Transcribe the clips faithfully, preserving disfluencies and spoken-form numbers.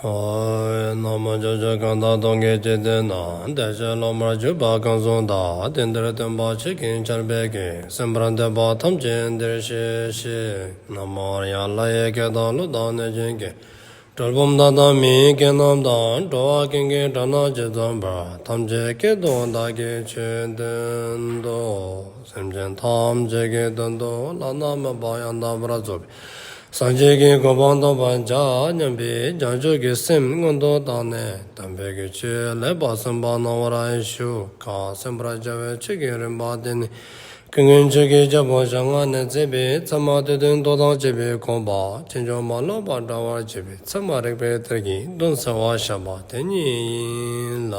ཨོ། ན་མོ། ཕྱོགས་བཅུ་གང་དག་སྟོང་གི་འཇིག་རྟེན་ན། བདེ་གཤེགས་སློབ་མར་གྱུར་པ་གང་སུ་དག། དེང་འདིར་སྟོན་པ་ཆོས་ཀྱི་ཆར་འབེབས་ཀྱིས། གསན་པར་འདོད་པ་ཐམས་ཅད་འདིར་གཤེགས་ཤིག། ན་མོ་ཡ་ལྷ། ཡི་གེ་དང་གླུ་དང་གནོད་སྦྱིན་གྱི། གྲུལ་བུམ་དག་དང་མི་ཡི་སྐད་རྣམས་དང་། འགྲོ་བ་ཀུན་གྱི་སྒྲ་རྣམས་ཇི་ཙམ་པར། ཐམས་ཅད་སྐད་དུ་བདག་གིས་ཆོས་བསྟན་ཏོ། སེམས་ཅན་ཐམས་ཅད་ཀྱི་དོན་དུ་བླ་ན་མེད་པ་ཡང་དག་པར་རྫོགས་པའི་སངས་རྒྱས་ཀྱི་གོ་འཕང་ཐོབ་པར་བྱ་སྙམ་པའི་བྱང་ཆུབ་ཀྱི་སེམས་མངོན་དུ་བཏང་ནས། དམ་པའི་ཆོས་ལེགས་པར་གསན་པ་གནང་བར་ཞུ། གང་གསན་པར་བྱ་བའི་ཆོས་ཀྱི་རིམ་པ་དེ་ནི། ཀུན་མཁྱེན་ཆོས་ཀྱི་རྒྱལ་པོ་ཞལ་སྔ་ནས་མཛད་པའི་ཚད་མ་སྡེ་བདུན་མདོ་དང་བཅས་པའི་དགོངས་པ་ཕྱིན་ཅི་མ་ལོག་པར་འགྲེལ་བར་བྱེད་པའི་ཚད་མ་རིགས་པའི་གཏེར་གྱི་དོན་གསལ་བར་བཤད་པ་དེ་ཉིད་ཡིན་ལ།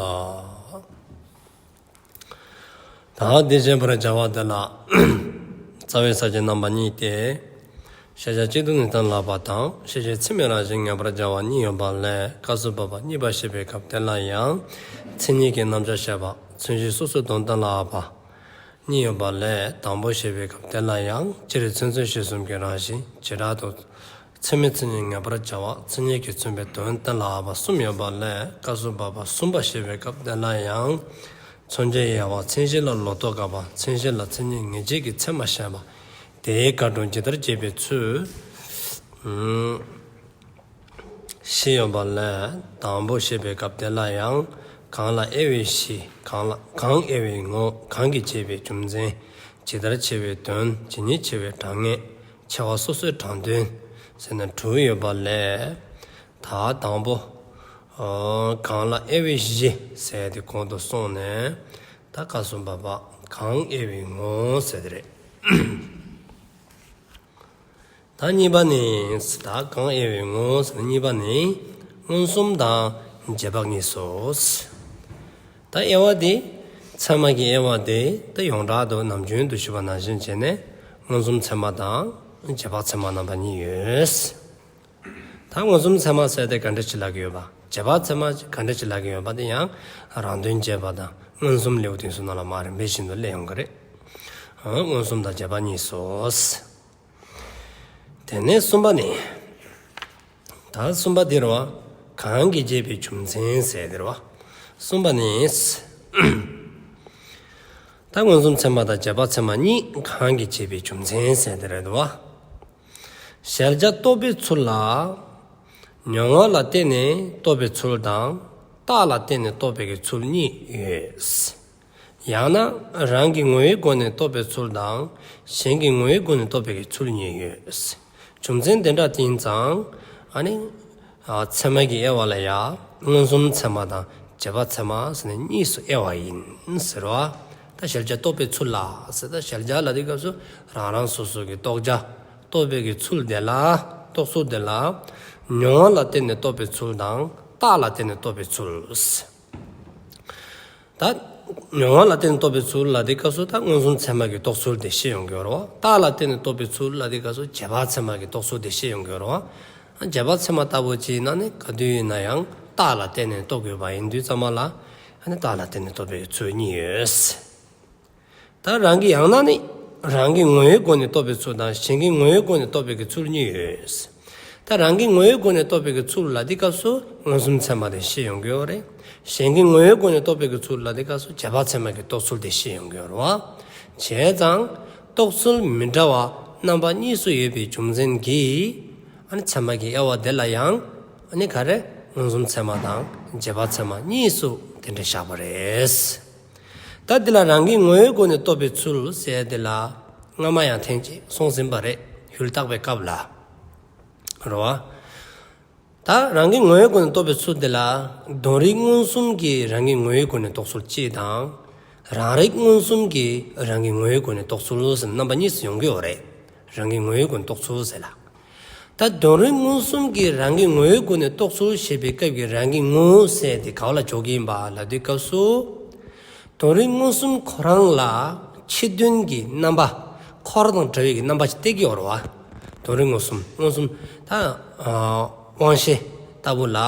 ད་འདི་བཤད་པར་བྱ་བ་དེ་ལ། རྩ་བའི་ས་བཅད་རྣམ་པ་གཉིས་ཏེ། ཤེས་བྱ་སྤྱི་ལྡོག་ངེས་དོན་ལ་བབ་པ་དང་། ཤེས་བྱེད་ཚད་མའི་རང་བཞིན་ངེས་པར་བྱ་བ་གཉིས་ཡོད་པ་ལས། སྐབས་སུ་བབ་པ་གཉིས་པ་བཤད་པའི་སྐབས་དེ་ལ་ཡང་། མཚན་ཉིད་ཀྱི་རྣམ་གཞག་བཤད་པ། མཚན་གཞི་སོ་སོའི་དོན་གཏན་ལ་དབབ་པ་གཉིས་ཡོད་པ་ལས། དང་པོ་བཤད་པའི་སྐབས་དེ་ལ་ཡང་། སྤྱིར་མཚན་མཚོན་བྱེད་གསུམ་གྱི་རང་བཞིན། བྱེ་བྲག་ཏུ། ཚད་མའི་མཚན་ཉིད་ངེས་པར་བྱ་བ། མཚན་ཉིད་ཀྱིས་མཚོན་པའི་དོན་གཏན་ལ་དབབ་པ་གསུམ་ཡོད་པ་ལས། སྐབས་སུ་བབ་པ་གསུམ་པ་བཤད་པའི་སྐབས་དེ་ལ་ཡང་། མཚོན་བྱའི་དབྱེ་བ། མཚན་གཞི་ལ་ལོག་རྟོག་དགག་པ། མཚན་གཞི་ལ་མཚན་ཉིད་ངེས་བྱེད་ཀྱི་ཚད་མ་བཤད་པ། དེའི་དགག་སྒྲུབ་ཇི་ལྟར་བྱེད་པའི་ཚུལ། ཨུམ། བཞི་ཡོད་པ་ལས། དང་པོ་བཤད་པའི་སྐབས་དེ་ལ་ཡང་། གང་ལ་དབྱེ་བའི་གཞི། གང་ལ་གང་དབྱེ་བའི་ངོ་། གང་གིས་བྱས་པའི་རྒྱུ་མཚན། ཇི་ལྟར་བྱས་པའི་དོན། ཇི་སྙེད་བྱས་པའི་གྲངས་ངེས། བྱ་བ་སོ་སོའི་དྲང་དོན། ཟེར་ན་དྲུག་ཡོད་པ་ལས། ད་དང་པོ། ཨོ། གང་ལ་དབྱེ་བའི་གཞི་ཟེར་དེ་གོང་དུ་སོང་ནས། ད་སྐབས་སུ་བབ་པ་གང་དབྱེ་བའི་ངོ་ཟེར་དེ་རེད། ད་གཉིས་པ་ནི། ད་གང་དབྱེ་བའི་ངོ་ཟེར་ན་གཉིས་པ་ནི། མངོན་སུམ་དང་རྗེས་དཔག་གཉིས་སོ། ད་དབྱེ་བ་དེ། ཚད་མ་གི་དབྱེ་བ་དེ་ད་ཡོངས་གྲགས་དུ་ནམ་རྒྱུན་དུ་ཞུས་པ་ནང་བཞིན་བྱས་ནས། མངོན་སུམ་ཚད་མ་དང་རྗེས་དཔག་ཚད་མ་རྣམ་པ་གཉིས་ཡོད། ད་མངོན་སུམ་ཚད་མ་ཟེར་དེ་ག་འདྲ་ཞིག་ལབ་ཀྱི་ཡོད་པ། རྗེས་དཔག་ཚད་མ་ག་འདྲ་ཞིག་ལབ་ཀྱི་ཡོད་པ་དེ་ཡང་། རང་དོན་རྗེས་དཔག་དང་མངོན་སུམ་ལེའུ་དེ་ཚོའི་ནང་ལ་མར་རིམ་པས་བཞིན་དུ་སླེབས་ཡོང་གི་རེད། མངོན་སུམ་དང་རྗེས་དཔག་གཉིས་སོ། དེ་ནས་གསུམ་པ་ནི། ད་གསུམ་པ་འདི་རེད་བ། གང་གིས་བྱས་པའི་རྒྱུ་མཚན་ཟེར་དེ་རེད་བ། གསུམ་པ་ནི། ད་མངོན་སུམ་ཚད་མ་དང་རྗེས་དཔག་ཚད་མ་གཉིས་གང་གིས་བྱས་པའི་རྒྱུ་མཚན་ཟེར་དེ་རེད་བ། གཞལ་བྱ་རྟོགས་པའི་ཚུལ་ལ། མྱོང་བ་ལ་བརྟེན་ནས་རྟོགས་པའི་ཚུལ་དང་། རྟགས་ལ་བརྟེན་ནས་རྟོགས་པའི་གི་ཚུལ་གཉིས་ཡོད། ཡང་ན་རང་གི་ངོ་བོའི་སྒོ་ནས་རྟོགས་པའི་ཚུལ་དང་། གཞན་གྱི་ངོ་བོའི་སྒོ་ནས་རྟོགས་པའི་གི་ཚུལ་གཉིས་ཡོད། རྒྱུ་མཚན་དེ་འདྲ་དེ་ཡིན་ཙང་། ཨ་ནི། ཨ། ཚད་མ་གི་དབྱེ་བ་ལ་ཡང་མངོན་སུམ་ཚད་མ་དང་རྗེས་དཔག་ཚད་མ་ཟེར་ནས་གཉིས་སུ་དབྱེ་བ་ཡིན་ཟེར་བ། ད་གཞལ་བྱ་རྟོགས་པའི་ཚུལ་ལ་ཟེར། ད་གཞལ་བྱ་ལ་དེ་སྐབས་སུ་རང་རང་སོ་སོ་གི་རྟོགས་བྱ། རྟོགས་པའི་གི་ཚུལ་དེ་ལ། རྟོགས་ཚུལ་དེ་ལ། མྱོང་བ་ལ་བརྟེན་ནས་རྟོགས་པའི་ཚུལ་དང་རྟགས་ལ་བརྟེན་ནས་རྟོགས་པའི་ཚུལ། ད་མྱོང་བ་ལ་བརྟེན་ནས་རྟོགས་པའི་ཚུལ་ལ་དེ་སྐབས་སུ་ད་མངོན་སུམ་ཚད་མ་གི་རྟོགས་ཚུལ་དེ་ཤེས་ཡོང་གི་ཡོད་རེད་བ། རྟགས་ལ་བརྟེན་ནས་རྟོགས་པའི་ཚུལ་ལ་དེ་སྐབས་སུ་རྗེས་དཔག་ཚད་མ་གི་རྟོགས་ཚུལ་དེ་ཤེས་ཡོང་གི་ཡོད་རེད་བ། རྗེས་དཔག་ཚད་མ་ལྟ་བུ་ཅིག་ཡིན་ན་ནི་ག་དུས་ཡིན་ན་ཡང་རྟགས་ལ་བརྟེན་ནས་རྟོགས་དགོས་པ་ཡིན་དུས་ཙམ་པ་ལ། ཨ་ནི་རྟགས་ལ་བརྟེན་ནས་རྟོགས་པའི་ཚུལ་གཉིས་ཡོད། ད་རང་གི་ཡང་ན་ནི་རང་གི་ངོ་བོའི་སྒོ་ནས་རྟོགས་པའི་ཚུལ་དང་གཞན་གྱི་ངོ་བོའི་སྒོ་ནས་རྟོགས་པའི་གི་ཚུལ་གཉིས་ཡོད། ད་རང་གི་ངོ་བོའི་སྒོ་ནས་རྟོགས་པའི་གི་ཚུལ་ལ་དེ་སྐབས་སུ་མངོན་སུམ་ཚད་མ་དེ་ཤེས་ཡོང་གི་ཡོད་རེད། གཞན་གྱི་ངོ་བོའི་སྒོ་ནས་རྟོགས་པའི་གི་ཚུལ་ལ་དེ་སྐབས་སུ་རྗེས་དཔག་ཚད་མ་གི་རྟོགས་ཚུལ་དེ་ཤེས་ཡོང་གི་ཡོད་རེད་བ། བྱས་ཙང་རྟོགས་ཚུལ་མི་འདྲ་བ་རྣམ་པ་གཉིས་སུ་ཡོད་པའི་རྒྱུ་མཚན་གྱིས། ཨ་ནི་ཚད་མ་གི་དབྱེ་བ་དེ་ལ་ཡང་། ཨ་ནི་ག་རེ། མངོན་སུམ་ཚད་མ་དང་རྗེས་དཔག་ཚད་མ་གཉིས་སུ་དེ་འདྲ་བཞག་པ་རེད། ད་འདི་ལ་རང་གི་ངོ་བོའི་སྒོ་ནས་རྟོགས་པའི་ཚུལ་ཟེར་དེ་ལ་སྔ་མ་ཡང་ཐེངས་གཅིག་གསུངས་ཟིན་པ་རེད། ཡུལ་བརྟག་པའི་སྐབས་ལ། རེད་བ། ད་རང་གི་ངོ་བོའི་སྒོ་ནས་རྟོགས་པའི་ཚུལ་དེ་ལ། དོན་རིག་མངོན་སུམ་གྱིས་རང་གི་ངོ་བོའི་སྒོ་ནས་རྟོགས་ཚུལ་གཅིག་དང་། རང་རིག་མངོན་སུམ་གྱིས་རང་གི་ངོ་བོའི་སྒོ་ནས་རྟོགས་ཚུལ་ཟེར་རྣམ་པ་གཉིས་སུ་ཡོང་གི་ཡོད་རེད། རང་གི་ངོ་བོའི་སྒོ་ནས་རྟོགས་ཚུལ་ཟེར་ལ། ད་དོན་རིག་མངོན་སུམ་གྱིས་རང་གི་ངོ་བོའི་སྒོ་ནས་རྟོགས་ཚུལ་ཞེས་པའི་སྐབས་ཀྱི་རང་གི་ངོ་བོ་ཟེར་དེ་ག་བ་ལ་འཇོག་གི་ཡིན་པ་ལབ་དུས་སྐབས་སུ། དོན་རིག་མངོན་སུམ་ཁོ་རང་ལ་ཕྱི་དོན་གྱི་རྣམ་པ། འཁོར་དང་བྲལ་བའི་གི་རྣམ་པ་ཞིག་སྟེར་གྱི་ཡོད་རེད་བ། དོན་རིག་མངོན་སུམ། མངོན་སུམ། ད་ཨ་དབང་ཤེས་ལྟ་བུ་ལ།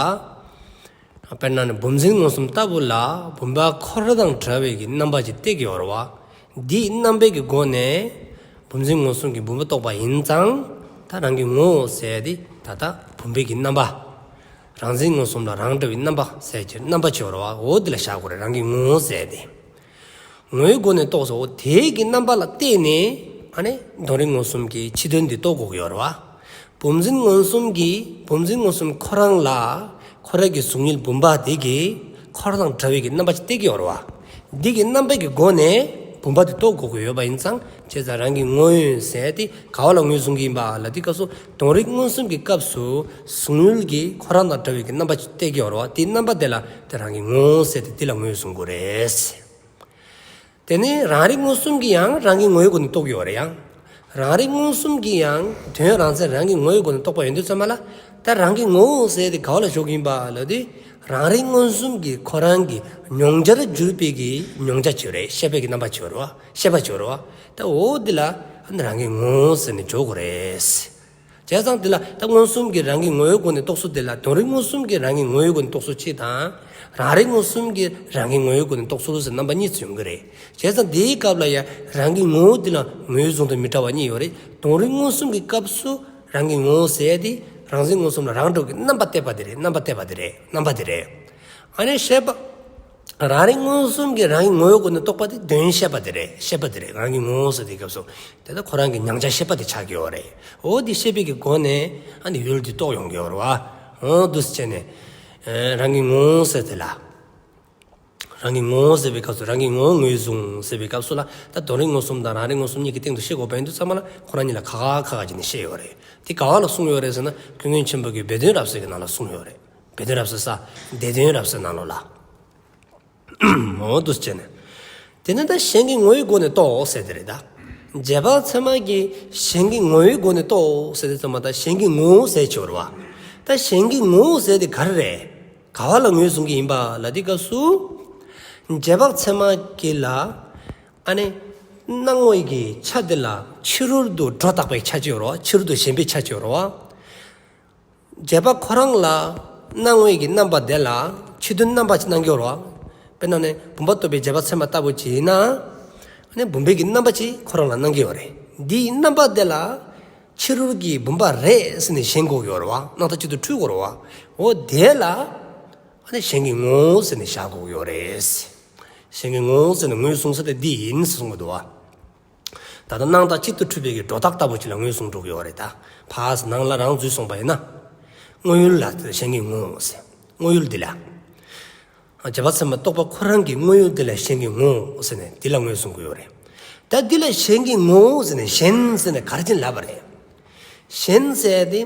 དཔེར་ན་ནི་བུམ་འཛིན་མངོན་སུམ་ལྟ་བུ་ལ་བུམ་པ་འཁོར་དང་བྲལ་བའི་གི་རྣམ་པ་ཅིག་སྟེར་གྱི་ཡོད་རེད་བ། འདིའི་རྣམ་པའི་གི་སྒོ་ནས་བུམ་འཛིན་མངོན་སུམ་གྱི་བུམ་པ་རྟོགས་པ་ཡིན་ཙང་། ད་རང་གི་ངོ་བོ་ཟེར་དེ་ད་ལྟ་བུམ་པའི་གི་རྣམ་པ། རང་འཛིན་མངོན་སུམ་ལ་རང་འདྲ་བའི་རྣམ་པ་ཟེར་གྱི་རྣམ་པ་ཅིག་ཡོད་རེད་བ། འོ་འདི་ལ་བཞག་དགོས་རེད། རང་གི་ངོ་བོ་ཟེར་ཏེ། ངོ་བོའི་སྒོ་ནས་རྟོགས་སོ། དེའི་གི་རྣམ་པ་ལ་བརྟེན་ནས་ཨ་ནི་དོན་རིག་མངོན་སུམ་གྱི་ཕྱི་དོན་འདི་རྟོགས་དགོས་ཀྱི་ཡོད་རེད་བ། བུམ་འཛིན་མངོན་སུམ་གྱི་བུམ་འཛིན་མངོན་སུམ་ཁོ་རང་ལ་ཁོ་རང་གི་གཟུགས་དངོས་བུམ་པ་དེ་གི་ཁོ་རང་དང་འདྲ་བའི་གི་རྣམ་པ་ཅིག་སྟེར་གྱི་ཡོད་རེད་བ། འདི་གི་རྣམ་པ་གི་སྒོ་ནས་བུམ་པ་དེ་རྟོགས་དགོས་ཀྱི་ཡོད་པ་ཡིན་ཙང་། བྱས་ཙང་རང་གི་ངོ་བོ་ཟེར་དེ་ག་བ་ལ་ངོས་བཟུང་གི་ཡིན་པ་ལ་དེ་སྐབས་སུ་དོན་རིག་མངོན་སུམ་གྱི་སྐབས་སུ་གཟུགས་དངོས་ཀྱི་ཁོ་རང་དང་འདྲ་བའི་གི་རྣམ་པ་ཅིག་སྟེར་གྱི་ཡོད་རེད་བ། དེའི་རྣམ་པ་དེ་ལ་དེ་རང་གི་ངོ་བོ་ཟེར་དེ་དེ་ལ་ངོས་བཟུང་དགོས་རེད། དེ་ནས་རང་རིག་མངོན་སུམ་གྱིས་ཡང་རང་གི་ངོ་བོའི་སྒོ་ནས་རྟོགས་ཀྱི་ཡོད་རེད། ཡང་རང་རིག་མངོན་སུམ་གྱིས་ཡང་དོན་རང་མཚན་རང་གི་ངོ་བོའི་སྒོ་ནས་རྟོགས་པ་ཡོང་དུས་ཙམ་པ་ལ། ད་རང་གི་ངོ་བོ་ཟེར་དེ་ག་བ་ལ་འཇོག་གི་ཡིན་པ་ལབ་དུས། རང་རིག་མངོན་སུམ་གྱིས་ཁོ་རང་གི་མྱོང་བྱར་གྱུར་པའི་གི་མྱོང་བྱ་ཅིག་རེད། ཤེས་པའི་གི་རྣམ་པ་ཅིག་རེད་བ། ཤེས་པ་ཅིག་རེད་བ། ད་འོ་འདི་ལ་རང་གི་ངོ་བོ་ཟེར་ནས་འཇོག་དགོས་རེད། བྱས་ཙང་འདི་ལ་ད་མངོན་སུམ་གྱིས་རང་གི་ངོ་བོའི་སྒོ་ནས་རྟོགས་ཚུལ་དེ་ལ། དོན་རིག་མངོན་སུམ་གྱིས་རང་གི་ངོ་བོའི་སྒོ་ནས་རྟོགས་ཚུལ་གཅིག་དང་། རང་རིག་མངོན་སུམ་གྱིས་རང་གི་ངོ་བོའི་སྒོ་ནས་རྟོགས་ཚུལ་ཟེར་རྣམ་པ་གཉིས་ཚུད་ཡོང་གི་རེད། བྱས་ཙང་འདིའི་སྐབས་ལ་ཡང་རང་གི་ངོ་བོ་འདི་ལ་ངོས་བཟུང་དང་མི་འདྲ་བ་གཉིས་ཡོད་རེད། དོན་རིག་མངོན་སུམ་གྱི་སྐབས་སུ་རང་གི་ངོ་བོ་ཟེར་དེ་རང་འཛིན་མངོན་སུམ་ལ་རང་འགྲོ་གི་རྣམ་པ་གཏད་པ་དེ་རེད། རྣམ་པ་གཏད་པ་དེ་རེད། རྣམ་པ་དེ་རེད། ཨ་ནི་ཤེས་པ། རང་རིག་མངོན་སུམ་གྱིས་རང་གི་ངོ་བོའི་སྒོ་ནས་རྟོགས་པ་དེ་དོན་ཤེས་པ་དེ་རེད། ཤེས་པ་དེ་རེད། རང་གི་ངོ་བོ་ཟེར་དེའི་སྐབས་སུ་དེ་ལྟར་ཁོ་རང་གི་མྱང་བྱ་ཤེས་པ་དེ་ཆགས་ཀྱི་ཡོད་རེད། འོ་དེ་ཤེས་པའི་གི་སྒོ་ནས་ཨ་ནི་ཡུལ་དེ་རྟོགས་ཡོང་གི་ཡོད་རེད་བ། འོ་འདུག་སེ་བྱས་ནས་རང་གི་ངོ་བོ་ཟེར་དེ་ལ། རང་གི་ངོ་བོ་ཟེར་བའི་སྐབས་སུ་རང་གི་ངོ་བོ་ངོས་བཟུང་ཟེར་བའི་སྐབས་སུ་ལ། ད་དོན་རིག་མངོན་སུམ་དང་རང་རིག་མངོན་སུམ་གཉིས་ཀྱི་སྟེང་དུ་ཤེས་དགོས་པ་ཡིན་དུས་ཙམ་པ་ལ་ཁོ་རང་གཉིས་ལ་ཁ་ཁ་ཁ་ཁ་བྱས་ནས་བཤད་ཡོད་རེད། དེ་ག་བ་ལ་གསུངས་ཡོད་རེད་ཟེར་ན། ཀུན་མཁྱེན་ཆེན་པོ་གི་སྦས་དོན་རབ་གསལ་གྱི་ནང་ལ་གསུངས་ཡོད་རེད། སྦས་དོན་རབ་གསལ་ས། སྡེ་བདུན་རབ་གསལ་ནང་ལོགས་ལ། འོ་འདུག་སེ་བྱས་ནས། དེ་ནས་ད་གཞན་གྱི་ངོ་བོའི་སྒོ་ནས་རྟོགས་ཟེར་དེ་རེད་ད། རྗེ་འབངས་ཚད་མ་གིས་གཞན་གྱི་ངོ་བོའི་སྒོ་ནས་རྟོགས་ཟེར་དུས་ཙམ་པ། ད་གཞན་གྱི་ངོ་བོ་ཟེར་གྱི་ཡོད་རེད་བ། ད་གཞན་གྱི་ངོ་བོ་ཟེར་དེ་ག་རེ་རེད། ག་བ་ལ་ངོས་བཟུང་གི་ཡིན་པ་ལབ་དུས་སྐབས་སུ། རྗེ་འབངས་ཚད་མ་གིས་ལ། ཨ་ནི། སྣང་བའི་གི་ཆ་དེ་ལ་ཕྱི་རོལ་དུ་སྒྲོ་བཏགས་པའི་ཆ་ཅིག་ཡོད་རེད་བ། ཕྱི་རོལ་དུ་ཞེན་པའི་ཆ་ཅིག་ཡོད་རེད་བ། རྗེ་འབངས་ཁོ་རང་ལ་སྣང་བའི་གི་རྣམ་པ་དེ་ལ་ཕྱི་དོན་རྣམ་པ་ཅིག་སྣང་གི་ཡོད་རེད་བ། དཔེར་ན་ནི་བུམ་པ་རྟོགས་པའི་རྗེ་འབངས་ཚད་མ་ལྟ་བུ་ཅིག་ཡིན་ན། ཨ་ནི་བུམ་པའི་གི་རྣམ་པ་ཅིག་ཁོ་རང་ལ་སྣང་གི་ཡོད་རེད། འདིའི་རྣམ་པ་དེ་ལ་ཕྱི་རོལ་གྱི་བུམ་པ་རེད་ཟེར་ནས་ཞེན་དགོས་ཀྱི་ཡོད་རེད་བ། སྣང་བཏགས་གཅིག་ཏུ་འཁྲུལ་དགོས་རེད་བ། འོ་དེ་ལ་ཨ་ནི་གཞན་གྱི་ངོ་བོ་ཟེར་ནས་བཞག་དགོས་ཀྱི་ཡོད་རེད། གཞན་གྱི་ངོ་བོ་ཟེར་ནས་ངོས་བཟུང་ས་དེ་འདི་ཡིན་ཟེར་གསུང་གི་འདུག་བ། ད་ལྟ་སྣང་བཏགས་གཅིག་ཏུ་འཁྲུལ་པའི་གི་སྒྲོ་བཏགས་ལྟ་བུ་ཅིག་ལ་ངོས་བཟུང་འགྲོ་གི་ཡོད་རེད་ད། ཕར་ནང་ལ་རང་འཛུལ་སོང་པ་ཡིན་ན། དངོས་ཡུལ་ལ་གཞན་གྱི་ངོ་བོ་ཟེར། དངོས་ཡུལ་འདི་ལ། རྗེ་འབངས་ཚད་མ་རྟོགས་པ་ཁོ་རང་གི་དངོས་ཡུལ་འདི་ལ་གཞན་གྱི་ངོ་བོ་ཟེར་ནས་འདི་ལ་ངོས་བཟུང་གི་ཡོད་རེད། ད་འདི་ལ་གཞན་གྱི་ངོ་བོ་ཟེར་ནས་གཞན་ཟེར་ནས་ག་རེ་བྱས་ནས་ལབ་པ་རེད། གཞན་ཟེར་དེ།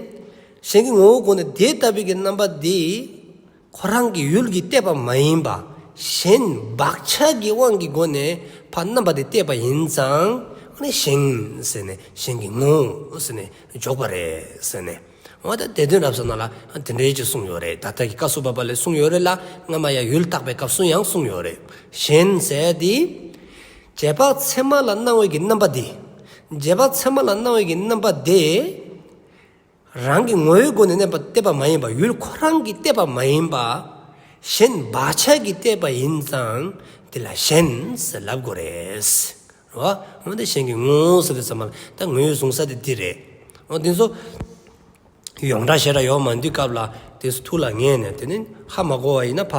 གཞན་གྱི་ངོ་བོའི་སྒོ་ནས་དེ་ལྟ་བུའི་གི་རྣམ་པ་འདི། ཁོ་རང་གི་ཡུལ་གྱིས་གཏད་པ་མ་ཡིན་པ། གཞན་བག་ཆགས་ཀྱི་དབང་གི་སྒོ་ནས་ཕར་རྣམ་པ་དེ་གཏད་པ་ཡིན་ཙང་། ཨ་ནི་གཞན་ཟེར་ནས་གཞན་གྱི་ངོ་བོ་ཟེར་ནས་འཇོག་པ་རེད་ཟེར་ནས། འོ་ད་སྡེ་བདུན་རབ་གསལ་ནང་ལ་དེ་འདྲའི་ཅིག་གསུངས་ཡོད་རེད། ད་ལྟ་གི་བཀའ་སྲུང་པ་པ་ལས་གསུངས་ཡོད་རེད་ལ། སྔ་མ་ཡང་ཡུལ་བརྟག་པའི་སྐབས་སུ་ཡང་གསུངས་ཡོད་རེད། གཞན་ཟེར་དེ། རྗེ་འབངས་ཚད་མ་ལ་སྣང་བའི་གི་རྣམ་པ་དེ། རྗེ་འབངས་ཚད་མ་ལ་སྣང་བའི་གི་རྣམ་པ་དེ། རང་གི་ངོ་བོའི་སྒོ་ནས་གནས་པ་གཏད་པ་མ་ཡིན་པ། ཡུལ་ཁོ་རང་གིས་གཏད་པ་མ་ཡིན་པ། གཞན་བག་ཆགས་ཀྱིས་གཏད་པ་ཡིན་ཙང་། དེ་ལ་གཞན་ཟེར་ལབ་དགོས་རེད། རེད་བ། འོན་ཏེ་གཞན་གྱི་ངོ་བོ་ཟེར་དུས་ཙམ་པ་ལ་ད་ངོས་བཟུང་ས་དེ་འདི་རེད། འོ་དེ་ཚོ་ཡོངས་གྲགས་ཞེ་དྲག་ཡོད་མ་འདུག་སྐབས་ལ་དེ་ཚོ་ཐུགས་ལ་ངེས་ནས། དེ་ནི་ཧ་མ་གོ་བ་ཡིན་ན་ཕ།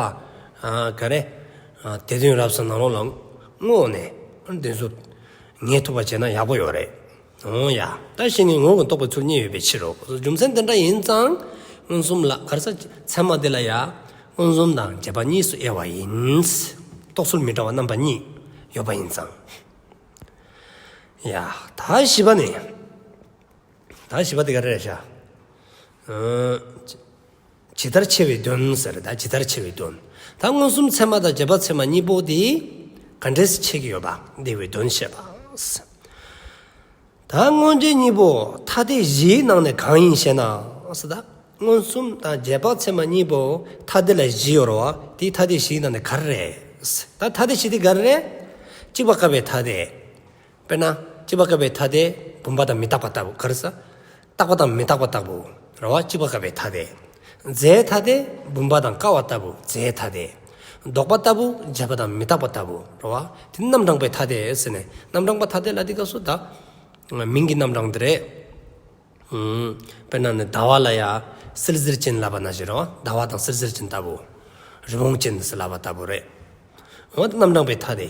ག་རེ། སྡེ་བདུན་རབ་གསལ་ནང་ལོགས་ལ་བསྔོས་ནས་དེ་ཚོ་ངེས་ཐུབ་པ་བྱས་ན་ཡག་པོ་ཡོད་རེད། འོང་ཡ། ད་གཞན་གྱི་ངོ་བོ་གི་རྟོགས་པའི་ཚུལ་གཉིས་ཡོད་པའི་ཕྱིར་རོ། རྒྱུ་མཚན་དེ་འདྲ་ཡིན་ཙང་མངོན་སུམ་ལ་ག་རེ་ཟེར། ཚད་མ་དེ་ལ་ཡ་མངོན་སུམ་དང་རྗེ་འབངས་གཉིས་སུ་དབྱེ་བ་ཡིན། རྟོགས་ཚུལ་མི་འདྲ་བ་རྣམ་པ་གཉིས་ཡོད་པ་ཡིན་ཙང་། ཡ། ད་བཞི་པ་ནི། ད་བཞི་པ་དེ་ག་རེ་རེད་ཤག་ཇི་ལྟར་ཕྱེ་བའི་དོན་ཟེར། ད་ཇི་ལྟར་ཕྱེ་བའི་དོན། ད་མངོན་སུམ་ཚད་མ་དང་རྗེ་འབངས་ཚད་མ་གཉིས་པོ་དེ་ག་འདྲས་ཕྱེ་གི་ཡོད་པ་དེ་བའི་དོན་བཤད་པ། ད་མངོན་རྗེས་གཉིས་པོ་ཐ་དད་བཞིའི་ནང་ནས་གང་ཡིན་ཞེ་ན་ཟེར། ད་མངོན་སུམ་དང་རྗེ་འབངས་ཚད་མ་གཉིས་པོ་ཐ་དད་ལ་བཞི་ཡོད་རེད་བ། དེའི་ཐ་དད་བཞིའི་ནང་ནས་ག་རེ་རེད། ད་ཐ་དད་བཞི་དེ་ག་རེ་རེད། གཅིག་པ་བཀག་པའི་ཐ་དད། དཔེར་ན། གཅིག་པ་བཀག་པའི་ཐ་དད་བུམ་པ་དང་མི་རྟག་པ་ལྟ་བུ། ག་རེ་ཟེར། རྟག་པ་དང་མི་རྟག་པ་ལྟ་བུ་རེད་བ། གཅིག་པ་བཀག་པའི་ཐ་དད། རྫས་ཐ་དད་བུམ་པ་དང་ཀ་བ་ལྟ་བུ། རྫས་ཐ་དད། ལྡོག་པ་ལྟ་བུ་བྱས་པ་དང་མི་རྟག་པ་ལྟ་བུ་རེད་བ། དེ་རྣམ་གྲངས་པའི་ཐ་དད་ཟེར་ནས། རྣམ་གྲངས་པ་ཐ་དད་ལ་དེ་སྐབས་སུ་ད་མིང་གི་རྣམ་གྲངས་དེ་རེད། ཨུམ། དཔེར་ན་ནི་ཟླ་བ་ལ་ཡ་ བསིལ་ཟེར་ཅན་ལབ་པ་ན་བཞིན་རོ། ཟླ་བ་དང་བསིལ་ཟེར་ཅན་ལྟ་བུ། རི་བོང་ཅན་ཟེར་ལབ་པ་ལྟ་བུ་རེད། འོ་དེ་རྣམ་གྲངས་པའི་མཐའ་དེ།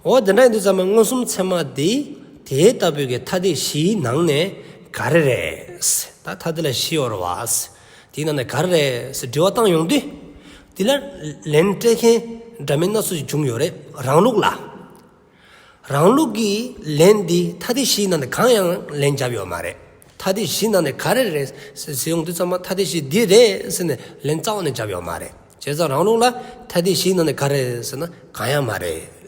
འོ་དེ་འདྲ་ཡིན་དུས་ཙམ་མ་མངོན་སུམ་ཚད་མ་དེ། དེ་ལྟ་བུའི་གི་མཐའ་སྡེ་བཞིའི་ནང་ནས་ག་རེ་རེད། ད་མཐའ་སྡེ་ལ་བཞི་ཡོད་རེད་བ། དེའི་ནང་ནས་ག་རེ་རེད་ཟེར་དྲི་བ་བཏང་ཡོང་དུས། དེ་ལ་ལན་སྤྲད་མཁན་འདྲ་མིན་སྣ་ཚོགས་ཤིག་བྱུང་ཡོད་རེད་རང་ལུགས་ལ། རང་ལུགས་ཀྱི་ལན་འདི་མཐའ་སྡེ་བཞིའི་ནང་ནས་གང་ཡང་ལན་བརྒྱབ་ཡོད་མ་རེད། མཐའ་སྡེ་བཞིའི་ནང་ནས་ག་རེ་རེད་ཟེར་ཡོང་དུས་ཙམ་མ་མཐའ་སྡེ་བཞི་འདི་རེད་ཟེར་ནས་ལན་རྩ་བ་ནས་བརྒྱབ་ཡོད་མ་རེད། བྱས་ཙང་རང་ལུགས་ལ་མཐའ་སྡེ་བཞིའི་ནང་ནས་ག་རེ་རེད་ཟེར་ན་གང་ཡང་མ་རེད།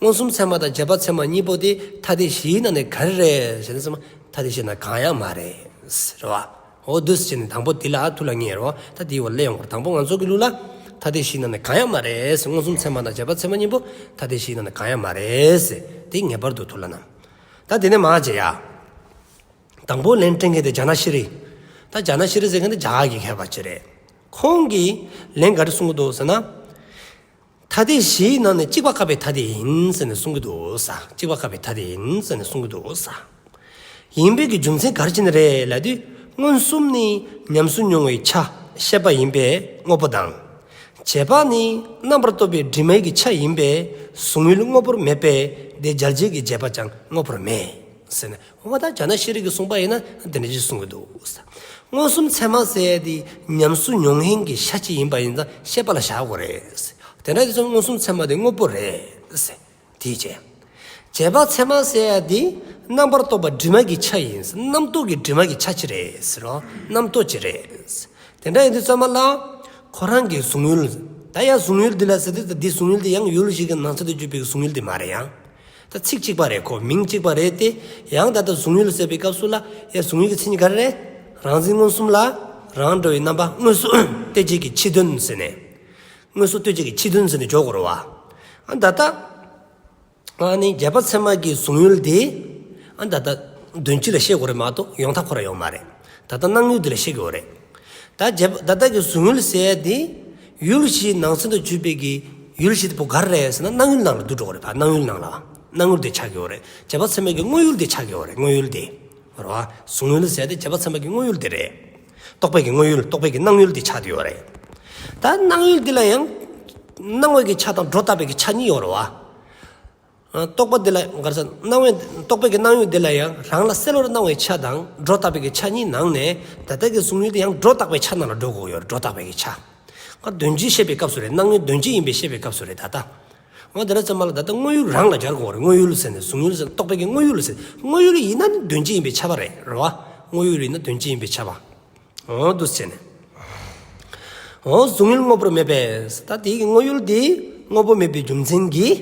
མངོན་སུམ་ཚད་མ་དང་རྗེས་དཔག་ཚད་མ་གཉིས་པོ་དེ་མཐའ་སྡེ་བཞིའི་ནང་ནས་ག་རེ་རེད་ཟེར་ན་ཙམ་མ་མཐའ་སྡེ་བཞིའི་ནང་གང་ཡང་མ་རེད། རེད་བ། འོ་འདུག་སེ་བྱས་ནས་དང་པོ་འདི་ལ་ཐུགས་ལ་ངེས་རོགས། ད་འདིའི་འོག་ལ་ཡོང་བར་དང་པོ་ང་ཚོ་གི་ལུགས་ལ་མཐའ་སྡེ་བཞིའི་ནང་ནས་གང་ཡང་མ་རེད་ཟེར། མངོན་སུམ་ཚད་མ་དང་རྗེས་དཔག་ཚད་མ་གཉིས་པོ་མཐའ་སྡེ་བཞིའི་ནང་ནས་གང་ཡང་མ་རེད་ཟེར། དེ་ངེས་པར་དུ་ཐུགས་ལ་བསྣམས། ད་དེ་ནས་མར་བྱས་ཡ། དང་པོ་ལན་སྤྲད་མཁན་དེ་ཛ་ན་ཤྲཱི། ད་ཛ་ན་ཤྲཱི་ཟེར་མཁན་དེ་རྒྱ་གར་གྱི་མཁས་པ་ཅིག་རེད། ཁོང་གིས་ལན་ག་རེ་གསུང་གི་འདུག་ཟེར་ན། མཐའ་སྡེ་བཞིའི་ནང་ནས་གཅིག་པ་བཀག་པའི་མཐའ་སྡེ་ཡིན་ཟེར་ནས་གསུང་གི་འདུག་ས། གཅིག་པ་བཀག་པའི་མཐའ་སྡེ་ཡིན་ཟེར་ནས་གསུང་གི་འདུག་ས། ཡིན་པའི་གི་རྒྱུ་མཚན་ག་རེ་བྱས་ནས་རེད་ལབ་དུས། མངོན་སུམ་ནི་ཉམས་སུ་མྱོང་བའི་ཆ་ཤེས་པ་ཡིན་པས་དངོས་པོ་དང་། རྗེས་དཔག་ནི་རྣམ་པར་རྟོག་པའི་དྲི་མའི་གི་ཆ་ཡིན་པས་གཟུང་ཡུལ་དངོས་པོར་མེད་པས་དེ་འཇལ་བྱེད་ཀྱི་རྗེས་དཔག་ཀྱང་དངོས་པོར་མེད་ཟེར་ནས། འོ་ད་ཛ་ན་ཤྲཱི་གིས་གསུངས་པ་ཡིན་ན་དེ་འདྲ་ཅིག་གསུང་གི་འདུག། མངོན་སུམ་ཚད་མ་ཟེར་ཡ་དེ་ཉམས་སུ་མྱོང་མཁན་གྱི་ཤ་ཅིག་ཡིན་པ་ཡིན་ཙང་ཤེས་པ་ལ་བཞག་དགོས་རེད། དེ་འདྲ་ཡིན་ཙང་མངོན་སུམ་ཚད་མ་དེ་དངོས་པོ་རེད། དེའི་རྗེས། རྗེས་དཔག་ཚད་མ་ཟེར་ཡ་དེ་རྣམ་པར་རྟོག་པ་དྲི་མ་གི་ཆ་ཡིན། རྣམ་རྟོག་གི་དྲི་མ་གི་ཆ་ཅིག་རེད་ཟེར་རོ། རྣམ་རྟོག་ཅིག་རེད། དེ་འདྲ་ཡིན་དུས་ཙམ་མ་ལ། ཁོ་རང་གི་གཟུང་ཡུལ། ད་ཡ་གཟུང་ཡུལ་འདི་ལ་ཟེར་དུས་ད་འདི་གཟུང་ཡུལ་འདི་ཡང་ཡུལ་ཞིག་གི་ནང་ཚན་དུ་གྱུར་པའི་གཟུང་ཡུལ་འདི་མ་རེད་ཡང་། ད་ཚིག་གཅིག་པ་རེད་ཁོ་མིང་གཅིག་པ་རེད་དེ། ཡང་ད་ལྟ་གཟུང་ཡུལ་ཟེར་བའི་སྐབས་སུ་ལ་ཡ་གཟུང་ཡུལ་གྱི་མཚན་ཉིད་ག་རེ་རེད། རང་འཛིན་མངོན་སུམ་ལ་རང་འགྲོ་བའི་རྣམ་པ་དངོས་སུ་ལྟོས་བྱེད་ཀྱི་ཕྱི་དོན་ཟེར་ནས། དངོས་སུ་ལྟོས་བྱེད་ཀྱི་ཕྱི་དོན་ཟེར་ནས་འཇོག་དགོས་རེད་བ། ཨ་ད་ལྟ། ཨ་ནི་རྗེས་དཔག་ཚད་མ་གི་གཟུང་ཡུལ་དེ། ཨ་ད་ལྟ་དོན་སྤྱི་ལ་བཤད་དགོས་རེད་མ་གཏོགས་ཡོང་ཐབས་ཁོ་ར་ཡོད་མ་རེད། ད་ལྟ་སྣང་ཡུལ་དེ་ལ་བཤད་དགོས་རེད། ད་རྗེས་ད་ལྟ་གི་གཟུང་ཡུལ་ཟེར་ཡ་དེ། ཡུལ་བཞིའི་ནང་ཚན་དུ་གྱུར་པའི་གི་ཡུལ་བཞི་དེ་པོ་ག་རེ་རེད་ཟེར་ན་སྣང་ཡུལ་ནང་ལ་འདུ་འགྲོ་གི་རེད་བ། སྣང་ཡུལ་ནང་ལ། སྣང་ཡུལ་དེ་ཆགས་ཀྱི་ཡོད་རེད། རྗེས་དཔག་ཚད་མ་གི་དངོས་ཡུལ་དེ་ཆགས་ཀྱི་ཡོད་རེད། དངོས་ཡུལ་དེ། རེད་བ། གཟུང་ཡུལ་ཟེར་ཡ་དེ་རྗེས་དཔག་ཚད་མ་གི་དངོས་ཡུལ་དེ་རེད། རྟོག་པའི་གི་དངོས་ཡུལ་རྟོག་པའི་གི་སྣང་ཡུལ་དེ་ཆགས་ཀྱི་ཡོད་རེད། ད་སྣང་ཡུལ་དེ་ལ་ཡང་། སྣང་བའི་གི་ཆ་དང་སྒྲོ་བཏགས་པའི་གི་ཆ་གཉིས་ཡོད་རེད་བ། རྟོག་པ་འདི་ལ་ག་རེ་ཟེར། སྣང་བའི་རྟོག་པའི་གི་སྣང་ཡུལ་འདི་ལ་ཡང་རང་ལ་གསལ་བོར་སྣང་བའི་ཆ་དང་སྒྲོ་བཏགས་པའི་གི་ཆ་གཉིས་ནང་ནས་ད་ལྟ་གི་གཟུང་ཡུལ་དེ་ཡང་སྒྲོ་བཏགས་པའི་ཆ་ནང་ལ་འགྲོ་དགོས་ཡོད་རེད། སྒྲོ་བཏགས་པའི་གི་ཆ། ང་དོན་སྤྱི་བཤད་པའི་སྐབས་སུ་རེད། སྣང་ཡུལ་དོན་སྤྱི་ཡིན་པའི་བཤད་པའི་སྐབས་སུ་རེད་ད་ལྟ། འོ་དེ་འདྲ་ཙམ་མ་ལ་ད་ལྟ་དངོས་ཡུལ་རང་ལ་སྦྱར་དགོས་རེད། དངོས་ཡུལ་ཟེར་ནས་གཟུང་ཡུལ་ཟེར་རྟོག་པའི་གི་དངོས་ཡུལ་ཟེར། དངོས་ཡུལ་ཡིན་ན་ནི་དོན་སྤྱི་ཡིན་པས་ཁྱབ་པ་རེད། རེད་བ། དངོས་ཡུལ་ཡིན་ན་དོན་སྤྱི་ཡིན་པས་ཁྱབ་པ། འོ་འདུག་ཟེར་ནས། འོ་གཟུང་ཡུལ་དངོས་པོར་མེད་པས། ད་དེའི་གི་དངོས་ཡུལ་དེ་དངོས་པོ་མེད་པའི་རྒྱུ་མཚན་གྱིས་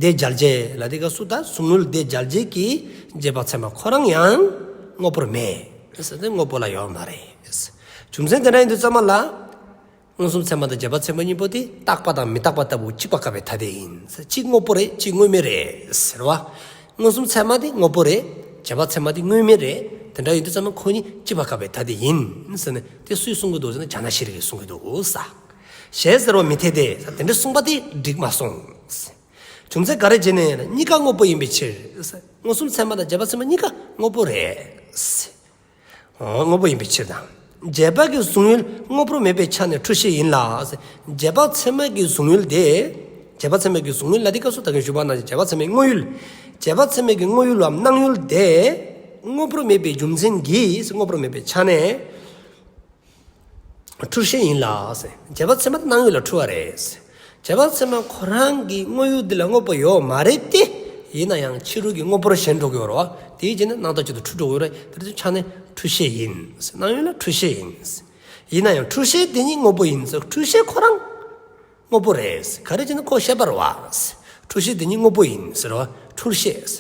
དེ་འཇལ་བྱེད་ལ་དེ་སྐབས་སུ་ད་གཟུང་ཡུལ་དེ་འཇལ་བྱེད་ཀྱི་རྗེས་དཔག་ཚད་མ་ཁོ་རང་ཡང་དངོས་པོར་མེད་ཟེར་ཏེ་དངོས་པོ་ལ་ཡོད་མ་རེད། རྒྱུ་མཚན་དེ་འདྲ་ཡིན་དུས་ཙམ་མ་ལ། མངོན་སུམ་ཚད་མ་དང་རྗེས་དཔག་ཚད་མ་གཉིས་པོ་དེ་རྟག་པ་དང་མི་རྟག་པ་ལྟ་བུ་གཅིག་པ་བཀག་པའི་ཐ་དད་ཡིན། གཅིག་དངོས་པོ་རེད་གཅིག་དངོས་མེད་རེད་ཟེར་བ། མངོན་སུམ་ཚད་མ་དེ་དངོས་པོ་རེད། རྗེས་དཔག་ཚད་མ་དེ་དངོས་མེད་རེད། དེ་འདྲ་ཡིན་དུས་ཙམ་མ་ཁོ་གཉིས་གཅིག་པ་བཀག་པའི་ཐ་དད་ཡིན་ཟེར་ནས་དེ་སུས་གསུང་གི་འདུག་ཟེར་ན་ཛ་ན་ཤྲཱི་གིས་གསུང་གི་འདུག་ས། ཞེས་ཟེར་བ་མི་འཐད་དེ། དེ་འདྲ་གསུངས་པ་དེ་འགྲིག་མ་སོང་། རྒྱུ་མཚན་ག་རེ་བྱས་ནས་གཉིས་ཀ་དངོས་པོ་ཡིན་པའི་ཕྱིར། མངོན་སུམ་ཚད་མ་དང་རྗེས་དཔག་ཚད་མ་གཉིས་ཀ་དངོས་པོ་རེད། དངོས་པོ་ཡིན་པའི་ཕྱིར་དང་། རྗེས་དཔག་གི་གཟུང་ཡུལ་དངོས་པོར་མེད་པའི་ཆ་ནས་འཁྲུལ་ཤེས་ཡིན་ལ། རྗེས་དཔག་ཚད་མ་གི་གཟུང་ཡུལ་དེ། རྗེས་དཔག་ཚད་མ་གི་གཟུང་ཡུལ་ལ་དེ་སྐབས་སུ་ད་གིན་ཞུས་པ་ནང་བཞིན་རྗེས་དཔག་ཚད་མའི་དངོས་ཡུལ། རྗེས་དཔག་ཚད་མ་གི་དངོས་ཡུལ་བམ་སྣང་ཡུལ་དེ། དངོས་པོར་མེད་པའི་རྒྱུ་མཚན་གྱིས་དངོས་པོར་མེད་པའི་ཆ་ནས། འཁྲུལ་ཤེས་ཡིན་ལ། རྗེས་དཔག་ཚད་མ་དེ་སྣང་ཡུལ་ལ་འཁྲུལ་བ་རེད། རྗེས་དཔག་ཚད་མ་ཁོ་རང་གི་དངོས་ཡུལ་འདི་ལ་དངོས་པོ་ཡོད་མ་རེད་དེ། ཡིན་ན་ཡང་ཕྱི་རོལ་གྱི་དངོས་པོར་ཞེན་འགྲོ་གི་ཡོད་རེད་བ། དེའི་རྗེས་ནས་སྣང་བཏགས་ཅིག་ཏུ་འཁྲུལ་འགྲོ་གི་ཡོད་རེད། དེ་ཚོའི་ཆ་ནས་འཁྲུལ་ཤེས་ཡིན། སྣང་ཡུལ་ལ་འཁྲུལ་ཤེས་ཡིན། ཡིན་ན་ཡང་འཁྲུལ་ཤེས་དེ་ཉིད་དངོས་པོ་ཡིན་ཟེར། འཁྲུལ་ཤེས་ཁོ་རང་དངོས་པོ་རེད། ག་རེ་བྱས་ན་ཁོ་ཤེས་པ་རེད་བ། འཁྲུལ་ཤེས་དེ་ཉིད་དངོས་པོ་ཡིན་ཟེར་བ། འཁྲུལ་ཤེས།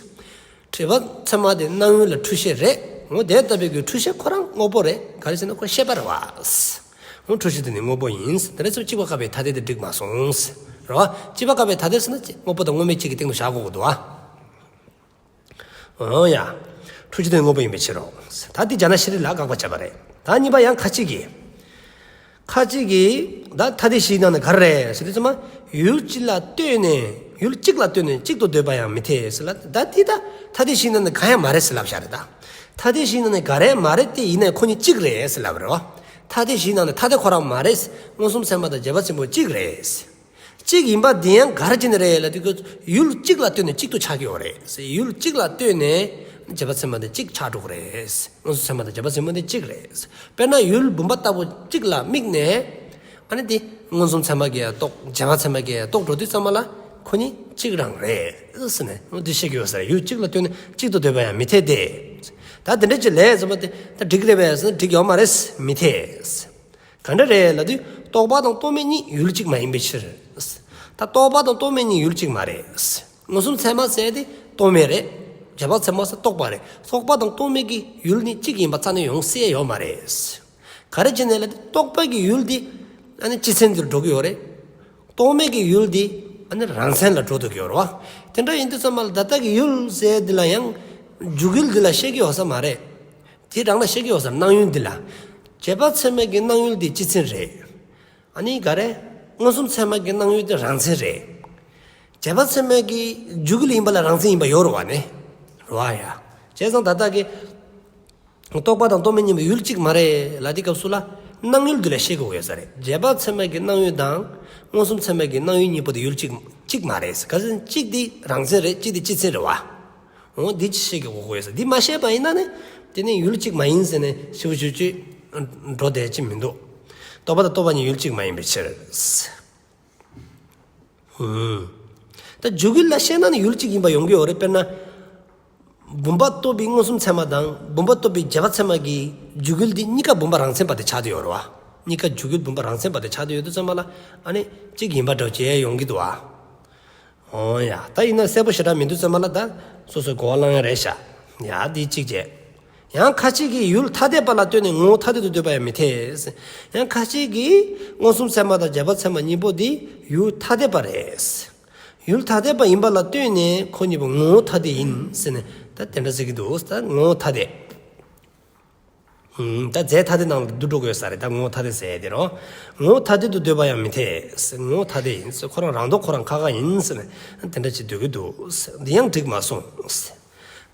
རྗེས་དཔག་ཚད་མ་དེ་སྣང་ཡུལ་ལ་འཁྲུལ་ཤེས་རེད། འོ་དེ་ལྟ་བུའི་གི་འཁྲུལ་ཤེས་ཁོ་རང་དངོས་པོ་རེད། ག་རེ་ཟེར་ན་ཁོ་ཤེས་པ་རེད་བ། འོ་འཁྲུལ་ཤེས་དེ་ནི་དངོས་པོ་ཡིན། དེ་འདྲ་སོང་གཅིག་པ་བཀག་པའི་ཐ་དད་དེ་འགྲིག་མ་སོང་། རེད་བ། གཅིག་པ་བཀག་པའི་ཐ་དད་ཟེར་ན་དངོས་པོ་དང་དངོས་མེད་གཅིག་གི་སྟེང་དུ་བཞག་དགོས་ཀྱི་འདུག་བ། འོ་ཡ། འཁྲུལ་ཤེས་དེ་དངོས་པོ་ཡིན་པའི་ཕྱིར་རོ། ད་འདི་ཛ་ན་ཤྲཱི་ལ་དགག་པ་བྱས་པ་རེད། ད་གཉིས་པ་ཡང་ཁ་ཅིག་གིས། ཁ་ཅིག་གིས་ད་ཐ་དད་བཞིའི་ནང་ནས་ག་རེ་རེད་ཟེར་དུས་ཙམ་མ། ཡུལ་སྤྱི་ལ་ལྟོས་ནས་ཡུལ་གཅིག་ལ་ལྟོས་ནས་གཅིག་ཏུ་འདོད་པ་ཡང་མི་འཐད་ཟེར་ལ། ད་དེ་ད་ཐ་དད་བཞིའི་ནང་ནས་གང་ཡང་མ་རེད་ཟེར་ལབ་བཞག་རེད་ད། ཐ་དད་བཞིའི་ནང་ནས་ག་རེ་མ་རེད་དེ་ཡིན་ནའི་ཁོ་གཉིས་གཅིག་རེད་ཟེར་ལབ་རེད་བ། ཐ་དད་བཞིའི་ནང་ནས་ཐ་དད་ཁོ་རང་མ་རེད། མངོན་སུམ་ཚད་མ་དང་རྗེས་དཔག་ཚད་མ་གཅིག་རེད། གཅིག་ཡིན་པ་འདི་ཡང་ག་རེ་བྱས་ནས་རེད་ལབ་དུས་ཡུལ་གཅིག་ལ་ལྟོས་ནས་གཅིག་ཏུ་ཆགས་ཀྱི་ཡོད་རེད། ཡུལ་གཅིག་ལ་ལྟོས་ནས་རྗེས་དཔག་ཚད་མ་དེ་གཅིག་ཆགས་འགྲོ་གི་རེད། མངོན་སུམ་ཚད་མ་དང་རྗེས་དཔག་ཚད་མ་དེ་གཅིག་རེད། དཔེར་ན་ཡུལ་བུམ་པ་ལྟ་བུ་གཅིག་ལ་དམིགས་ནས། ཨ་ནི་དེ་མངོན་སུམ་ཚད་མ་གིས་རྟོགས། རྗེས་དཔག་ཚད་མ་གིས་རྟོགས་འགྲོ་དུས་ཙམ་པ་ལ་ཁོ་གཉིས་གཅིག་རང་རེད་ཟེར་ནས་འདི་བཤད་ཀྱི་ཡོད་ས་རེད། ཡུལ་གཅིག་ལ་ལྟོས་ནས་གཅིག་ཏུ་འདོད་པ་ཡང་མི་འཐད་དེ། ད་དེ་འདྲ་ཅིག་ལས་ཟེར་བ་དེ་ད་འགྲིག་རེད་པས་ཟེར་ན་འགྲིག་ཡོད་མ་རེད། མི་འཐད། ག་འདྲ་རེད་ལབ་དུས་རྟོག་པ་དང་རྟོག་མེད་གཉིས་ཡུལ་གཅིག་མ་ཡིན་པའི་ཕྱིར། ད་རྟོག་པ་དང་རྟོག་མེད་གཉིས་ཡུལ་གཅིག་མ་རེད། མངོན་སུམ་ཚད་མ་ཟེར་དེ་རྟོག་མེད་རེད། རྗེས་དཔག་ཚད་མ་ཟེར་རྟོག་པ་རེད། རྟོག་པ་དང་རྟོག་མེད་ཀྱི་ཡུལ་ནི་གཅིག་ཡིན་པ་རྩ་ནས་ཡོང་སྲིད་ཡོད་མ་རེད། ག་རེ་བྱས་ནས་ལབ་དུས་རྟོག་པ་གི་ཡུལ་དེ་ཨ་ནི་སྤྱི་མཚན་དེར་འགྲོ་གི་ཡོད་རེད། རྟོག་མེད་ཀྱི་ཡུལ་དེ་ཨ་ནི་རང་མཚན་ལ་འགྲོ་ཐུབ་ཀྱི་ཡོད་རེད་བ། དེ་འདྲ་ཡིན་དུས་ཙམ་པ་ལ་ད་ལྟ་གི་ཡུལ་ཟེར་འདི་ལ་ཡང་འཇུག་ཡུལ་འདི་ལ་བཤད་ཀྱི་ཡོད་ས་མ་རེད། དེ་རང་ལ་བཤད་ཀྱི་ཡོད་ས་རེད། སྣང་ཡུལ་འདི་ལ། རྗེས་དཔག་ཚད་མ་གི་སྣང་ཡུལ་དེ་སྤྱི་མཚན་རེད། ཨ་ནི་ག་རེ། མངོན་སུམ་ཚད་མ་གི་སྣང་ཡུལ་དེ་རང་མཚན་རེད། རྗེས་དཔག་ཚད་མ་གི་འཇུག་ཡུལ་ཡིན་པ་ལ་རང་མཚན་ཡིན་པ་ཡོད་རེད་བ་ནི། རེད་བ་ཡ། བྱས་ཙང་ད་ལྟ་གི་རྟོག་པ་དང་རྟོག་མེད་གཉིས་པོ་ཡུལ་གཅིག་མ་རེད་ལབ་དུས་སྐབས་སུ་ལ་སྣང་ཡུལ་འདི་ལ་བཤད་དགོས་ཡོད་ས་རེད། རྗེས་དཔག་ཚད་མ་གི་སྣང་ཡུལ་དང་མངོན་སུམ་ཚད་མ་གི་སྣང་ཡུལ་གཉིས་པོ་དེ་ཡུལ་གཅིག་གཅིག་མ་རེད། ག་ཟེར་ན་གཅིག་དེ་རང་མཚན་རེད། གཅིག་དེ་སྤྱི་མཚན་རེད་བ། འོ་འདི་ཅི་ཤེས་ཀྱི་དགོས་དགོས་ཡོད་ས། འདི་མ་ཤེས་པ་ཡིན་ན་ནི་དེ་ནི་ཡུལ་གཅིག་མ་ཡིན་ཟེར་ནས་ཞིབ་ཞིབ་ཅིག་འགྲོ་བསྡད་ཀྱི་མི་འདུག་རྟོག་པ་དང་རྟོག་པ་གཉིས་ཡུལ་གཅིག་མ་ཡིན་པའི་ཕྱིར། ཧུམ། ད་འཇུག་ཡུལ་ལ་བཤད་ན་ནི་ཡུལ་གཅིག་ཡིན་པ་ཡོང་གི་ཡོད་རེད། དཔེར་ན། བུམ་པ་རྟོགས་པའི་མངོན་སུམ་ཚད་མ་དང་བུམ་པ་རྟོགས་པའི་རྗེས་དཔག་ཚད་མ་གི་འཇུག་ཡུལ་འདི་གཉིས་ཀ་བུམ་པ་རང་མཚན་པ་དེ་ཆགས་བསྡད་ཡོད་རེད་བ། གཉིས་ཀ་འཇུག་ཡུལ་བུམ་པ་རང་མཚན་པ་དེ་ཆགས་བསྡད་ཡོད་དུས་ཙམ་པ་ལ་ཨ་ནི་གཅིག་ཡིན་པ་འདྲ་བོ་ཅིག་ཡོང་གི་འདུག་བ། འོ་ཡ། ད་ཡིན་ན་གསལ་པོ་ཞེ་དྲག་མི་འདུག་ཙམ་པ་ལ་ད་སོ་སོའི་གོ་བ་བླང་ཡ་རེད་ཤག་ཡ་འདི་གཅིག་བྱས། ཡང་ཁ་ཅིག་གིས་ཡུལ་ཐ་དད་པ་ལ་ལྟོས་ནས་ངོ་བོ་ཐ་དད་དུ་འདོད་པ་ཡང་མི་འཐད། ཡང་ཁ་ཅིག་གིས་མངོན་སུམ་ཚད་མ་དང་རྗེས་དཔག་ཚད་མ་གཉིས་པོ་འདི་ཡུལ་ཐ་དད་པ་རེད། ཡུལ་ཐ་དད་པ་ཡིན་པ་ལ་ལྟོས་ནས་ཁོ་གཉིས་པོ་ངོ་བོ་ཐ་དད་ཡིན་ཟེར་ནས་ད་དེ་འདྲ་ཟེར་གྱི་འདུག་ད་ངོ་བོ་ཐ་དད། ད་རྫས་ཐ་དད་ནང་ལ་བསྡུ་འགྲོ་དགོས་ས་རེད། ད་ངོ་བོ་ཐ་དད་ཟེར་ཡ་དེ་རོ། ངོ་བོ་ཐ་དད་དུ་འདོད་པ་ཡང་མི་འཐད། ངོ་བོ་ཐ་དད་ཡིན། ཁོ་རང་རང་ལྡོག་ཁོ་རང་ཁ་ཁ་ཡིན་ཟེར་ནས་དེ་འདྲ་ཅིག་འདོད་ཀྱི་འདུག་འདི་ཡང་འགྲིག་མ་སོང་།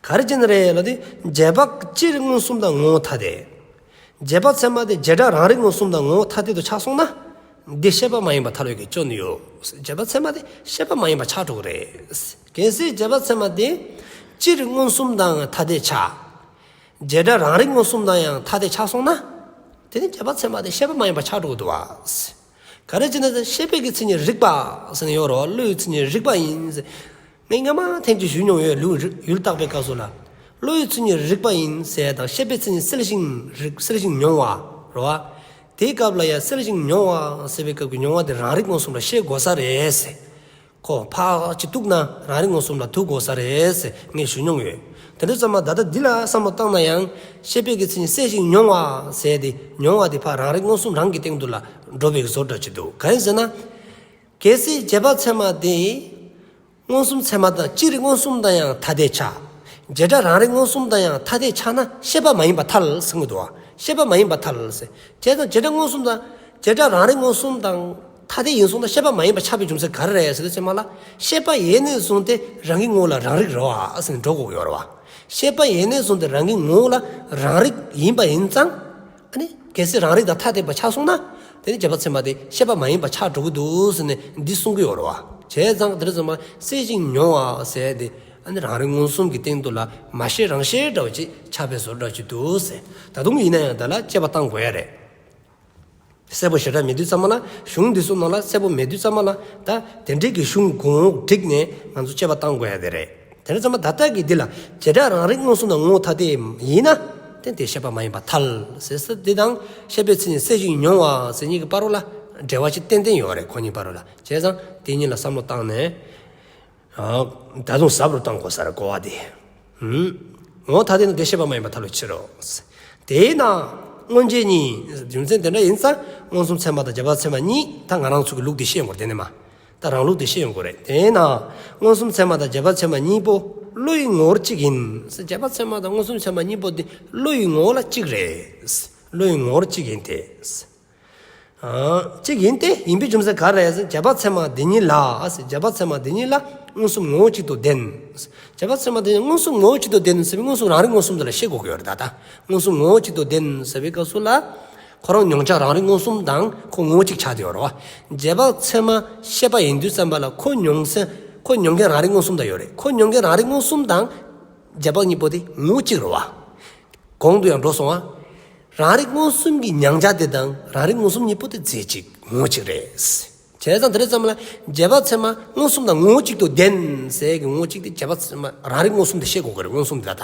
ག་རེ་བྱས་ནས་རེད་ལབ་དུས་རྗེས་དཔག་སྤྱིར་མངོན་སུམ་དང་ངོ་བོ་ཐ་དད། རྗེས་དཔག་ཚད་མ་དེ་བྱེ་བྲག་རང་རིག་མངོན་སུམ་དང་ངོ་བོ་ཐ་དད་དུ་ཆགས་སོང་ན། འདི་ཤེས་པ་མ་ཡིན་པར་ཐལ་བའི་གི་སྐྱོན་ཡོད། རྗེས་དཔག་ཚད་མ་དེ་ཤེས་པ་མ་ཡིན་པ་ཆགས་འགྲོ་གི་རེད། གལ་སྲིད་རྗེས་དཔག་ཚད་མ་དེ་སྤྱིར་མངོན་སུམ་དང་ཐ་དད་ཆགས། བྱེ་བྲག་རང་རིག་མངོན་སུམ་དང་ཡང་ཐ་དད་ཆགས་སོང་ན། དེ་ནི་རྗེས་དཔག་ཚད་མ་དེ་ཤེས་པ་མ་ཡིན་པ་ཆགས་འགྲོ་གི་འདུག་བ། ག་རེ་བྱས་ན་ཤེས་པའི་གི་མཚན་ཉིད་རིག་པ་ཟེར་ནས་ཡོད་རེད་བ། བློའི་མཚན་ཉིད་རིག་པ་ཡིན་ཟེར། ངས་སྔ་མ་ཐེངས་གཅིག་ཞུས་མྱོང་ཡོད། ལུགས་རིགས་ཡུལ་བརྟག་པའི་སྐབས་སུ་ལ། བློའི་མཚན་ཉིད་རིག་པ་ཡིན་ཟེར་དང་ཤེས་པའི་མཚན་ཉིད་གསལ་ཞིང་རིག་གསལ་ཞིང་མྱོང་བ་རེད་བ། དེའི་སྐབས་ལ་ཡང་གསལ་ཞིང་མྱོང་བ་ཟེར་བའི་སྐབས་ཀྱི་མྱོང་བ་དེ་རང་རིག་མངོན་སུམ་ལ་ཤེས་དགོས་ས་རེད་ཟེར། ཁོ་ཕར་ཅིག་གཏུགས་ན་རང་རིག་མངོན་སུམ་ལ་ཐུག་དགོས་ས་རེད་ཟེར་ངས་ཞུ་མྱོང་ཡོད། དེ་འདྲ་ཙམ་མ་ད་ལྟ་འདི་ལ་བསམ་བློ་བཏང་ན་ཡང་ཤེས་པའི་གི་མཚན་ཉིད་གསལ་ཞིང་མྱོང་བ་ཟེར་དེ་མྱོང་བ་དེ་ཕར་རང་རིག་མངོན་སུམ་རང་གི་སྟེང་དུ་ལ་འགྲོ་བའི་བཟོ་འདྲ་ཅིག་འདུག་གང་ཡིན་ཟེར་ན། གལ་སྲིད་རྗེས་དཔག་ཚད་མ་དེ་མངོན་སུམ་ཚད་མ་དང་སྤྱིར་མངོན་སུམ་དང་ཡང་ཐ་དད་ཆགས། བྱེ་བྲག་རང་རིག་མངོན་སུམ་དང་ཡང་ཐ་དད་ཆགས་ན་ཤེས་པ་མ་ཡིན་པར་ཐལ་གསུང་གི་འདུག་བ། ཤེས་པ་མ་ཡིན་པར་ཐལ་ཟེར། བྱས་ཙང་བྱེ་བྲག་མངོན་སུམ་དང་བྱེ་བྲག་རང་རིག་མངོན་སུམ་དང་ཐ་དད་ཡིན་སོང་ན་ཤེས་པ་མ་ཡིན་པ་ཆགས་པའི་རྒྱུ་མཚན་ག་རེ་རེད་ཟེར་དུས་ཚོད་མ་ལ་ཤེས་པ་ཡེ་ནས་བཟུང་སྟེ་རང་གི་ངོ་བོ་ལ་རང་རིག་རེད་བ་ཟེར་ནས་འགྲོ་དགོས་ཀྱི་ཡོད་རེད་བ། ཤེས་པ་ཡེ་ནས་བཟུང་སྟེ་རང་གི་ངོ་བོ་ལ་རང་རིག་ཡིན་པ་ཡིན་ཙང་། ཨ་ནི་གལ་སྲིད་རང་རིག་དང་ཐ་དད་པ་ཆགས་སོང་ན། དེ་ནི་རྗེས་དཔག་ཚད་མ་དེ་ཤེས་པ་མ་ཡིན་པ་ཆགས་འགྲོ་གི་འདུག་ཟེར་ནས་འདི་གསུང་གི་ཡོད་རེད་བ། བྱས་ཙང་དེ་རེད་ཙམ་པ་གསལ་ཞིང་མྱོང་བ་ཟེར་དེ་ཨ་ནི་རང་རིག་མངོན་སུམ་གྱི་སྟེང་དུ་ལ་མ་ཤེས་རང་ཤེས་འདྲ་བ་ཅིག་ཆགས་པའི་བཟོ་འདྲ་ཅིག་འདུག་ཟེར། ད་དུང་ཡིན་ན་ཡང་ད་ལ་དཔྱད་པ་བཏང་དགོས་ཡ་རེད། གསལ་པོ་ཞེ་དྲག་མེད་དུས་ཙམ་པ་ལ་གཞུང་འདི་ཚོ་ནང་ལ་གསལ་པོ་མེད་དུས་ཙམ་པ་ལ་ད་དེ་འདྲའི་གི་གཞུང་གོང་འོག་བསྒྲིགས་ནས་ང་ཚོ་དཔྱད་པ་བཏང་དགོས་ཡ་དེ་རེད། དེ་རེད་ཙམ་པ་ད་ལྟ་གི་འདི་ལ་བྱེ་བྲག་རང་རིག་མངོན་སུམ་དང་ངོ་བོ་ཐ་དད་ཡིན་ན་དེ་དེ་ཤེས་པ་མ་ཡིན་པར་ཐལ་ཟེར་ས་འདི་དང་ཤེས་པའི་མཚན་ཉིད་གསལ་ཞིང་མྱོང་བ་ཟེར་གཉིས་ཀྱི་བར་རུ་ལ་འབྲེལ་བ་ཅིག་ཏན་ཏན་ཡོད་རེད། ཁོ་གཉིས་བར་རུ་ལ། བྱས་ཙང་དེ་གཉིས་ལ་བསམ་བློ་བཏང་ནས། ད་དུང་ཟབ་རུ་བཏང་དགོས་ས་རེད་གོ་བ་དེ། ངོ་བོ་ཐ་དད་ནི་དེ་ཤེས་པ་མ་ཡིན་པར་ཐལ་བའི་ཕྱིར་རོ། དེས་ན་མངོན་རྗེས་གཉིས། རྒྱུ་མཚན་དེ་འདྲ་ཡིན་ཙང་མངོན་སུམ་ཚད་མ་དང་རྗེས་དཔག་ཚད་མ་གཉིས། ད་ང་རང་ཚོ་གི་ལུགས་དེ་ཤེས་ཡོང་གི་རེད། དེ་ནས་མ། ད་རང་ལུགས་དེ་ཤེས་ཡོང་གི་རེད། དེས་ན་མངོན་སུམ་ཚད་མ་དང་རྗེས་དཔག་ཚད་མ་གཉིས་པོ་བློ་ཡི་ངོ་བོར་གཅིག་ཡིན། རྗེས་དཔག་ཚད་མ་དང་མངོན་སུམ་ཚད་མ་གཉིས་པོ་དེ་བློ་ཡི་ངོ་བོ་ལ་གཅིག་རེད། བློ་ཡི་ངོ་བོར་གཅིག་ཡིན་ཏེ། གཅིག་ཡིན་ཏེ། ཡིན་པའི་རྒྱུ་མཚན་ག་རེ་རེད་ཟེར་ན་རྗེས་དཔག་ཚད་མ་འདི་ཉིད་ལ། རྗེས་དཔག་ཚད་མ་འདི་ཉིད་ལ་ མངོན་སུམ་ངོ་བོ་གཅིག་ཏུ་ལྡན། བྱས་པ་ཚད་མ་དེ་མངོན་སུམ་ངོ་བོ་གཅིག་ཏུ་ལྡན་ཟེར་བའི་མངོན་སུམ་རང་རིག་མངོན་སུམ་དེ་ལ་བཤད་དགོས་ཀྱི་ཡོད་རེད་ད་ལྟ། མངོན་སུམ་ངོ་བོ་གཅིག་ཏུ་ལྡན་ཟེར་བའི་སྐབས་སུ་ལ། ཁོ་རང་མྱོང་བྱ་རང་རིག་མངོན་སུམ་དང་ཁོ་ངོ་བོ་གཅིག་ཆགས་བསྡད་ཡོད་རེད་བ། བྱས་པ་ཚད་མ་བཤད་པ་ཡིན་དུས་ཙམ་པ་ལ་ཁོ་མྱོང་ཚེ་ཁོ་མྱོང་མཁན་རང་རིག་མངོན་སུམ་དང་ཡོད་རེད། ཁོ་མྱོང་མཁན་རང་རིག་མངོན་སུམ་དང་བྱས་པ་གཉིས་པོ་དེ་ངོ་བོ་གཅིག་རེད་བ། གོང་དུ་ཡང་འགྲོ་སོང་བ། རང་རིག་མངོན་སུམ་གྱི་མྱང་བྱ་དེ་དང་རང་རིག་མངོན་སུམ་གཉིས་པོ་དེ་རྫས་གཅིག་ངོ་བོ་གཅིག་རེད། བྱས་ཙང་དེ་རེད་ཙམ་ལ་བྱས་པ་ཚད་མ་མངོན་སུམ་དང་ངོ་བོ་གཅིག་ཏུ་ལྡན་ཟེར་གྱི་ངོ་བོ་གཅིག་དེ་བྱས་པ་ཚད་མ་རང་རིག་མངོན་སུམ་དེ་བཤད་དགོས་ཀྱི་རེད། མངོན་སུམ་དེ་ད་ལྟ།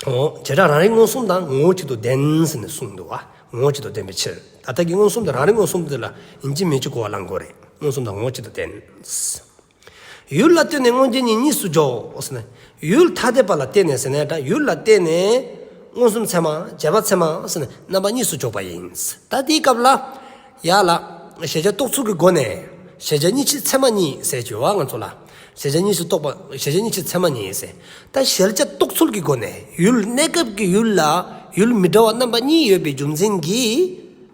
འོ། བྱེ་བྲག་རང་རིག་མངོན་སུམ་དང་ངོ་བོ་གཅིག་ཏུ་ལྡན་ཟེར་ནས་གསུངས་འདུག་བ། ངོ་བོ་གཅིག་ཏུ་ལྡན་པའི་ཕྱིར། ད་ལྟ་གི་མངོན་སུམ་དེ་རང་རིག་མངོན་སུམ་དེ་ལ་ཡིན་གཅིག་མིན་གཅིག་གོ་བ་བླང་དགོས་རེད། མངོན་སུམ་དང་ངོ་བོ་གཅིག་ཏུ་ལྡན། ཡུལ་ལ་ལྟོས་ནས་མངོན་རྗེས་གཉིས་གཉིས་སུ་འཇོག་ཟེར་ན། ཡུལ་ཐ་དད་པ་ལ་ལྟོས་ནས་ཟེར་ན་ད་ཡུལ་ལ་ལྟོས་ནས་མངོན་སུམ་ཚད་མ་བྱས་པ་ཚད་མ་ཟེར་ན་རྣམ་པ་གཉིས་སུ་འཇོག་པ་ཡིན། ད་དེའི་སྐབས་ལ་ཡ་ལ་གཞལ་བྱ་རྟོགས་ཚུལ་གྱི་སྒོ་ནས་གཞལ་བྱ་གཉིས་ཆའི་ཚད་མ་གཉིས་ཟེར་གྱི་ཡོད་བ་ང་ཚོ་ལ། གཞལ་བྱ་གཉིས་སུ་རྟོགས་པ་གཞལ་བྱ་གཉིས་ཆའི་ཚད་མ་གཉིས་ཟེར། ད་གཞལ་བྱ་རྟོགས་ཚུལ་གྱི་སྒོ་ནས་ཡུལ་གནས་སྐབས་ཀྱི་ཡུལ་ལ་ཡུལ་མི་འདྲ་བ་རྣམ་པ་གཉིས་ཡོད་པའི་རྒྱུ་མཚན་གྱིས་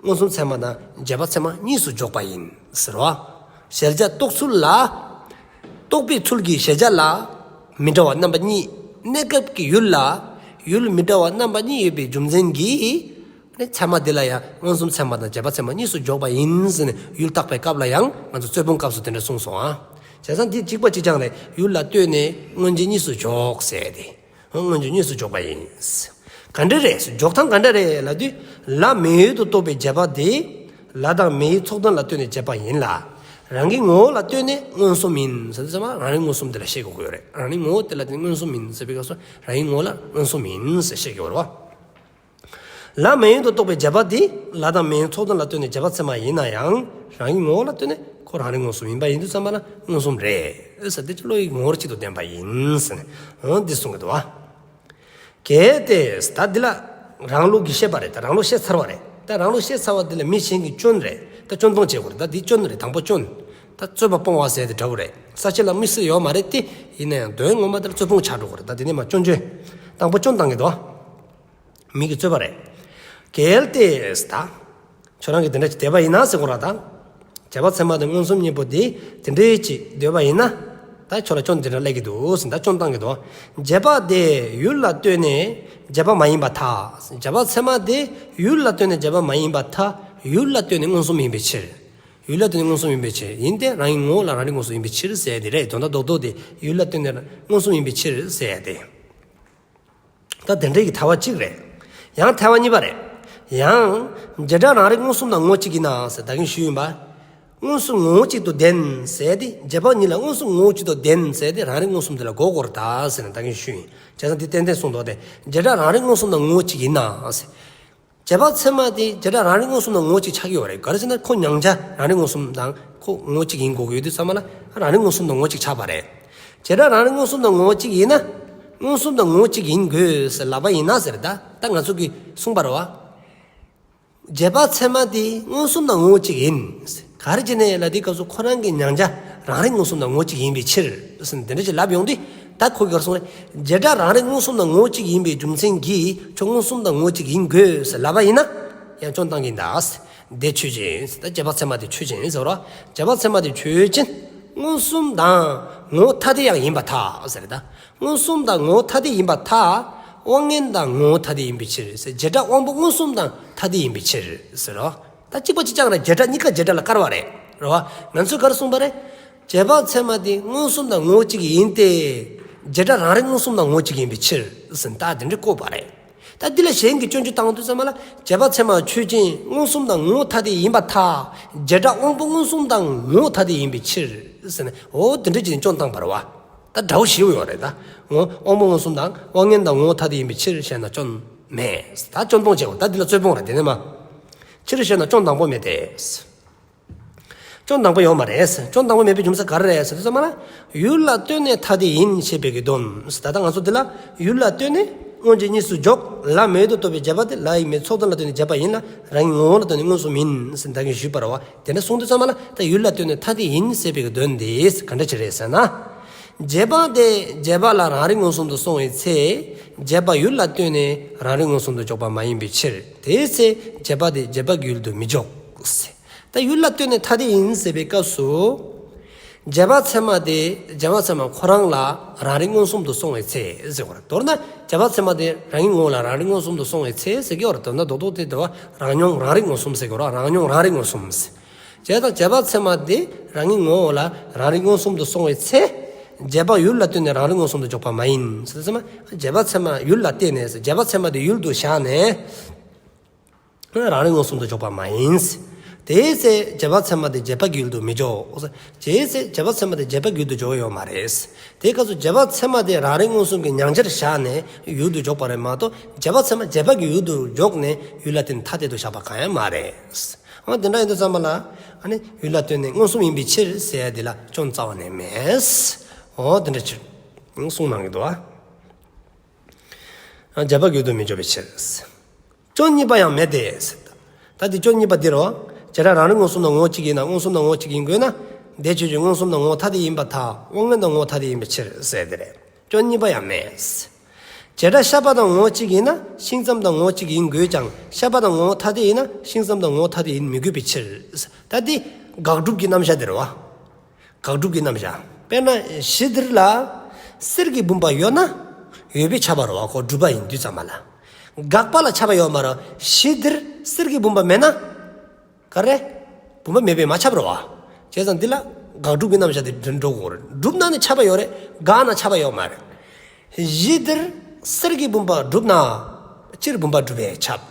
མངོན་སུམ་ཚད་མ་དང་བྱས་པ་ཚད་མ་གཉིས་སུ་འཇོག་པ་ཡིན་ཟེར་བ། གཞལ་བྱ་རྟོགས་ཚུལ་ལ། རྟོགས་པའི་ཚུལ་གྱི་གཞལ་བྱ་ལ་མི་འདྲ་བ་རྣམ་པ་གཉིས། གནས་སྐབས་ཀྱི་ཡུལ་ལ་ཡུལ་མི་འདྲ་བ་རྣམ་པ་གཉིས་ཡོད་པའི་རྒྱུ་མཚན་གྱིས། ནི་ཚད་མ་འདི་ལ་ཡང་མངོན་སུམ་ཚད་མ་དང་བྱས་པ་ཚད་མ་གཉིས་སུ་འཇོག་པ་ཡིན་ཟེར་ནས་ཡུལ་བརྟག་པའི་སྐབས་ལ་ཡང་ང་ཚོ་རྩོད་སྤོང་སྐབས་སུ་དེ་འདྲ་གསུངས་སོང་ཨ། བྱས་ཙང་འདི་གཅིག་པ་གཅིག་རྐྱང་རེད། ཡུལ་ལ་ལྟོས་ནས་མངོན་རྗེས་གཉིས་སུ་འཇོག་ཟེར་ཏེ། མངོན་རྗེས་གཉིས་སུ་འཇོག་པ་ཡིན། ག་འདྲ་རེད། འཇོག་སྟངས་ག་འདྲ་རེད་ལབ་དུས། ལ་མེ་ཡོད་དུ་རྟོགས་པའི་བྱས་པ་དེ། ལ་དང་མེའི་ཚོགས་དོན་ལ་ལྟོས་ནས་བྱས་པ་ཡིན་ལ། རང་གི་ངོ་བོ་ལ་ལྟོས་ནས་མངོན་སུམ་ཡིན་ཟེར་དུས་ཙམ་པ་རང་རིག་མངོན་སུམ་དེ་ལ་བཤད་དགོས་ཀྱི་ཡོད་རེད། རང་རིག་ངོ་བོ་དེ་ལ་ལྟོས་ནས་མངོན་སུམ་ཡིན་ཟེར་བའི་སྐབས་སུ་རང་རིག་ངོ་བོ་ལ་མངོན་སུམ་ཡིན་ཟེར་བཤད་ཀྱི་ཡོད་རེད་བ། ལ་མེ་ཡོད་དུ་རྟོགས་པའི་བྱས་པ་དེ་ལ་དང་མེའི་ཚོགས་དོན་ལ་ལྟོས་ནས་བྱས་པ་ཚད་མ་ཡིན་ན་ཡང་རང་གི་ངོ་བོ་ལ་ལྟོས་ནས་ཁོ་རང་རིག་མངོན་སུམ་ཡིན་པ་ཡིན་དུས་ཙམ་པ་ལ་མངོན་སུམ་རེད་ཟེར་ཏེ་བློ་ཡི་ངོ་བོར་གཅིག་ཏུ་ལྡན་པ་ཡིན་ཟེར་ནས་འོ་འདི་གསུང་གི་འདུག་བ། གལ་ཏེ་ད་འདི་ལ་རང་ལུགས་ཀྱི་བཤད་པ་རེད། ད་རང་ལུགས་བཤད་ཚར་བ་རེད། ད་རང་ལུགས་བཤད་ཚར་བ་འདི་ལ་མི་གཞན་གྱི་སྐྱོན་རེད། ད་སྐྱོན་སྤོང་བྱེད་དགོས་རེད། ད་འདི་སྐྱོན་རེད། དང་པོ་སྐྱོན། ད་རྩོད་པ་སྤོང་བ་ཟེར་དེ་འདྲ་བོ་རེད། ས་བཅད་ལ་དམིགས་བསལ་ཡོད་མ་རེད་དེ། ཡིན་ན་ཡང་དོན་ངོ་མ་དེར་རྩོད་སྤོང་ཆགས་འགྲོ་གི་རེད། ད་དེ་ནས་མ་སྐྱོན་བརྗོད། དང་པོ་སྐྱོན་བཏང་གི་འདུག་མི་གི་རྩོད་པ་རེད། གལ་ཏེ་ད། ཁྱོད་རང་གིས་དེ་འདྲ་ཅིག་འདོད་པ་ཡིན་ན་ཟེར་གོ་ར་ད། བྱས་པ་ཚད་མ་དང་མངོན་སུམ་གཉིས་པོ་དེ་དེ་འདྲའི་ཅིག་འདོད་པ་ཡིན་ན། ད་ཁྱོད་ལ་སྐྱོན་དེ་འདྲ་སླེབས་ཀྱི་འདུག་ཟེར་ད་སྐྱོན་བཏང་གི་འདུག་བྱས་པ་དེ་ཡུལ་ལ་ལྟོས་ནས་བྱས་པ་མ་ཡིན་པར་ཐལ། བྱས་པ་ཚད་མ་དེ་ཡུལ་ལ་ལྟོས་ནས་བྱས་པ་མ་ཡིན་པར་ཐལ། ཡུལ་ལ་ལྟོས་ནས་མངོན་སུམ་ཡིན་པའི་ཕྱིར། ཡུལ་ལ་ལྟོས་ནས་མངོན་སུམ་ཡིན་པའི་ཕྱིར། ཡིན་ཏེ་རང་གི་ངོ་བོ་ལ་རང་རིག་མངོན་སུམ་ཡིན་པའི་ཕྱིར་ཟེར་ཡ་དེ་རེད། དོན་དག་རྡོག་རྡོག་དེ་ཡུལ་ལ་ལྟོས་ནས་མངོན་སུམ་ཡིན་པའི་ཕྱིར་ཟེར་ཡ་དེ། ད་དེ་འདྲའི་གི་ཐལ་བ་གཅིག་རེད། ཡང་ཐལ་བ་གཉིས་པ་རེད། ཡང་། བྱེ་བྲག་རང་རིག་མངོན་སུམ་དང་ངོ་བོ་གཅིག་ཡིན་ན་ཟེར་ད་གིན་ཞུས་ཡིན་པ། མངོན་སུམ་ངོ་བོ་གཅིག་ཏུ་ལྡན་ཟེར་ཏེ་བྱས་པ་གཉིས་ལ་མངོན་སུམ་ངོ་བོ་གཅིག་ཏུ་ལྡན་ཟེར་ཏེ་རང་རིག་མངོན་སུམ་དེ་ལ་གོ་དགོས་རེད་ད་ཟེར་ནས་ད་གིན་ཞུས་ཡིན། བྱས་ཙང་འདི་ཏན་ཏན་གསུངས་འདུག་སྟེ་བྱེ་བྲག་རང་རིག་མངོན་སུམ་དང་ངོ་བོ་གཅིག་ཡིན་ན་ཟེར། བྱས་པ་ཚད་མ་དེ་བྱེ་བྲག་རང་རིག་མངོན་སུམ་དང་ངོ་བོ་གཅིག་ཆགས་ཀྱི་ཡོད་རེད། ག་རེ་ཟེར་ན་ཁོ་མྱང་བྱ་རང་རིག་མངོན་སུམ་དང་ཁོ་ངོ་བོ་གཅིག་ཡིན་དགོས་ཀྱི་ཡོད་དུས་ཙམ་པ་ལ་རང་རིག་མངོན་སུམ་དང་ངོ་བོ་གཅིག་ཆགས་པ་རེད། བྱེ་བྲག་རང་རིག་མངོན་སུམ་དང་ངོ་བོ་གཅིག་ཡིན་ན། མངོན་སུམ་དང་ངོ་བོ་གཅིག་ཡིན་དགོས་ཟེར་ལབ་པ་ཡིན་ན་ཟེར་ད། ད་ང་ཚོ་གིས་གསུངས་པ་རེད་བ། བྱས་པ་ཚད་མ་དེ་མངོན་སུམ་དང་ངོ་བོ་གཅིག་ཡིན། ག་རེ་བྱས་ནས་ལབ་དུས་སྐབས་སུ་ཁོ་རང་གི་མྱང་བྱ་རང་རིག་མངོན་སུམ་དང་ངོ་བོ་གཅིག་ཡིན་པའི་ཕྱིར་ཟེར་ནས་དེ་འདྲ་ཞིག་ལབ་ཡོང་དུས། ད་ཁོ་གིས་ག་རེ་གསུངས་རེད། བྱེ་བྲག་རང་རིག་མངོན་སུམ་དང་ངོ་བོ་གཅིག་ཡིན་པའི་རྒྱུ་མཚན་གྱིས་ཁྱོད་མངོན་སུམ་དང་ངོ་བོ་གཅིག་ཡིན་དགོས་ཟེར་ལབ་པ་ཡིན་ན། ཡང་སྐྱོན་བཏང་གི་ཡིན་ད། དེ་ཆོས་ཅན། ད་བྱས་པ་ཚད་མ་དེ་ཆོས་ཅན་ཟེར་རོ། བྱས་པ་ཚད་མ་དེ་ཆོས་ཅན། མངོན་སུམ་དང་ངོ་བོ་ཐ་དད་ཡང་ཡིན་པར་ཐལ་ཟེར་ད། མངོན་སུམ་དང་ངོ་བོ་ཐ་དད་ཡིན་པར་ཐལ། དབང་མངོན་དང་ངོ་བོ་ཐ་དད་ཡིན་པའི་ཕྱིར་ཟེར། བྱེ་བྲག་དབང་པོ་མངོན་སུམ་དང་ཐ་དད་ཡིན་པའི་ཕྱིར་ཟེར་རོ། ད་གཅིག་པ་གཅིག་རྐྱང་རེད། བྱེ་བྲག་གཉིས་ཀ་བྱེ་བྲག་ལ་བཀར་བ་རེད། རེད་བ། ང་ཚོས་ག་རེ་གསུངས་པ་རེད། བྱས་པ་ཚད་མ་དེ་མངོན་སུམ་དང་ངོ་བོ་གཅིག་ཡིན་ཏེ། བྱེ་བྲག་རང་རིག་མངོན་སུམ་དང་ངོ་བོ་གཅིག་ཡིན་པའི་ཕྱིར་ཟེར་ད་དེ་འདྲ་བཀོད་པ་རེད། ད་འདི་ལ་གཞན་གྱིས་སྐྱོན་བརྗོད་བཏང་དུས་ཙམ་པ་ལ་བྱས་པ་ཚད་མ་ཆོས་ཅན། མངོན་སུམ་དང་ངོ་བོ་ཐ་དད་ཡིན་པར་ཐལ། བྱེ་བྲག་དབང་པོ་མངོན་སུམ་དང་ངོ་བོ་ཐ་དད་ཡིན་པའི་ཕྱིར་ཟེར་ནས་འོ་དེ་འདྲ་བྱས་ནས་སྐྱོན་བཏང་པ་རེད་བ། ད་འདྲ་བོ་ཞིག་ཡོད་རེད་ད། ངོ་དབང་པོ་མངོན་སུམ་དང་དབང་མངོན་དང་ངོ་བོ་ཐ་དད་ཡིན་པའི་ཕྱིར་བཤད་ན་སྐྱོན་མེད། ད་སྐྱོན་སྤོང་བྱེད་དགོས། ད་འདི་ལ་རྩོད་སྤོང་རེད་དེ་ནས་མ། ཕྱིར་བཤད་ན་སྐྱོན་དང་པོ་མེད་དེ། སྐྱོན་དང་པོ་ཡོད་མ་རེད། སྐྱོན་དང་པོ་མེད་པའི་རྒྱུ་མཚན་ག་རེ་རེད་ཟེར་དུས་ཙམ་པ་ལ། ཡུལ་ལ་ལྟོས་ནས་ཐ་དད་ཡིན་ཞེས་པའི་གི་དོན། ད་ལྟ་ང་ཚོ་འདི་ལ་ཡུལ་ལ་ལྟོས་ནས་མངོན་རྗེས་གཉིས་སུ་འཇོག་ལ་མེད་དུ་རྟོགས་པའི་བྱས་པ་དེ་ལ་ཡིན་མིན་ཚོགས་དོན་ལ་ལྟོས་ནས་བྱས་པ་ཡིན་ལ་རང་གི་ངོ་བོ་ལ་ལྟོས་ནས་མངོན་སུམ་ཡིན་ཟེར་ད་གིན་ཞུས་པ་རེད་བ། དེ་འདྲ་གསུངས་དུས་ཙམ་པ་ལ་ད་ཡུལ་ལ་ལྟོས་ནས་ཐ་དད་ཡིན་ཞེས་པའི་གི་དོན་དེ་ག་འདྲ་ཅིག་རེད་ཟེར་ན། བྱས་པ་དེ་བྱས་པ་ལ་རང་རིག་མངོན་སུམ་དུ་སོང་བའི་ཚེ། བྱས་པ་ཡུལ་ལ་ལྟོས་ནས་རང་རིག་མངོན་སུམ་དུ་འཇོག་པ་མ་ཡིན་པའི་ཕྱིར། དེའི་ཚེ་བྱས་པ་དེ་བྱས་པ་གི་ཡུལ་དུ་མི་འཇོག་ད་ཡུལ་ལ་ལྟོས་ནས་ཐ་དད་ཡིན་ཟེར་བའི་སྐབས་སུ། རྗེས་དཔག་ཚད་མ་དེ་རྗེས་དཔག་ཚད་མ་ཁོ་རང་ལ་རང་རིག་མངོན་སུམ་དུ་སོང་བའི་ཚེ་ཟེར་གོ་ར། མདོར་ན་རྗེས་དཔག་ཚད་མ་དེ་རང་ཉིད་ངོ་བོ་ལ་རང་རིག་མངོན་སུམ་དུ་སོང་བའི་ཚེ་ཟེར་གི་ཡོད་ར། མདོར་ན་རྡོག་རྡོག་དེ་དེ་བ་རང་མྱོང་རང་རིག་མངོན་སུམ་ཟེར་གི་ཡོད་ར། རང་མྱོང་རང་རིག་མངོན་སུམ་ཟེར། བྱས་ཙང་རྗེས་དཔག་ཚད་མ་དེ་རང་ཉིད་ངོ་བོ་ལ་རང་རིག་མངོན་སུམ་དུ་སོང་བའི་ཚེ། རྗེས་དཔག་ཡུལ་ལ་ལྟོས་ནས་རང་རིག་མངོན་སུམ་དུ་འཇོག་པ་མ་ཡིན་ཟེར་ཙམ། རྗེས་དཔག་ཚད་མ་ཡུལ་ལ་བརྟེན་ནས་ཟེར། རྗེས་དཔག་ཚད་མ་དེ་ཡུལ་དུ་བཞག་ནས། རང་རིག་མངོན་སུམ་དུ་འཇོག་པ་མ་ཡིན། དེའི་ཚེ་རྗེས་དཔག་ཚད་མ་དེ་རྗེས་དཔག་གི་ཡུལ་དུ་མི་འཇོག་དེའི་ཚེ་རྗེས་དཔག་ཚད་མ་དེ་རྗེས་དཔག་གི་ཡུལ་དུ་འཇོག་ཡོད་མ་རེད། དེའི་སྐབས་སུ་རྗེས་དཔག་ཚད་མ་དེ་རང་རིག་མངོན་སུམ་གྱི་མྱང་བྱར་བཞག་ནས་ཡུལ་དུ་འཇོག་པ་རེད་མ་གཏོགས། རྗེས་དཔག་ཚད་མ་རྗེས་དཔག་གི་ཡུལ་དུ་འཇོག་ནས་ཡུལ་ལ་བརྟེན་ཐ་དད་དུ་བཞག་པ་གང་ཡང་མ་རེད། འོ་དེ་འདྲ་ཡིན་དུས་ཙམ་པ་ལ། ཨ་ནི་ཡུལ་ལ་ལྟོས་ནས་མངོན་སུམ་ཡིན་པའི་ཕྱིར་ཟེར་ཡ་དེ་ལ་སྐྱོན་རྩ་བ་ནས་མེད། འོ་དེ་འདྲ་ཕྱིར་གསུངས་གནང་གི་འདུག་ཨ། རྗེས་དཔག་གི་ཡུལ་དུ་མི་འཇོག་པའི་ཕྱིར། སྐྱོན་གཉིས་པ་ཡང་མེད་དེ། ད་དེ་སྐྱོན་གཉིས་པ་འདི་རེད་བ། བྱེ་བྲག་རང་རིག་མངོན་སུམ་དང་ངོ་བོ་གཅིག་ཡིན་ན་མངོན་སུམ་དང་ངོ་བོ་གཅིག་ཡིན་དགོས་ན། དེ་ཆོས་ཅན་མངོན་སུམ་དང་ངོ་བོ་ཐ་དད་ཡིན་པར་ཐལ། དབང་མངོན་དང་ངོ་བོ་ཐ་དད་ཡིན་པའི་ཕྱིར་ཟེར་དེ་རེད། སྐྱོན་གཉིས་པ་ཡང་མེད། བྱེ་བྲག་ཤ་པ་དང་ངོ་བོ་གཅིག་ཡིན་ན་ཤིང་ཙམ་དང་ངོ་བོ་གཅིག་ཡིན་དགོས་ཀྱང་ཤ་པ་དང་ངོ་བོ་ཐ་དད་ཡིན་ན་ཤིང་ཙམ་དང་ངོ་བོ་ཐ་དད་ཡིན་མི་དགོས་པའི་ཕྱིར། ད་དེ་དགག་སྒྲུབ་ཀྱི་རྣམ་གཞག་དེ་རེད་བ། དགག་སྒྲུབ་ཀྱི་རྣམ་གཞག་དཔེར་ན་གཞི་འདིར་ལ་གསེར་གྱི་བུམ་པ་ཡོད་ན་ཡོད་པས་ཁྱབ་པ་རེད་བ། ཁོ་སྒྲུབ་པ་ཡིན་དུས་ཙམ་པ་ལ། དགག་པ་ལ་ཁྱབ་པ་ཡོད་མ་རེད། གཞི་འདིར་གསེར་གྱི་བུམ་པ་མེད་ན། ག་རེ། བུམ་པ་མེད་པས་མ་ཁྱབ་རེད་བ། བྱས་ཙང་འདི་ལ་དགག་སྒྲུབ་ཀྱི་རྣམ་གཞག་དེ་འགྲོ་དགོས་རེད། སྒྲུབ་ན་ནི་ཁྱབ་པ་ཡོད་རེད། དགག་ན་ཁྱབ་པ་ཡོད་མ་རེད། གཞི་འདིར་གསེར་གྱི་བུམ་པ་གྲུབ་ན། སྤྱིར་བུམ་པ་གྲུབ་པས་ཁྱབ།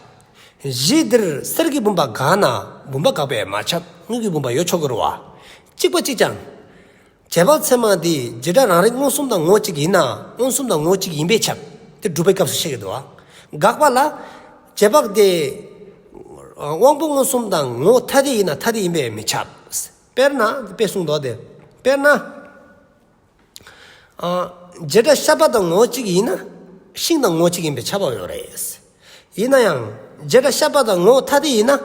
གཞི་འདིར་གསེར་གྱི་བུམ་པ་དགག་ན་བུམ་པ་དགག་པས་མ་ཁྱབ། དངོས་ཀྱི་བུམ་པ་ཡོད་ཆོག་གི་རེད་བ། གཅིག་པ་གཅིག་ཀྱང་། རྗེས་དཔག་ཚད་མ་འདི་བྱེ་བྲག་རང་རིག་མངོན་སུམ་དང་ངོ་བོ་གཅིག་ཡིན་ན་མངོན་སུམ་དང་ངོ་བོ་གཅིག་ཡིན་པས་ཁྱབ། དེ་སྒྲུབ་པའི་སྐབས་སུ་བཤད་ཀྱི་འདུག་བ། དགག་པ་ལ། རྗེས་དཔག་དེ། དབང་པོ་མངོན་སུམ་དང་ངོ་བོ་ཐ་དད་ཡིན་ན་ཐ་དད་ཡིན་པས་མི་ཁྱབ། དཔེར་ན་དཔེ་གསུངས་འདུག་སྟེ། དཔེར་ན། ཨ། བྱེ་བྲག་ཤ་པ་དང་ངོ་བོ་གཅིག་ཡིན་ན་ཤིང་དང་ངོ་བོ་གཅིག་ཡིན་པས་ཁྱབ་པ་ཡོད་རེད། ཡིན་ན་ཡང་བྱེ་བྲག་ཤ་པ་དང་ངོ་བོ་ཐ་དད་ཡིན་ན་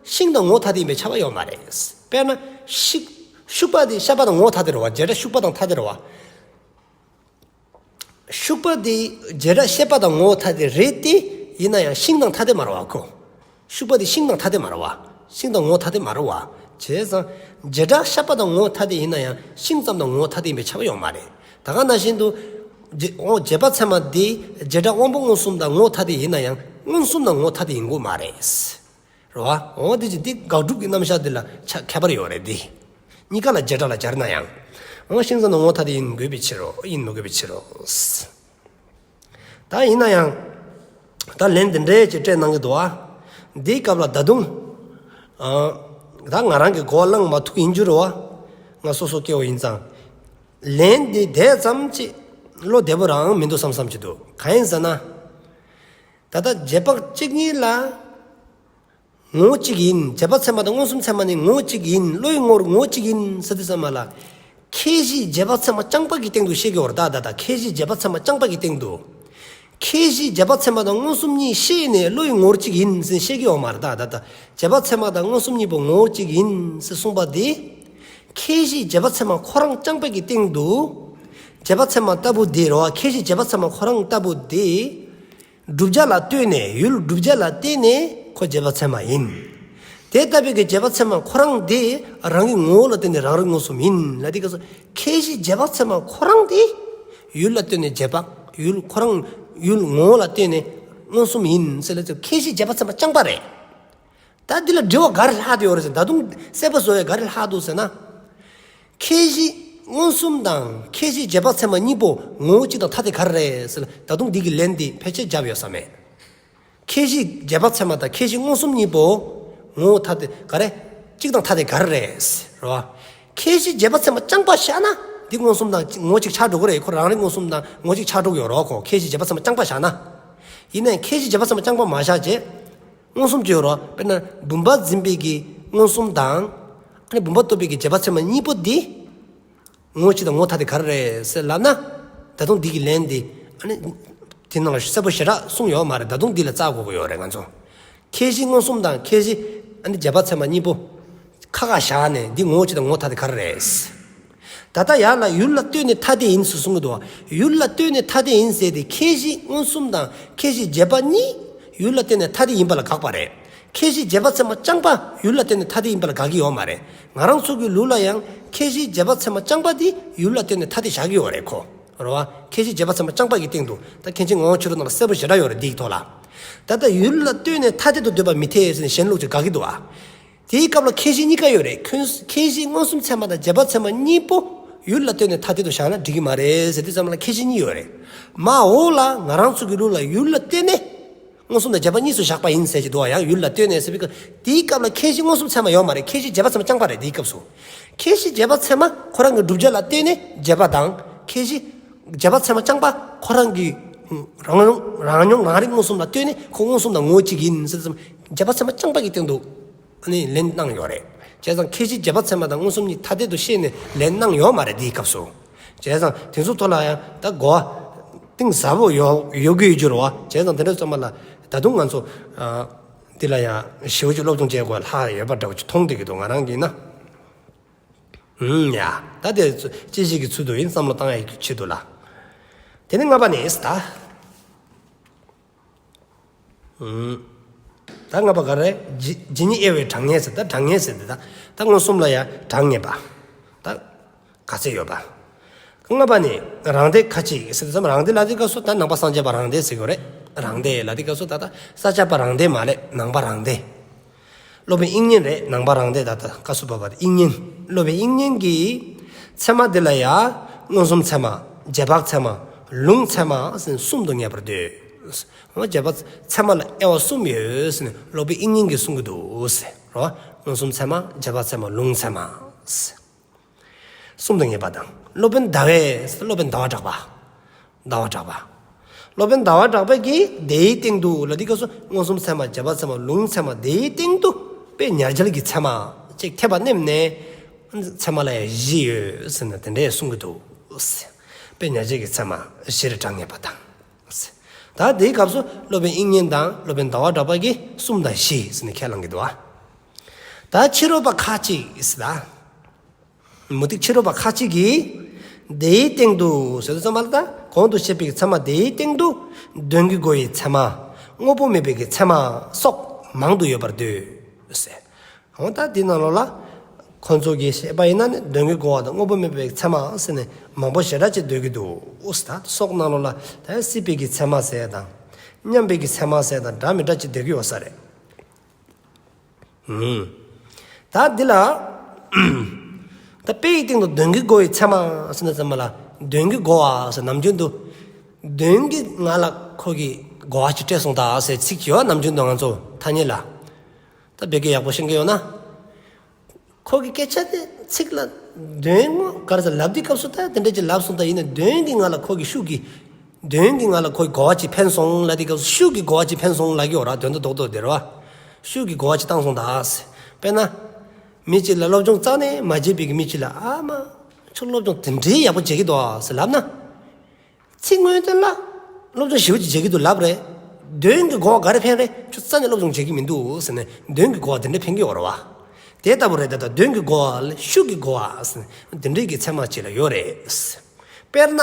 ཤིང་དང་ངོ་བོ་ཐ་དད་ཡིན་པས་ཁྱབ་པ་ཡོད་མ་རེད། དཔེར་ན་ཤིག་ཤུག་པ་དེ་ཤ་པ་དང་ངོ་བོ་ཐ་དད་རེད་བ། བྱེ་བྲག་ཤུག་པ་དང་ཐ་དད་རེད་བ། ཤུག་པ་དེ་བྱེ་བྲག་ཤ་པ་དང་ངོ་བོ་ཐ་དད་རེད་དེ། ཡིན་ན་ཡང་ཤིང་དང་ཐ་དད་མ་རེད་བ་ཁོ། ཤུག་པ་དེ་ཤིང་དང་ཐ་དད་མ་རེད་བ། ཤིང་དང་ངོ་བོ་ཐ་དད་མ་རེད་བ། བྱས་ཙང་། བྱེ་བྲག་ཤ་པ་དང་ངོ་བོ་ཐ་དད་ཡིན་ན་ཡང་ཤིང་ཙམ་དང་ངོ་བོ་ཐ་དད་ཡིན་པས་ཁྱབ་པ་ཡོད་མ་རེད། ད་ག་ནང་བཞིན་དུ། རྗེས་འོ་རྗེས་དཔག་ཚད་མ་འདི་བྱེ་བྲག་དབང་པོ་མངོན་སུམ་དང་ངོ་བོ་ཐ་དད་ཡིན་ན་ཡང་མངོན་སུམ་དང་ངོ་བོ་ཐ་དད་ཡིན་དགོས་མ་རེད། རེད་བ། འོ་དེ་ཅི་འདི་དགག་སྒྲུབ་ཀྱི་རྣམ་གཞག་འདི་ལ་ཆ་ཁྱད་པར་ཡོད་རེད་འདི། གཉིས་ཀ་ལ་བྱེ་བྲག་ལ་སྦྱར་ན་ཡང་། འོ་ཤིང་ཙམ་དང་ངོ་བོ་ཐ་དད་ཡིན་དགོས་པའི་ཕྱིར་རོ། ཡིན་མི་དགོས་པའི་ཕྱིར་རོ། ད་ཡིན་ན་ཡང་། ད་ལན་འདི་འདྲའི་ཅིག་སྤྲད་གནང་གི་འདུག་ཨ། འདིའི་སྐབས་ལ་ད་དུང་། ཨ། ད་ང་རང་གི་གོ་བ་བླངས་མ་ཐུབ་ཡིན་རྒྱུ་རེད་བ། ང་སོ་སོ་སྐྱེ་བོ་ཡིན་ཙང་། ལན་འདི་དེ་ཙམ་ཅིག་བློ་བདེ་པོ་རང་མི་འདུག་བསམ་བསམ་ཅིག་འདུག་གང་ཡིན་ཟེར་ན། ད་ལྟ་རྗེས་དཔག་གཅིག་ཉིད་ལ། ངོ་བོ་གཅིག་ཡིན། རྗེས་དཔག་ཚད་མ་དང་མངོན་སུམ་ཚད་མ་ནི་ངོ་བོ་གཅིག་ཡིན། བློ་ཡི་ངོ་བོར་ངོ་བོ་གཅིག་ཡིན་ཟེར་དུས་ཙམ་པ་ལ། ཁྱད་གཞི་རྗེས་དཔག་ཚད་མ་རྐྱང་པ་གི་སྟེང་དུ་བཤད་ཀྱི་ཡོད་རེད་ད། ད་ལྟ་ཁྱད་གཞི་རྗེས་དཔག་ཚད་མ་རྐྱང་པ་གི་སྟེང་དུ། ཁྱད་གཞི་རྗེས་དཔག་ཚད་མ་དང་མངོན་སུམ་གཉིས་བཤད་ནས་བློ་ཡི་ངོ་བོར་གཅིག་ཡིན་ཟེར་བཤད་ཀྱི་ཡོད་མ་རེད་ད། ད་ལྟ་རྗེས་དཔག་ཚད་མ་དང་མངོན་སུམ་གཉིས་པོ་ངོ་བོ་གཅིག་ཡིན་ཟེར་གསུངས་པ་དེ། ཁྱད་གཞི་རྗེས་དཔག་ཚད་མ་ཁོ་རང་རྐྱང་པ་གི་སྟེང་དུ། རྗེས་དཔག་ཚད་མ་ལྟ་བུ་དེ་རེད་བ། ཁྱད་གཞི་རྗེས་དཔག་ཚད་མ་ཁོ་རང་ལྟ་བུ་དེ། བསྒྲུབ་བྱ་ལ་ལྟོས་ནས་ཡུལ་བསྒྲུབ་བྱ་ལ་བརྟེན་ནས་ཁོ་རྗེས་དཔག་ཚད་མ་ཡིན། དེ་ལྟ་བུའི་གི་རྗེས་དཔག་ཚད་མ་ཁོ་རང་དེ་རང་གི་ངོ་བོ་ལ་བརྟེན་ནས་རང་རིག་མངོན་སུམ་ཡིན་ལ། དེ་ག་ཚོད་ཁྱད་གཞི་རྗེས་དཔག་ཚད་མ་ཁོ་རང་དེ་ཡུལ་ལ་ལྟོས་ནས་རྗེས་དཔག་ཡུལ་ཁོ་རང་ཡུལ་ངོ་བོ་ལ་བརྟེན་ནས་མངོན་སུམ་ཡིན་ཟེར་ལ། ཁྱད་གཞི་རྗེས་དཔག་ཚད་མ་རྐྱང་པ་རེད། ད་འདི་ལ་འབྲེལ་བ་ག་རེ་ལྷག་བསྡད་ཡོད་རེད་ཟེར། ད་དུང་གསལ་པོ་བཟོ་བའི་ག་རེ་ལྷག་འདུག་ཟེར་ན། ཁྱད་གཞི་མངོན་སུམ་དང་ཁྱད་གཞི་རྗེས་དཔག་ཚད་མ་གཉིས་པོ་ངོ་བོ་གཅིག་དང་ཐ་དད་ག་རེ་རེད་ཟེར་ལ། ད་དུང་འདི་གི་ལན་འདི་ཕལ་ཆེར་བརྒྱབ་ཡོད་ས་མེད། ཁྱད་གཞི་རྗེས་དཔག་ཚད་མ་དང་ཁྱད་གཞི་མངོན་སུམ་གཉིས་པོ་ངོ་བོ་ཐ་དད་ག་རེ། གཅིག་དང་ཐ་དད་ག་རེ་རེད་ཟེར་བ། ཁྱད་གཞི་རྗེས་དཔག་ཚད་མ་རྐྱང་པ་བཞག་ན་འདི་མངོན་སུམ་དང་ངོ་བོ་གཅིག་ཆགས་འགྲོ་གི་རེད། ཁོ་རང་རིག་མངོན་སུམ་དང་ངོ་བོ་གཅིག་ཆགས་འགྲོ་གི་ཡོད་རེད། ཁོ་ཁྱད་གཞི་རྗེས་དཔག་ཚད་མ་རྐྱང་པ་བཞག་ན། ཡིན་ནའི་ཁྱད་གཞི་རྗེས་དཔག་ཚད་མ་རྐྱང་པ་མ་བཞག་བྱས། མངོན་སུམ་གྱི་ཡོད་རེད། དཔེར་ན་བུམ་པ་འཛིན་པའི་གི་མངོན་སུམ་དང་། ཨ་ནི་བུམ་པ་རྟོགས་པའི་གི་རྗེས་དཔག་ཚད་མ་གཉིས་པོ་འདི། ངོ་བོ་གཅིག་དང་ངོ་བོ་ཐ་དད་ག་རེ་རེད་ཟེར་ལབ་ན། ད་དུང་འདི་གི་ལན་འདི། ཨ་ནི། དེ་ནང་ལ་གསལ་པོ་ཞེ་དྲག་གསུངས་ཡོད་མ་རེད། ད་དུང་འདི་ལ་བཙལ་དགོས་ཀྱི་ཡོད་རེད་ང་ཚོ། ཁྱད་གཞི་མངོན་སུམ་དང་ཁྱད་གཞི། ཨ་ནི་རྗེས་དཔག་ཚད་མ་གཉིས་པོ། ཁ་ཁ་བཞག་ནས་འདི་ངོ་བོ་གཅིག་དང་ངོ་བོ་ཐ་དད་ག་རེ་རེད། ད་ལྟ་ཡར་ལ་ཡུལ་ལ་ལྟོས་ནས་ཐ་དད་ཡིན་ཟེར་གསུང་གི་འདུག་ཡུལ་ལ་ལྟོས་ནས་ཐ་དད་ཡིན་ཟེར་ཏེ་ཁྱད་གཞི་མངོན་སུམ་དང་ཁྱད་གཞི་རྗེས་དཔག་གཉིས་ ཡུལ་ལ་བརྟེན་ནས་ཐ་དད་ཡིན་པ་ལ་དགག་པ་རེད། ཁྱད་གཞི་རྗེས་དཔག་ཚད་མ་རྐྱང་པ་ཡུལ་ལ་བརྟེན་ནས་ཐ་དད་ཡིན་པ་ལ་དགག་གི་ཡོད་མ་རེད། ང་རང་ཚོ་གི་ལུགས་ལ་ཡང་ཁྱད་གཞི་རྗེས་དཔག་ཚད་མ་རྐྱང་པ་དེ་ཡུལ་ལ་བརྟེན་ནས་ཐ་དད་བཞག་གི་ཡོད་རེད་ཁོ། རེད་བ། ཁྱད་གཞི་རྗེས་དཔག་ཚད་མ་རྐྱང་པ་གི་སྟེང་དུ་ད་མཁན་ཆེན་ངག་དབང་ཆོས་གྲགས་ནང་ལ་གསལ་པོ་ཞེ་དྲག་ཡོད་རེད་འདིའི་ཐོག་ལ། ད་ལྟ་ཡུལ་ལ་ལྟོས་ནས་ཐ་དད་དུ་འདོད་པ་མི་འཐད་ཟེར་ནས་གཞན་ལུགས་ཀྱིས་དགག་གི་འདུག་ཨ། དེའི་སྐབས་ལ་ཁྱད་གཞི་གཉིས་ཀ་ཡོད་རེད། ཁྱོད་ཁྱད་གཞི་མངོན་སུམ་ཚད་མ་དང་རྗེས་དཔག་ཚད་མ་གཉིས་པོ་ཡུལ་ལ་ལྟོས་ནས་ཐ་དད་དུ་བཞག་ན་འགྲིག་གི་མ་རེད་ཟེར་དུས་ཙམ་ལ་ཁྱད་གཞི་གཉིས་ཡོད་རེད། མ་འོག་ལ་ང་རང་ཚོ་གི་ལུགས་ལ་ཡུལ་ལ་ལྟོས་ནས་མངོན་སུམ་དང་རྗེས་དཔག་གཉིས་སུ་བཞག་པ་ཡིན་ཟེར་གྱི་འདུག་བ། ཡང་ཡུལ་ལ་ལྟོས་ནས་ཟེར་བའི་སྐབས་དེའི་སྐབས་ལ་ཁྱད་གཞི་མངོན་སུམ་ཚད་མ་ཡོད་མ་རེད། ཁྱད་གཞི་རྗེས་དཔག་ཚད་མ་རྐྱང་པ་རེད། དེའི་སྐབས་སུ་ཁྱད་གཞི་རྗེས་དཔག་ཚད་མ་ཁོ་རང་གི་བསྒྲུབ་བྱ་ལ་ལྟོས་ནས་རྗེས་དཔག་དང་ཁྱད་གཞི་རྗེས་དཔག་ཚད་མ་རྐྱང་པ་ཁོ་རང་གི་རང་རང་རང་མྱོང་རང་རིག་མངོན་སུམ་ལ་ལྟོས་ནས་ཁོ་མངོན་སུམ་དང་ངོ་བོ་གཅིག་ཡིན་ཟེར་ཙམ་རྗེས་དཔག་ཚད་མ་རྐྱང་པ་གི་སྟེང་དུ། ཨ་ནི་ལན་གནང་ཡོད་རེད། བྱས་ཙང་ཁྱད་གཞི་རྗེས་དཔག་ཚད་མ་དང་མངོན་སུམ་གཉིས་ཐ་དད་དུ་བཤད་ནས་ལན་གནང་ཡོད་མ་རེད་འདིའི་སྐབས་སུ། བྱས་ཙང་དེ་ཚོ་ཐོག་ལ་ཡང་ད་གོ་བ་གཏིང་ཟབ་པོ་ཡོད་ཡོད་དགོས་ཡོད་རྒྱུ་རེད་བ། བྱས་ཙང་དེ་འདྲ་ཚང་མ་ལ་ད་དུང་ང་ཚོ་ཨ་འདི་ལ་ཡང་ཞེ་པོ་ཅིག་སློབ་སྦྱོང་བྱེད་དགོས་ལྷག་ཡོད་པ་འདྲ་བོ་ཅིག་མཐོང་བསྡད་ཀྱི་འདུག་ང་རང་གིས་ན། ཨུམ་ཡ། ད་དེ་ཚོ་དཔྱད་གཞི་གི་ཚུལ་དུ་ཡིན་བསམ་བློ་བཏང་ཡག་གི་ཆེད་དུ་ལ། དེ་ནི་ལྔ་པ་ནི་ད། ད་ལྔ་པ་ག་རེ། ཇི་ཇི་སྙེད་དབྱེ་བའི་གྲངས་ངེས་ཟེར། ད་གྲངས་ངེས་ཟེར་དེ་ད་ད་མངོན་སུམ་ལ་ཡང་གྲངས་ངེས་པ། ད་ག་ཚད་ཡོད་པ། ལྔ་པ་ནི་རང་སྡེ་ཁ་ཅིག་ཟེར་དུས་ཙམ་རང་སྡེ་ལ་དེ་སྐབས་སུ་ད་ནང་པ་སངས་རྒྱས་པ་རང་སྡེ་ཟེར་གྱི་རེད། རང་སྡེ་ལ་དེ་སྐབས་སུ་ད་ད་ས་སྐྱ་པ་རང་སྡེ་མ་རེད། ནང་པ་རང་སྡེ། སློབ་དཔོན་དབྱིག་གཉེན་རེད། ནང་པ་རང་སྡེ་ད་ལྟ་བཀའ་སྲུང་པ་བར་དབྱིག་གཉེན། སློབ་དཔོན་དབྱིག་གཉེན་གྱིས་ཚད་མ་འདི་ལ་ཡང་མངོན་སུམ་ཚད་མ། རྗེས་དཔག་ཚད་མ། ལུང་ཚད་མ་ཟེར་གསུམ་དུ་ངེས་པར་འདོད། རྗེས་དཔག་ཚད་མ་ལ་དབྱེ་བ་གསུམ་ཡོད་ཟེར་ནས་སློབ་དཔོན་དབྱིག་གཉེན་གྱིས་གསུང་གི་འདུག་ཟེར་རོ། མངོན་སུམ་ཚད་མ། རྗེས་དཔག་ཚད་མ། ལུང་ཚད་མ་ཟེར། གསུམ་དུ་ངེས་པ་དང་། སློབ་དཔོན་ཟླ་བས་ཟེར། སློབ་དཔོན་ཟླ་བ་གྲགས་པ། ཟླ་བ་གྲགས་པ། སློབ་དཔོན་ཟླ་བ་གྲགས་པས་ཀྱིས་དེའི་སྟེང་དུ་ལ་དེ་སྐབས་སུ་མངོན་སུམ་ཚད་མ། རྗེས་དཔག་ཚད་མ། ལུང་ཚད་མ། དེའི་སྟེང་དུ་དཔེ་ཉེར་བརྒྱད་ཀྱི་ཚད་མ་ཅིག་འཐེབ་པ་མནན་ནས་ཚད་མ་ལ་ཡང་བཞི་ཡོད་ཟེར་ནས་དེ་འདྲས་གསུང་གི་འདུག། དཔེ་ཉེར་བརྒྱད་ཀྱི་ཚད་མ་བཞིར་གྲངས་ངེས་པ་དང་། ད་དེའི་སྐབས་སུ་སློབ་དཔོན་དབྱིག་གཉེན་དང་སློབ་དཔོན་ཟླ་བ་གྲགས་པ་གིས་གསུམ་དང་བཞི་ཟེར་ནས་ཁས་བླངས་ཀྱི་འདུག་ཨ། ད་ཕྱི་རོལ་པ་ཁ་ཅིག་ཟེར་ད། མུ་སྟེགས་ཕྱི་རོལ་པ་ཁ་ཅིག་གིས། དེའི་སྟེང་དུ་ཟེར་དུས་ཙམ་པ་ལ་ད་གོང་དུ་བཤད་པའི་ཚད་མ་དེའི་སྟེང་དུ་དོན་གྱི་སྒོ་ཡི་ཚད་མ། དངོས་པོ་མེད་པའི་གི་ཚད་མ་སོགས་མང་དུ་ཡོད་པར་འདོད་ཟེར། འོ་ད་འདི་ནང་ལོགས་ལ་ཁོང་ཚོ་གིས་བཤད་པ་ཡིན་ན་ནི་དོན་གྱི་སྒོ་བ་དང་དངོས་པོ་མེད་པའི་ཚད་མ་ཟེར་ནས་མང་པོ་ཞེ་དྲག་ཅིག་འདོད་ཀྱི་འདུག། ཨུ་ད་སོགས་ནང་ལོགས་ལ་ད་སྲིད་པའི་གི་ཚད་མ་ཟེར་དང་། མཉམ་པའི་གི་ཚད་མ་ཟེར་དང་འདྲ་མི་འདྲ་ཅིག་འདོད་ཀྱི་ཡོད་ས་རེད། ད་འདི་ལ། ད་དཔེ་ཡི་སྟེང་དུ་དོན་གྱི་སྒོ་བའི་ཚད་མ་ཟེར་ན་ཚད་མ་ལ་དོན་གྱི་སྒོ་བ་ཟེར་ནམ་རྒྱུན་དུ། དོན་གྱི་ངང་ལ་ཁོ་གི་གོ་བ་ཅིག་སྤྲད་སོང་ད་ཟེར་ཚིག་ཡོད་ནམ་རྒྱུན་དུ་ང་ཚོ་ཐ་སྙད་ལ། ད་བོད་སྐད་ཡག་པོ་ཤེས་ཀྱི་ཡོད་ན། ཁོ་གི་སྐད་ཆ་དེ་ཚིག་ལ་དོན་ངོ་ག་རེ་ཟེར་ལབ་དུས་སྐབས་སུ་ད་དེ་འདྲ་ཅིག་ལབ་སོང་ད་ཡིན་ན་དོན་གྱི་ངང་ལ་ཁོ་གི་ཤུགས་ཀྱིས། དོན་གྱི་ངང་ལ་ཁོའི་གོ་བ་ཅིག་འཕེན་སོང་ལབ་དུས་སྐབས་སུ་ཤུགས་ཀྱི་གོ་བ་ཅིག་འཕེན་སོང་ལབ་ཀྱི་ཡོད་ར། དོན་དུ་རྡོག་རྡོག་དེ་རེད་བ། ཤུགས་ཀྱི་གོ་བ་ཅིག་བཏང་སོང་ད་ཟེར། དཔེར་ན། མི་གཅིག་ལ་སློབ་སྦྱོང་རྩ་ནས་མ་བྱས་པའི་གི་མི་གཅིག་ལ་ཨ་མ། ཁྱོད་སློབ་སྦྱོང་དེ་འདྲའི་ཡག་པོ་བྱེད་ཀྱི་འདུག་ཨ་ཟེར་ལབ་ན། ཚིག་དངོས་དོན་ལ་སློབ་སྦྱོང་ཞེ་པོ་ཅིག་བྱེད་ཀྱི་འདུག་ལབ་རེད། དོན་གྱི་གོ་བ་ག་རེ་འཕེན་རེད། ཁྱོད་རྩ་ནས་སློབ་སྦྱོང་བྱེད་ཀྱི་མི་འདུག་ཟེར་ནས་དོན་གྱི་གོ་བ་དེ་འདྲ་འཕེན་གྱི་ཡོད་རེད་བ། དེ་ལྟ་བུ་རེད། ད་ལྟ་དོན་གྱི་གོ་བ་ལ་ཤུགས་ཀྱི་གོ་བ་ཟེར་ནས་དེ་འདྲའི་གི་ཚད་མ་ཅིག་ལ་ཡོད་རེད། དཔེར་ན།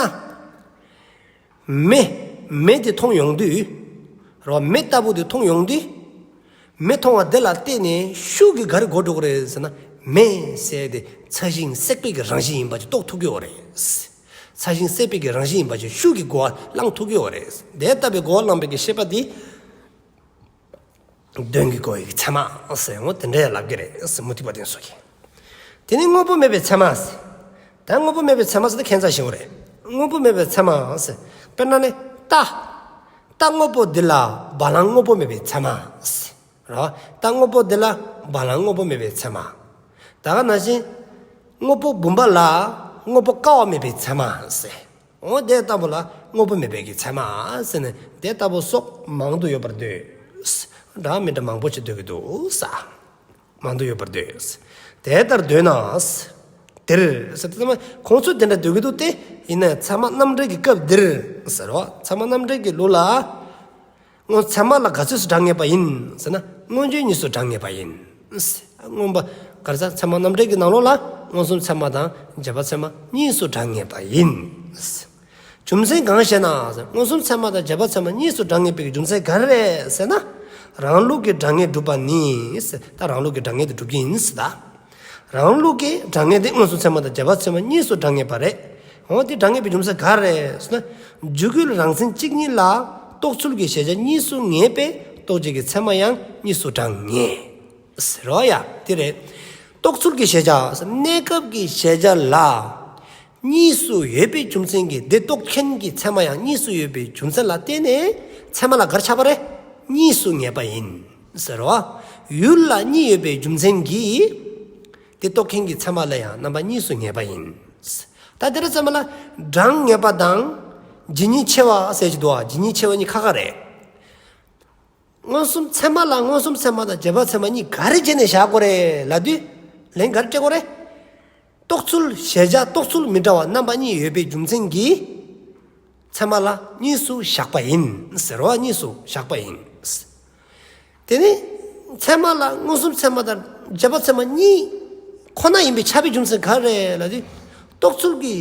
མེ། མེ་དེ་མཐོང་ཡོང་དུས། རེད་བ། མེ་ལྟ་བུ་དེ་མཐོང་ཡོང་དུས། མེ་མཐོང་བ་དེ་ལ་བརྟེན་ནས་ཤུགས་ཀྱིས་ག་རེ་གོ་འགྲོ་གི་རེད་ཟེར་ན། མེ་ཟེར་དེ་ཚ་ཞིང་སྲེག་པའི་གི་རང་བཞིན་ཡིན་པ་ཅིག་རྟོགས་ཐུབ་ཀྱི་ཡོད་རེད། ཚ་ཞིང་སྲེག་པའི་གི་རང་བཞིན་ཡིན་པ་ཅིག་ཤུགས་ཀྱིས་གོ་བ་བླངས་ཐུབ་ཀྱི་ཡོད་རེད། དེ་ལྟ་བུའི་གོ་བ་བླངས་པའི་གི་ཤེས་པ་དེ་དོན་གྱི་གོ་བའི་གི་ཚད་མ་ཟེར་ཡོང་དེ་འདྲ་ཡང་ལབ་ཀྱི་རེད་ཟེར། མུ་སྟེགས་པ་དེ་ཚོ་གིས། དེ་ནི་དངོས་པོ་མེད་པའི་ཚད་མ་ཟེར། ད་དངོས་པོ་མེད་པའི་ཚད་མ་ཟེར་ན་ཁྱད་མཚར་ཞིག་རེད། དངོས་པོ་མེད་པའི་ཚད་མ་ཟེར། དཔེར་ན་ནི་རྟ། རྟ་དངོས་པོ་འདི་ལ་བ་ལང་དངོས་པོ་མེད་པའི་ཚད་མ་ཟེར། རོ། རྟ་དངོས་པོ་འདི་ལ་བ་ལང་དངོས་པོ་མེད་པའི་ཚད་མ། ད་ག་ནང་བཞིན། དངོས་པོ་བུམ་པ་ལ་དངོས་པོ་ཀ་བ་མེད་པའི་ཚད་མ་ཟེར། འོ་དེ་ལྟ་བུ་ལ་དངོས་པོ་མེད་པའི་གི་ཚད་མ་ཟེར་ནས་དེ་ལྟ་བུ་སོགས་མང་དུ་ཡོད་པར་འདོད། འདྲ་མི་འདྲ་མང་པོ་ཞིག་འདོད་ཀྱི་འདུག་ས། མང་དུ་ཡོད་པར་འདོད། དེ་ལྟར་འདོད་ན། དེར་ཟེར་དུས་ཙམ་ཁོང་ཚོས་དེ་འདྲ་འདོད་ཀྱི་འདུག་སྟེ། ཡིན་ན་ཚད་མ་རྣམ་འགྲེལ་གྱི་སྐབས་འདིར་ཟེར་བ། ཚད་མ་རྣམ་འགྲེལ་གྱི་ལུགས་ལ། སྔོན་ཚད་མ་ལ་ག་ཚོད་སུ་གྲངས་ངེས་པ་ཡིན་ཟེར་ན། སྔོན་བྱོན་གཉིས་སུ་གྲངས་ངེས་པ་ཡིན། སྔོན་པ་ག་རེ་ཟེར། ཚད་མ་རྣམ་འགྲེལ་གྱི་ནང་ལོགས་ལ་མངོན་སུམ་ཚད་མ་དང་རྗེས་དཔག་ཚད་མ་གཉིས་སུ་གྲངས་ངེས་པ་ཡིན། རྒྱུ་མཚན་གང་ཞེ་ན། མངོན་སུམ་ཚད་མ་དང་རྗེས་དཔག་ཚད་མ་གཉིས་སུ་གྲངས་ངེས་པའི་རྒྱུ་མཚན་ག་རེ་རེད་ཟེར་ན། རང་ལུགས་ཀྱི་གྲངས་ངེས་སྒྲུབ་པ་ནི། ད་རང་ལུགས་ཀྱི་གྲངས་ངེས་དེ་སྒྲུབ་ཀྱི་ཡིན་ཟེར་ད། རང་ལུགས་ཀྱི་གྲངས་ངེས་དེ་མངོན་སུམ་ཚད་མ་དང་རྗེས་དཔག་ཚད་མ་གཉིས་སུ་གྲངས་ངེས་པ་རེད། འོ་དེ་གྲངས་ངེས་པའི་རྒྱུ་མཚན་ག་རེ་རེད་ཟེར་ན། འཇུག་ཡུལ་རང་མཚན་གཅིག་ཉིད་ལ་རྟོགས་ཚུལ་གྱི་གཞལ་བྱ་གཉིས་སུ་ངེས་པས་རྟོགས་བྱེད་ཀྱི་ཚད་མ་ཡང་གཉིས་སུ་གྲངས་ངེས། ཟེར་བ་ཡ་དེ་རེད། རྟོགས་ཚུལ་གྱི་གཞལ་བྱ། གནས་སྐབས་ཀྱི་གཞལ་བྱ་ལ་གཉིས་སུ་ཡོད་པའི་རྒྱུ་མཚན་གྱིས། དེ་རྟོགས་མཁན་གྱི་ཚད་མ་ཡང་གཉིས་སུ་ཡོད་པའི་རྒྱུ་མཚན་ལ་བརྟེན་ནས་ཚད་མ་ལ་ག་རེ་ཆགས་པ་རེད། གཉིས་སུ་ངེས་པ་ཡིན་ཟེར་བ། ཡུལ་ལ་གཉིས་ཡོད་པའི་རྒྱུ་མཚན་གྱིས་དེ་རྟོགས་མཁན་གྱི་ཚད་མ་ལ་ཡང་རྣམ་པ་གཉིས་སུ་ངེས་པ་ཡིན། ད་དེ་རེད་ཚད་མ་ལ་གྲངས་ངེས་པ་དང་ཇི་སྙེད་ཆེ་བ་ཟེར་གྱི་འདུག་བ། ཇི་སྙེད་ཆེ་བ་གཉིས་ཁ་ཁ་རེད། མངོན་སུམ་ཚད་མ་ལ་མངོན་སུམ་ཚད་མ་དང་རྗེས་དཔག་ཚད་མ་གཉིས་ག་རེ་བྱས་ནས་བཞག་དགོས་རེད་ལབ་དུས། ལན་ག་རེ་སྤྲད་དགོས་རེད། རྟོགས་ཚུལ་གཞལ་བྱ་རྟོགས་ཚུལ་མི་འདྲ་བ་རྣམ་པ་གཉིས་ཡོད་པའི་རྒྱུ་མཚན་གྱིས། ཚད་མ་ལ་གཉིས་སུ་བཞག་པ་ཡིན་ཟེར་བ། གཉིས་སུ་བཞག་པ་ཡིན། དེ་ནི་ཚད་མ་ལ་མངོན་སུམ་ཚད་མ་དང་རྗེས་དཔག་ཚད་མ་གཉིས་ཁོ་ན་ཡིན་པའི་ཁྱབ་པའི་རྒྱུ་མཚན་ག་རེ་ལབ་དུས། རྟོགས་ཚུལ་གྱི་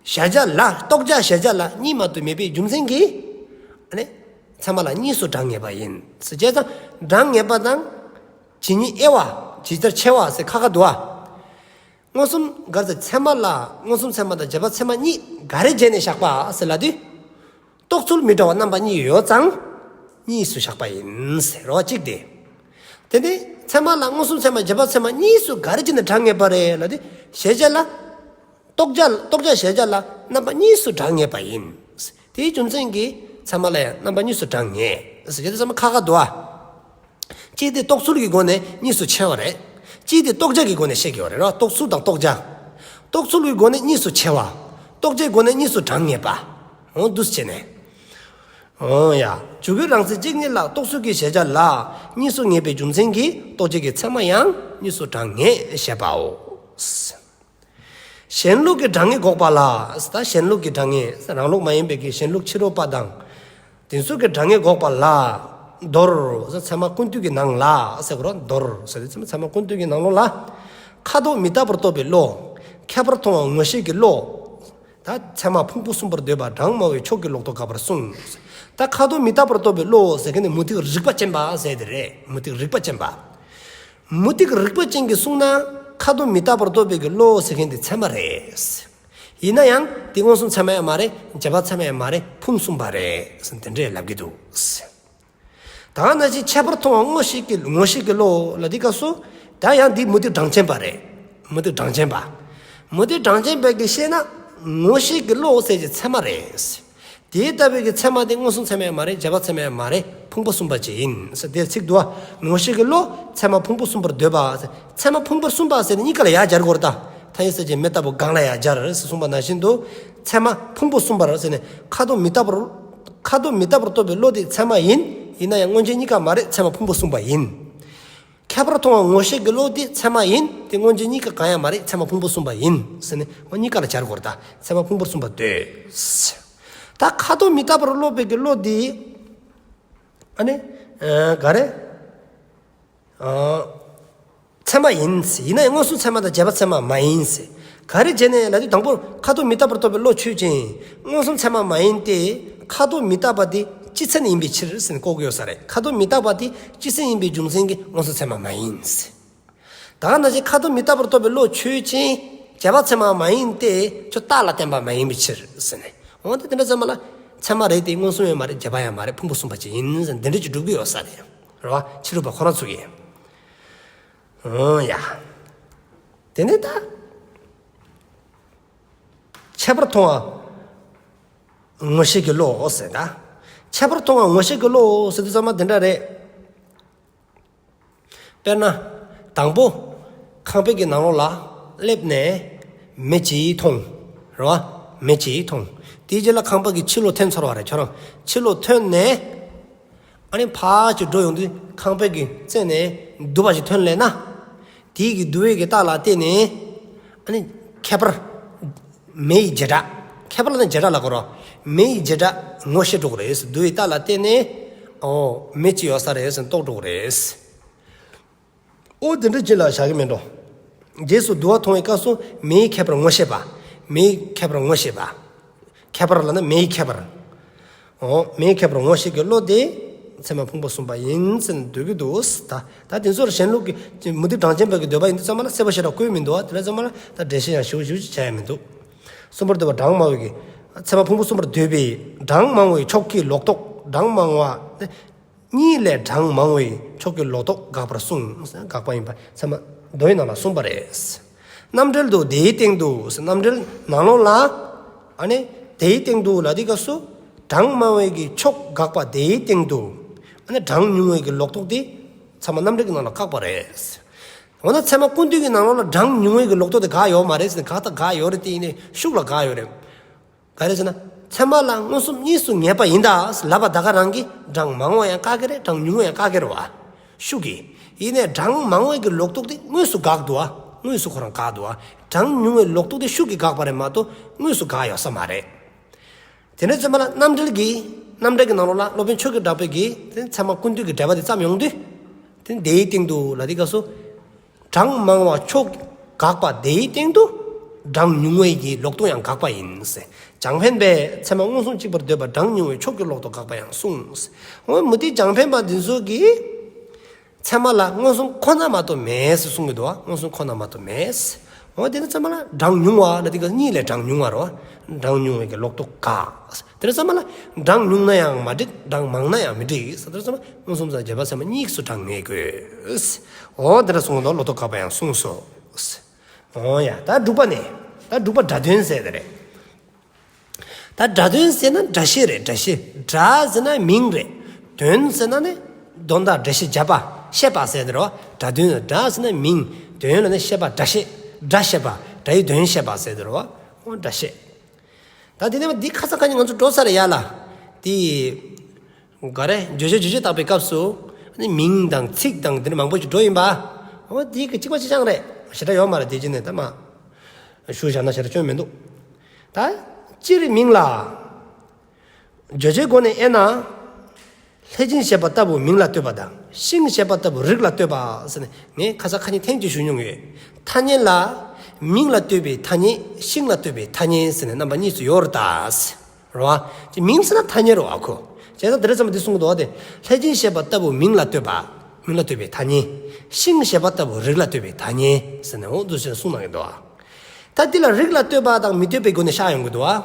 གཞལ་བྱ་ལ། རྟོགས་བྱ་གཞལ་བྱ་ལ་གཉིས་མ་གཏོགས་མེད་པའི་རྒྱུ་མཚན་གྱིས། ཨ་ནི་ཚད་མ་ལ་གཉིས་སུ་གྲངས་ངེས་པ་ཡིན། ཟེར་བྱས་ཙང་གྲངས་ངེས་པ་དང་ཇི་སྙེད་དབྱེ་བ། ཇི་ལྟར་ཆེ་བ་ཟེར་ཁ་ཁ་འདུག་བ། མངོན་སུམ་ག་རེ་ཟེར། ཚད་མ་ལ་མངོན་སུམ་ཚད་མ་དང་རྗེས་དཔག་ཚད་མ་གཉིས་ག་རེ་བྱས་ནས་བཞག་པ་ཟེར་ལབ་དུས། རྟོགས་ཚུལ་མི་འདྲ་བ་རྣམ་པ་གཉིས་ཡོད་ཙང་གཉིས་སུ་བཞག་པ་ཡིན་ཟེར་བ་གཅིག་སྟེ། དེ་ནས་ཚད་མ་ལ་མངོན་སུམ་ཚད་མ་རྗེས་དཔག་ཚད་མ་གཉིས་སུ་ག་རེ་བྱས་ནས་གྲངས་ངེས་པ་རེད་ལབ་དུས། གཞལ་བྱ་ལ། རྟོགས་བྱ། རྟོགས་བྱ་གཞལ་བྱ་ལ་རྣམ་པ་གཉིས་སུ་གྲངས་ངེས་པ་ཡིན། དེའི་རྒྱུ་མཚན་གྱིས་ཚད་མ་ལ་ཡང་རྣམ་པ་གཉིས་སུ་གྲངས་ངེས་ཟེར་གྱི་འདུག་ཚད་མ་ཁ་ཁ་འདུག་བ། གཅིག་དེ་རྟོགས་ཚུལ་གྱི་སྒོ་ནས་གཉིས་སུ་ཕྱེ་བ་རེད། གཅིག་དེ་རྟོགས་བྱ་གི་སྒོ་ནས་བཤད་ཀྱི་ཡོད་རེད་རོ། རྟོགས་ཚུལ་དང་རྟོགས་བྱ། རྟོགས་ཚུལ་གྱི་སྒོ་ནས་གཉིས་སུ་ཕྱེ་བ། རྟོགས་བྱའི་སྒོ་ནས་གཉིས་སུ་གྲངས་ངེས་པ། འོ་འདུག་སེ་བྱས་ནས། འོ་ཡ། འཇུག་ཡུལ་རང་མཚན་གཅིག་ཉིད་ལ་རྟོགས་ཚུལ་གྱི་གཞལ་བྱ་ལ་གཉིས་སུ་ངེས་པའི་རྒྱུ་མཚན་གྱིས་རྟོགས་བྱེད་ཀྱི་ཚད་མ་ཡང་གཉིས་སུ་གྲངས་ངེས་ཞེས་པའོ། གཞན་ལུགས་ཀྱི་གྲངས་ངེས་འགོག་པ་ལ། ད་གཞན་ལུགས་ཀྱི་གྲངས་ངེས། རང་ལུགས་མ་ཡིན་པའི་གི་གཞན་ལུགས་ཕྱི་རོལ་པ་དང་། དེ་ཚོ་གི་གྲངས་ངེས་འགོག་པ་ལ། མདོར་ཟེར་ཚད་མ་ཀུན་བཏུས་ཀྱི་ནང་ལ་ཟེར་གོ་ར། མདོར་ཟེར་དུས་ཚད་མ་ཀུན་བཏུས་ཀྱི་ནང་ལོགས་ལ། ཁ་དོག་མི་རྟག་པར་རྟོགས་པའི་བློ། ཁྱད་པར་མཐོང་བ་ངོ་ཤེས་ཀྱི་བློ། ད་ཚད་མ་ཕུང་པོ་གསུམ་པར་འདོད་པ་གྲངས་སྨྲ་བའི་ཕྱོགས་ཀྱི་ལོག་རྟོག་དགག་པར་གསུངས། ད་ཁ་དོག་མི་རྟག་པར་རྟོགས་པའི་བློ་ཟེར་མཁན་ནི་མུ་སྟེགས་རིག་པ་ཅན་པ་ཟེར་དེ་རེད། མུ་སྟེགས་རིག་པ་ཅན་པ། མུ་སྟེགས་རིག་པ་ཅན་གྱིས་གསུངས་ན་ཁ་དོག་མི་རྟག་པར་རྟོགས་པའི་གི་བློ་ཟེར་མཁན་དེ་ཚད་མ་རེད། ཡིན་ན་ཡང་དེ་མངོན་སུམ་ཚད་མ་ཡང་མ་རེད། རྗེས་དཔག་ཚད་མ་ཡང་མ་རེད། ཕུང་གསུམ་པ་རེད་ཟེར་དེ་འདྲས་ལབ་ཀྱི་འདུག་ད་ག་ནང་བཞིན་ཁྱད་པར་མཐོང་བ་ངོ་ཤེས་ཀྱི། ངོ་ཤེས་ཀྱི་བློ་ལ་འདི་སྐབས་སུ་ད་ཡང་འདི་མུ་སྟེགས་གྲངས་ཅན་པ་རེད། མུ་སྟེགས་གྲངས་ཅན་པ། མུ་སྟེགས་གྲངས་ཅན་པ་གིས་བཤད་ན་ངོ་ཤེས་ཀྱི་བློ་ཟེར་གྱི་ཚད་མ་རེད། དེ་ལྟ་བུའི་གི་ཚད་མ་དེ་མངོན་སུམ་ཚད་མ་ཡང་མ་རེད། རྗེས་དཔག་ཚད་མ་ཡང་མ་རེད། ཕུང་པོ་གསུམ་པ་ཅིག་ཡིན་ཟེར་དེར་ཚིག་འདུག་བ། ངོ་ཤེས་ཀྱི་བློ། ཚད་མ་ཕུང་པོ་གསུམ་པར་འདོད་པ། ཚད་མ་ཕུང་པོ་གསུམ་པ་ཟེར་ནས་གཉིས་ཀ་ལ་ཡར་སྦྱར་དགོས་རེད་ད། མཐའ་ཡས་གསལ་བྱེད་མེ་ལྟ་བུ་གང་ལ་ཡང་སྦྱར་ཟེར་གསུངས་པ་ནང་བཞིན་དུ། ཚད་མ་ཕུང་པོ་གསུམ་པར་ཟེར་ནས་ཁ་དོག་མི་རྟག་པར། ཁ་དོག་མི་རྟག་པར་རྟོགས་པའི་བློ་དེ་ཚད་མ་ཡིན། ཡིན་ན་ཡང་མངོན་རྗེས་གཉིས་ཀ་མ་རེད། ཚད་མ་ཕུང་པོ་གསུམ་པ་ཡིན། ཁྱད་པར་མཐོང་བ་ངོ་ཤེས་ཀྱི་བློ་དེ་ཚད་མ་ཡིན། དེ་མངོན་རྗེས་གཉིས་ཀ་གང་ཡང་མ་རེད། ཚད་མ་ཕུང་པོ་གསུམ་པ་ཡིན་ཟེར་ནས་འོ་གཉིས་ཀ་ལ་སྦྱར་དགོས་རེད་ད། ཚད་མ་ཕུང་པོ་གསུམ་པར་འདོད། ད་ཁ་དོག་མི་རྟག་པར་རྟོགས་པའི་གི་བློ་དེ། ཨ་ནི། ཨ། ག་རེ། ཨ། ཚད་མ་ཡིན། ཡིན་ན་ཡང་མངོན་སུམ་ཚད་མ་དང་རྗེས་དཔག་ཚད་མ་མ་ཡིན་ཟེར། ག་རེ་བྱས་ནས་ལབ་དུས་དང་པོར་ཁ་དོག་མི་རྟག་པར་རྟོགས་པའི་བློ་ཆོས་ཅན། མངོན་སུམ་ཚད་མ་མ་ཡིན་ཏེ། ཁ་དོག་མི་རྟག་པ་དེ་སྤྱི་མཚན་ཡིན་པའི་ཕྱིར་ཟེར་ནས་བཀོད་ཀྱི་ཡོད་ས་རེད། ཁ་དོག་མི་རྟག་པ་དེ་སྤྱི་མཚན་ཡིན་པའི་རྒྱུ་མཚན་གྱིས་མངོན་སུམ་ཚད་མ་མ་ཡིན་ཟེར། ད་ག་ནང་བཞིན་ཁ་དོག་མི་རྟག་པར་རྟོགས་པའི་བློ་ཆོས་ཅན། རྗེས་དཔག་ཚད་མ་མ་ཡིན་ཏེ། ཁྱོད་རྟགས་ལ་བརྟེན་པ་མ་ཡིན་པའི་ཕྱིར་ཟེར་ནས། འོ་ད་དེ་འདྲ་ཙམ་མ་ལ། ཚད་མ་རེད་དེ་མངོན་སུམ་ཡང་མ་རེད། རྗེས་དཔག་ཡང་མ་རེད། ཕུང་པོ་གསུམ་པ་ཅིག་ཡིན་ཟེར་འདི་འདྲ་ཅིག་སྒྲུབ་ཀྱི་ཡོད་ས་རེད། རེད་བ། ཕྱི་རོལ་པ་ཁོ་རང་ཚོ་གིས། ཨོ་ཡ། དེ་ནས་ད། ཁྱད་པར་མཐོང་བ་ངོ་ཤེས་ཀྱི་བློ་ཟེར་ད། ཁྱད་པར་མཐོང་བ་ངོ་ཤེས་ཀྱི་བློ་ཟེར་དུས་ཙམ་པ་འདི་འདྲ་རེད། དཔེར་ན། དང་པོ། ཁང་པའི་གི་ནང་ལོགས་ལ་སླེབས་ནས་མེ་ཅིག་མཐོང་། རེད་བ། མེ་ཅིག་མཐོང་། དེའི་རྗེས་ལ་ཁང་པ་གི་ཕྱི་ལོགས་ཐོན་ཚར་བ་རེད་ཁྱོད་རང་། ཕྱི་ལོགས་ཐོན་ནས། ཨ་ནི་ཕར་ཅིག་འགྲོ་ཡོང་དུས་ཁང་པའི་གི་རྩེ་ནས་དུ་བ་ཞིག་ཐོན་སླེབས་ན། དེའི་གི་དུ་བའི་གི་རྟགས་ལ་བརྟེན་ནས། ཨ་ནི་ཁྱད་པར། མེ་ཡི་བྱེ་བྲག་ཁྱད་པར་ལ་ནི་བྱེ་བྲག་ལབ་དགོས་རེད། མེ་ཡི་བྱེ་བྲག་ངོ་ཤེས་འགྲོ་གི་རེད། དུ་བའི་རྟགས་ལ་བརྟེན་ནས། ཨོ། མེ་ཅིག་ཡོད་ས་རེད་ཟེར་ནས་རྟོགས་འགྲོ་གི་རེད། ཨོ་དེ་འདྲ་ཅིག་ལ་བཞག་གི་མེད་འགྲོ། རྗེས་སུ་དུ་བ་མཐོང་བའི་སྐབས་སུ་མེའི་ཁྱད་པར་ངོ་ཤེས་པ། མེའི་ཁྱད་པར་ངོ་ཤེས་པ། ཁྱད་པར་ལབ་ན་མེའི་ཁྱད་པར། འོ་མེའི་ཁྱད་པར་ངོ་ཤེས་ཀྱི་བློ་དེ་ཚད་མ་ཕུང་པོ་གསུམ་པ་ཡིན་ཟེར་ནས་འདོད་ཀྱི་འདུག་ད་ད་དེ་ཚོར་གཞན་ལུགས་ཀྱི་མུ་སྟེགས་གྲངས་ཅན་པ་གི་འདོད་པ་ཡིན་དུས་ཙམ་ལ་གསལ་པོ་ཞེ་དྲག་བཀོད་མི་འདུག་དེ་ལ་ཙམ་ལ་ད་འགྲེལ་བཤད་ཡང་ཞིབ་ཞིབ་ཅིག་བྱ་ཡ་མི་འདུག་གསུམ་པར་འདོད་པ་གྲངས་མང་བའི་གི་ཚད་མ་ཕུང་པོ་གསུམ་པར་འདོད་པའི་གྲངས་མང་བའི་ཕྱོགས་ཀྱི་ལོག་རྟོག་གྲངས་མང་བ་ནི། གཉིས་ལས་གྲངས་མང་བའི་ཕྱོགས་ཀྱི་ལོག་རྟོག་དགག་པར་གསུངས། དགག་པ་ཡིན་པ་ཚད་མ་མདོའི་ནང་ལ་གསུངས་པ་རེད། རྣམ་འགྲེལ་དུ་དེའི་སྟེང་དུ་རྣམ་འགྲེལ་ནང་ལོགས་ལ། ཨ་ནི་དེའི་སྟེང་དུ་ལ་དེ་སྐབས་སུ་གྲངས་མང་བའི་གི་ཕྱོགས་དགག་པ་དེའི་སྟེང་དུ། ཨ་ནི་གྲངས་ཉུང་བའི་གི་ལོག་རྟོག་དེ་ཚད་མ་རྣམ་འགྲེལ་གྱི་ནང་ལ་བཀག་པ་རེད། འོ་ན་ཚད་མ་ཀུན་བཏུས་ཀྱི་ནང་ལོགས་ལ་གྲངས་ཉུང་བའི་གི་ལོག་རྟོག་དེ་དགག་ཡོད་མ་རེད་ཟེར་ནས། དགག་ད་དགག་ཡོད་རེད། དེ་ཡིན་ནའི་ཤུགས་ལ་དགག་ཡོད་རེད། ག་རེ་ཟེར་ན། ཚད་མ་ལ་མངོན་སུམ་གཉིས་སུ་ངེས་པ་ཡིན་ད་ལབ་པ་ད་ག་རང་གིས་གྲངས་མང་བ་ཡང་བཀག་གི་རེད། གྲངས་ཉུང་བ་ཡང་བཀག་གི་རེད་བ། ཤུགས་ཀྱིས། ཡིན་ནའི་གྲངས་མང་བའི་གི་ལོག་རྟོག་དེ་དངོས་སུ་བཀག་འདུག་བ། དངོས་སུ་ཁོ་རང་བཀག་འདུག་བ། གྲངས་ཉུང་བའི་ལོག་རྟོག་དེ་ཤུགས་ཀྱིས་བཀག་པ་རེད་མ་གཏོགས་དངོས་སུ་བཀག་ཡོད་ས་མ་རེད། དེ་ནས་ཚད་མ་ལ་རྣམ་འགྲེལ་གྱི། རྣམ་འགྲེལ་གྱི་ནང་ལོགས་ལ་སློབ་དཔོན་ཆོས་ཀྱི་གྲགས་པས་ཀྱིས་དེ་ཚད་མ་ཀུན་བཏུས་ཀྱི་འགྲེལ་པ་དེ་བརྩམས་ཡོང་དུས། དེ་དེའི་སྟེང་དུ་ལ་དེ་སྐབས་སུ། གྲངས་མང་བ་ཕྱོགས་དགག་པ་དེའི་སྟེང་དུ། གྲངས་ཉུང་བའི་གི་ལོག་རྟོག་ཡང་དགག་པ་ཡིན། རྒྱང་འཕེན་པས་ཚད་མ་མངོན་སུམ་གཅིག་པར་འདོད་པ་གྲངས་ཉུང་བའི་ཕྱོགས་ཀྱི་ལོག་རྟོག་དགག་པ་ཡང་གསུངས། འོ་མུ་སྟེགས་རྒྱང་འཕེན་པ་འདི་ཚོ་གིས། ཚད་མ་ལ་མངོན་སུམ་ཁོ་ན་མ་གཏོགས་མེད་ཟེར་གསུང་གི་འདུག་བ། མངོན་སུམ་ཁོ་ན་མ་གཏོགས་མེད། འོ་དེ་ནི་ཚད་མ་ལ་གྲངས་ཉུང་བ་ལ་དེ་ག་གཉིས་ལས་གྲངས་ཉུང་བ་རེད་བ། གྲངས་ཉུང་བའི་གི་ལོག་རྟོག་དགག་དེ་ནི་ཚད་མ་ལ་གྲངས་ཉུང་ན་ཡང་མ་འགྲིག་གྲངས་མང་ན་ཡང་མི་འགྲིག་ཟེར། དེ་ནི་ཚད་མ་མངོན་སུམ་ཚད་རྗེས་དཔག་ཚད་མ་གཉིས་སུ་གྲངས་ངེས་དགོས། འོ་དེ་འདྲ་གསུངས་འདུག་ལོག་རྟོག་དགག་པ་ཡང་གསུངས་སོ། འོ་ཡ། ད་དྲུག་པ་ནི། ད་དྲུག་པ་སྒྲ་དོན་ཟེར་དེ་རེད། ད་སྒྲ་དོན་ཟེར་ན་སྒྲ་བཤད་རེད། སྒྲ་བཤད། སྒྲ་ཟེར་ན་མིང་རེད། དོན་ཟེར་ན་ནི་དོན་དག་སྒྲ་བཤད་བྱ་བ་བཤད་པ་ཟེར་དེ་རེད་བ། སྒྲ་དོན། སྒྲ་ཟེར་ན་མིང་། དོན་ལ་ནི་བཤད་པ། སྒྲ་བཤད། སྒྲ་བཤད་པ། སྒྲ་ཡི་དོན་བཤད་པ་ཟེར་དེ་རེད་བ། འོ་སྒྲ་བཤད། ད་དེ་ནས་འདི་ཁ་སང་ཁ་ཉིན་ང་ཚོ་འགྲོ་ས་རེད་ཡ་ལ། དེ། ག་རེ། བརྗོད་བྱ་རྗོད་བྱེད་བརྟག་པའི་སྐབས་སུ། ནི་མིང་དང་ཚིག་དང་དེ་འདྲ་མང་པོ་ཞིག་འགྲོ་ཡིན་པ། འོ་དེ་གི་གཅིག་པ་གཅིག་རྐྱང་རེད། ཞེ་དྲག་ཡོད་མ་རེད། དེ་ཅི་ནས་ད་མ། ཞུ་བཞག་ན་ཞེ་དྲག་སྐྱོན་མི་འདུག་ད་སྤྱིར་མིང་ལ། བརྗོད་བྱའི་སྒོ་ནས་དབྱེ་ན། ལྷས་སྦྱིན་ཞེས་པ་ལྟ་བུ་མིང་ལ་ལྟོས་པ་དང་ཤིང་ཞེས་པ་ལྟ་བུ་རིགས་ལ་ལྟོས་པ་ཟེར་ནས་ངས་ཁ་སང་ཁ་ཉིན་ཐེངས་གཅིག་ཞུ་མྱོང་ཡོད། ཐ་སྙད་ལ། མིང་ལ་ལྟོས་པའི་ཐ་སྙད། ཤིང་ལ་ལྟོས་པའི་ཐ་སྙད་ཟེར་ནས་རྣམ་པ་གཉིས་སུ་ཡོད་རེད་ད། རེད་བ། དེ་མིང་ཟེར་ན་ཐ་སྙད་རེད་བ་ཁོ། བྱས་ཙང་དེ་རིང་ཚང་མ་འདི་གསུང་གི་འདུག་བ། དེ་ལྷས་སྦྱིན་ཞེས་པ་ལྟ་བུ་མིང་ལ་ལྟོས་པ། མིང་ལ་ལྟོས་པའི་ཐ་སྙད། ཤིང་ཞེས་པ་ལྟ་བུ་རིགས་ལ་ལྟོས་པའི་ཐ་སྙད་ཟེར་ནས་འོ་འདུག་ཟེར་གསུངས་གནང་གི་འདུག་བ། ད་འདི་ལ་རིགས་ལ་ལྟོས་པ་དང་མི་ལྟོས་པའི་སྒོ་ནས་བཤད་ཡོང་གི་འདུག་བ།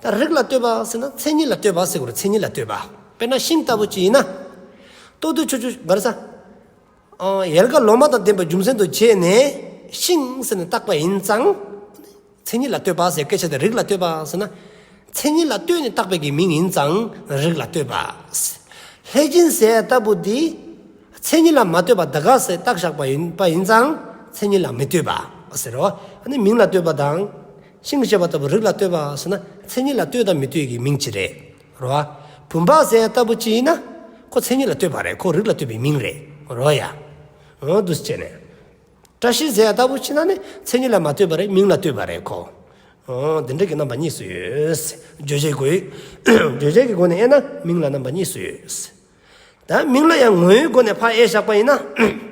ད་རིགས་ལ་ལྟོས་པ་ཟེར་ན་མཚན་ཉིད་ལ་ལྟོས་པ་ཟེར་དགོས་རེད། མཚན་ཉིད་ལ་ལྟོས་པ། དཔེར་ན་ཤིང་ལྟ་བུ་ཅིག་ཡིན་ན། ལྟོ་ལྡིར་ཆུ་སྐྱོར་ག་རེ་ཟ། ཨ། ཡལ་ག་ལོ་མ་དང་ལྡན་པའི་རྒྱུ་མཚན་དུ་བྱས་ནས་ཤིང་ཟེར་ནས་བཏགས་པ་ཡིན་ཙང་། མཚན་ཉིད་ལ་ལྟོས་པ་ཟེར་སྐད་ཆ་དེ་རིགས་ལ་ལྟོས་པ་ཟེར་ན། མཚན་ཉིད་ལ་ལྟོས་ནས་བཏགས་པའི་གི་མིང་ཡིན་ཙང་རིགས་ལ་ལྟོས་པ། ལྷས་སྦྱིན་ཟེར་ལྟ་བུ་འདི་མཚན་ཉིད་ལ་མ་ལྟོས་པ་ད་ག་ཟེར་བཏགས་བཞག་པ་ཡིན་པ་ཡིན་ཙང་མཚན་ཉིད་ལ་མི་ལྟོས་པ་ཟེར་རོ། ཨ་ནི་མིང་ལ་ལྟོས་པ་དང་། ཤིང་ཞེས་པ་ལྟ་བུ་རིགས་ལ་ལྟོས་པ་ཟེར་ན་མཚན་ཉིད་ལ་ལྟོས་དང་མི་ལྟོས་ཀྱི་མིང་ཅིག་རེད། རེད་བ། བུམ་པ་ཟེར་ལྟ་བུ་ཅིག་ཡིན་ན། ཁོ་མཚན་ཉིད་ལ་ལྟོས་པ་རེད། ཁོ་རིགས་ལ་ལྟོས་པའི་མིང་རེད། རེད་བ་ཡ། འོ་འདུག་སེ་བྱས་ནས། བཀྲ་ཤིས་ཟེར་ལྟ་བུ་ཅིག་ན་ནི་མཚན་ཉིད་ལ་མ་ལྟོས་པ་རེད། མིང་ལ་ལྟོས་པ་རེད་ཁོ། འོ་འདི་འདྲ་གི་རྣམ་པ་གཉིས་སུ་ཡོད། བརྗོད་བྱའི་སྒོ། བརྗོད་བྱའི་གི་སྒོ་ནས་དབྱེ་ན་མིང་ལ་རྣམ་པ་གཉིས་སུ་ཡོད། ད་མིང་ལ་ཡང་ངོ་བོའི་སྒོ་ནས་ཕར་དབྱེ་བཞག་པ་ཡིན་ན།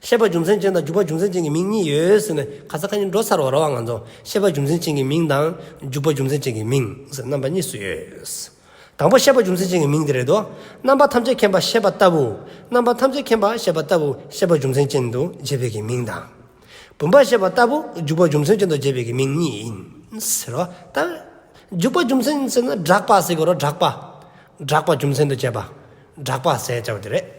ཤེས་པ་རྒྱུ་མཚན་ཅན་དང་འཇུག་པ་རྒྱུ་མཚན་ཅན་གྱི་མིང་གཉིས་ཡོད་ཟེར་ནས་ཁ་ས་ཁ་ཉིན་འགྲོ་ཚར་བ་རེད་བ་ང་ཚོ། ཤེས་པ་རྒྱུ་མཚན་ཅན་གྱི་མིང་དང་འཇུག་པ་རྒྱུ་མཚན་ཅན་གྱི་མིང་ཟེར་རྣམ་པ་གཉིས་སུ་ཡོད། དང་པོ་ཤེས་པ་རྒྱུ་མཚན་ཅན་གྱི་མིང་དེ་རེད་དོ། རྣམ་པ་ཐམས་ཅད་མཁྱེན་པ་ཤེས་པ་ལྟ་བུ། རྣམ་པ་ཐམས་ཅད་མཁྱེན་པ་ཤེས་པ་ལྟ་བུ་ཤེས་པ་རྒྱུ་མཚན་ཅན་དུ་བྱེད་པའི་གི་མིང་དང་། བུམ་པ་ཤེས་པ་ལྟ་བུ་འཇུག་པ་རྒྱུ་མཚན་ཅན་དུ་བྱེད་པའི་གི་མིང་གཉིས་ཡིན་ཟེར་བ་ད། འཇུག་པ་རྒྱུ་མཚན་ཟེར་ན་གྲགས་པ་ཟེར་དགོས་རེད། གྲགས་པ། གྲགས་པ་རྒྱུ་མཚན་དུ་བྱེད་པ། གྲགས་པ་ཟེར་བྱ་བ་དེ་རེད།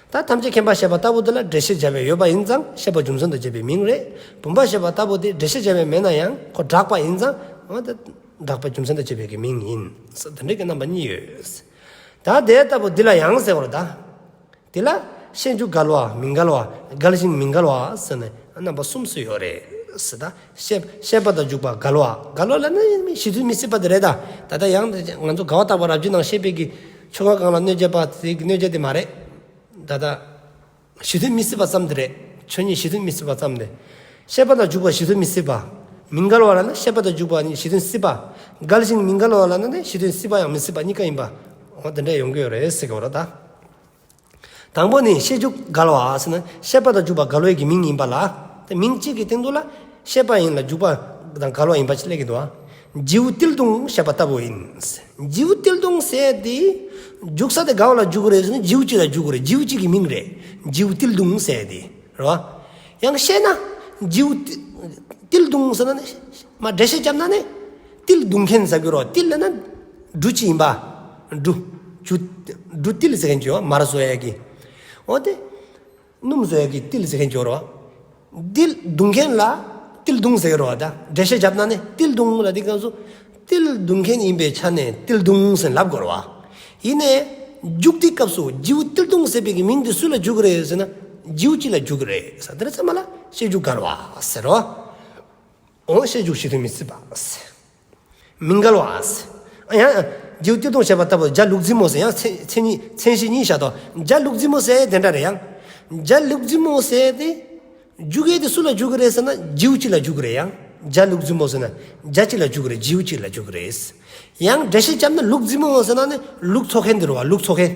ད་ཐམས་ཅད་མཁྱེན་པ་ཤེས་པ་ལྟ་བུ་དེ་ལ་འགྲེལ་བཤད་བྱ་བའི་ཡོད་པ་ཡིན་ཙང་ཤེས་པ་རྒྱུ་མཚན་དུ་བྱེད་པའི་མིང་རེད། བུམ་པ་ཤེས་པ་ལྟ་བུ་དེ་འགྲེལ་བཤད་བྱ་བའི་མེད་ན་ཡང་ཁོ་གྲགས་པ་ཡིན་ཙང་འོ་དེ་གྲགས་པ་རྒྱུ་མཚན་དུ་བྱེད་པའི་གི་མིང་ཡིན། དེ་འདྲའི་གི་རྣམ་པ་གཉིས་ཡོད། ད་དེ་ལྟ་བུ་འདི་ལ་ཡང་ཟེར་བ་རེད་ད། དེ་ལ་ཤེས་འཇུག་འགལ་བ་མི་འགལ་བ་འགལ་ཞིང་མི་འགལ་བ་ཟེར་ནས་རྣམ་པ་གསུམ་སུ་ཡོད་རེད་ཟེར། ད་ཤེས་ཤེས་པ་དང་འཇུག་པ་འགལ་བ། འགལ་བ་ལབ་ན་གཞི་མཐུན་མི་སྲིད་པ་དེ་རེད་ད། ད་ལྟ་ཡང་ང་ཚོ་དགའ་བ་བརྟག་པ་རབ་བྱེད་ནང་བཤད་པའི་གི་ཆོས་འགའ་གང་ལ་གནོད་བྱེད་པ་དེ་གི་གནོད་བྱེད་དེ་མ་རེད། ད་ལྟ་གཞི་མཐུན་མི་སྲིད་པ་ཙམ་དེ་རེད། ཆོས་ཉིད་གཞི་མཐུན་མི་སྲིད་པ་ཙམ་དེ། ཤེས་པ་དང་འཇུག་པ་གཞི་མཐུན་མི་སྲིད་པ། མི་འགལ་བ་ལབ་ན་ཤེས་པ་དང་འཇུག་པ་གཉིས་གཞི་མཐུན་སྲིད་པ། འགལ་ཞིང་མི་འགལ་བ་ལབ་ན་ནི་གཞི་མཐུན་སྲིད་པ་ཡང་མི་སྲིད་པ་གཉིས་ཀ་ཡིན་པ། འོ་དེ་འདྲ་ཡོང་གི་ཡོད་རེད་ཟེར་གི་ཡོད་རེད་ད། དང་པོ་ནི་ཤེས་འཇུག་འགལ་བ་ཟེར་ན་ཤེས་པ་དང་འཇུག་པ་འགལ་བའི་གི་མིང་ཡིན་པ་ལ། དེ་མིང་གཅིག་གི་སྟེང་དུ་ལ་ཤེས་པ་ཡིན་ལ་འཇུག་པ་དང་འགལ་བ་ཡིན་པ་ཅིག་སླེབས་ཀྱི་འདུག་ཨ། རྗེའུ་ཏིལ་ཏུང་བཤད་པ་ལྟ་བུ་ཡིན། རྗེའུ་ཏིལ་ཏུང་ཟེར་དེ་འཇུག་ས་དེ་ག་བ་ལ་འཇུག་གི་རེད་ཟེར་ན་རྗེའུ་གཅིག་ལ་འཇུག་གི་རེད། རྗེའུ་གཅིག་གི་མིང་རེད། རྗེའུ་ཏིལ་ཏུང་ཟེར་དེ་རེད་བ། ཡང་བཤད་ན་རྗེའུ་ཏི- ཏིལ་ཏུང་ཟེར་ན་ནི་མ་འགྲེལ་བཤད་བརྒྱབ་ན་ནི་ཏིལ་ཏུང་མཁན་ཟེར་གི་རེད་བ། ཏིལ་ལབ་ན་འབྲུ་གཅིག་ཡིན་པ། འབྲུ་ཆུ་འབྲུ་ཏིལ་ཟེར་མཁན་གྱི་བ། མར་བཟོ་ཡ་གི་འོ་དེ། སྣུམ་བཟོ་ཡ་གི་ཏིལ་ཟེར་མཁན་ཅིག་ཡོད་རེད་བ། ཏིལ་བརྡུང་མཁན་ལ་ཏིལ་བརྡུང་ཟེར་གི་རེད་བ། ད་འགྲེལ་བཤད་བརྒྱབ་ན་ནི་ཏིལ་བརྡུང་ལ་དེ་སྐབས་སུ་ཏིལ་བརྡུང་མཁན་ཡིན་པའི་ཆ་ནས་ཏིལ་བརྡུང་ཟེར་ལབ་དགོས་རེད་བ། ཡིན་ནའི་འཇུག་དུས་སྐབས་སུ་རྗེའུ་ཏིལ་བརྡུང་ཟེར་བའི་གི་མིང་དེ་སུ་ལ་འཇུག་གི་རེད་ཟེར་ན་རྗེའུ་གཅིག་ལ་འཇུག་གི་རེད་ཟེར། དེ་རེད་ཙམ་པ་ལ་བཤད་འཇུག་འགལ་བ་ཟེར་རོ། འོ་བཤད་འཇུག་གཞི་མཐུན་མི་སྲིད་པ་ཟེར། མི་འགལ་བ། ཡང་རྗེའུ་ཏིལ་ཏུང་བཤད་པ་ལྟ་བུ་འཇའ་ལུག་རྫི་མོ་ཟེར། ཡང་མཚན་མཚན་ཉིད་མཚན་གཞི་གཉིས་བཞག་དོ། འཇའ་ལུག་རྫི་མོ་ཟེར་དེ་འདྲ་རེད། ཡང་འཇའ་ལུག་རྫི་མོ་ཟེར་དེ་འཇུག་ཡས་དེ་སུ་ལ་འཇུག་གི་རེད་ཟེར་ན་རྗེའུ་གཅིག་ལ་འཇུག་གི་རེད། ཡང་འཇའ་ལུག་རྫི་མོ་ཟེར་ན་འཇའ་གཅིག་ལ་འཇུག་གི་རེད། རྗེའུ་གཅིག་ལ་འཇུག་གི་རེད། ཡང་འགྲེལ་བཤད་བརྒྱབ་ན་ལུག་རྫི་མོ་ཟེར་ན་ནི་ལུག་འཚོ་མཁན་དེ་རེད་བ། ལུག་འཚོ་མཁན།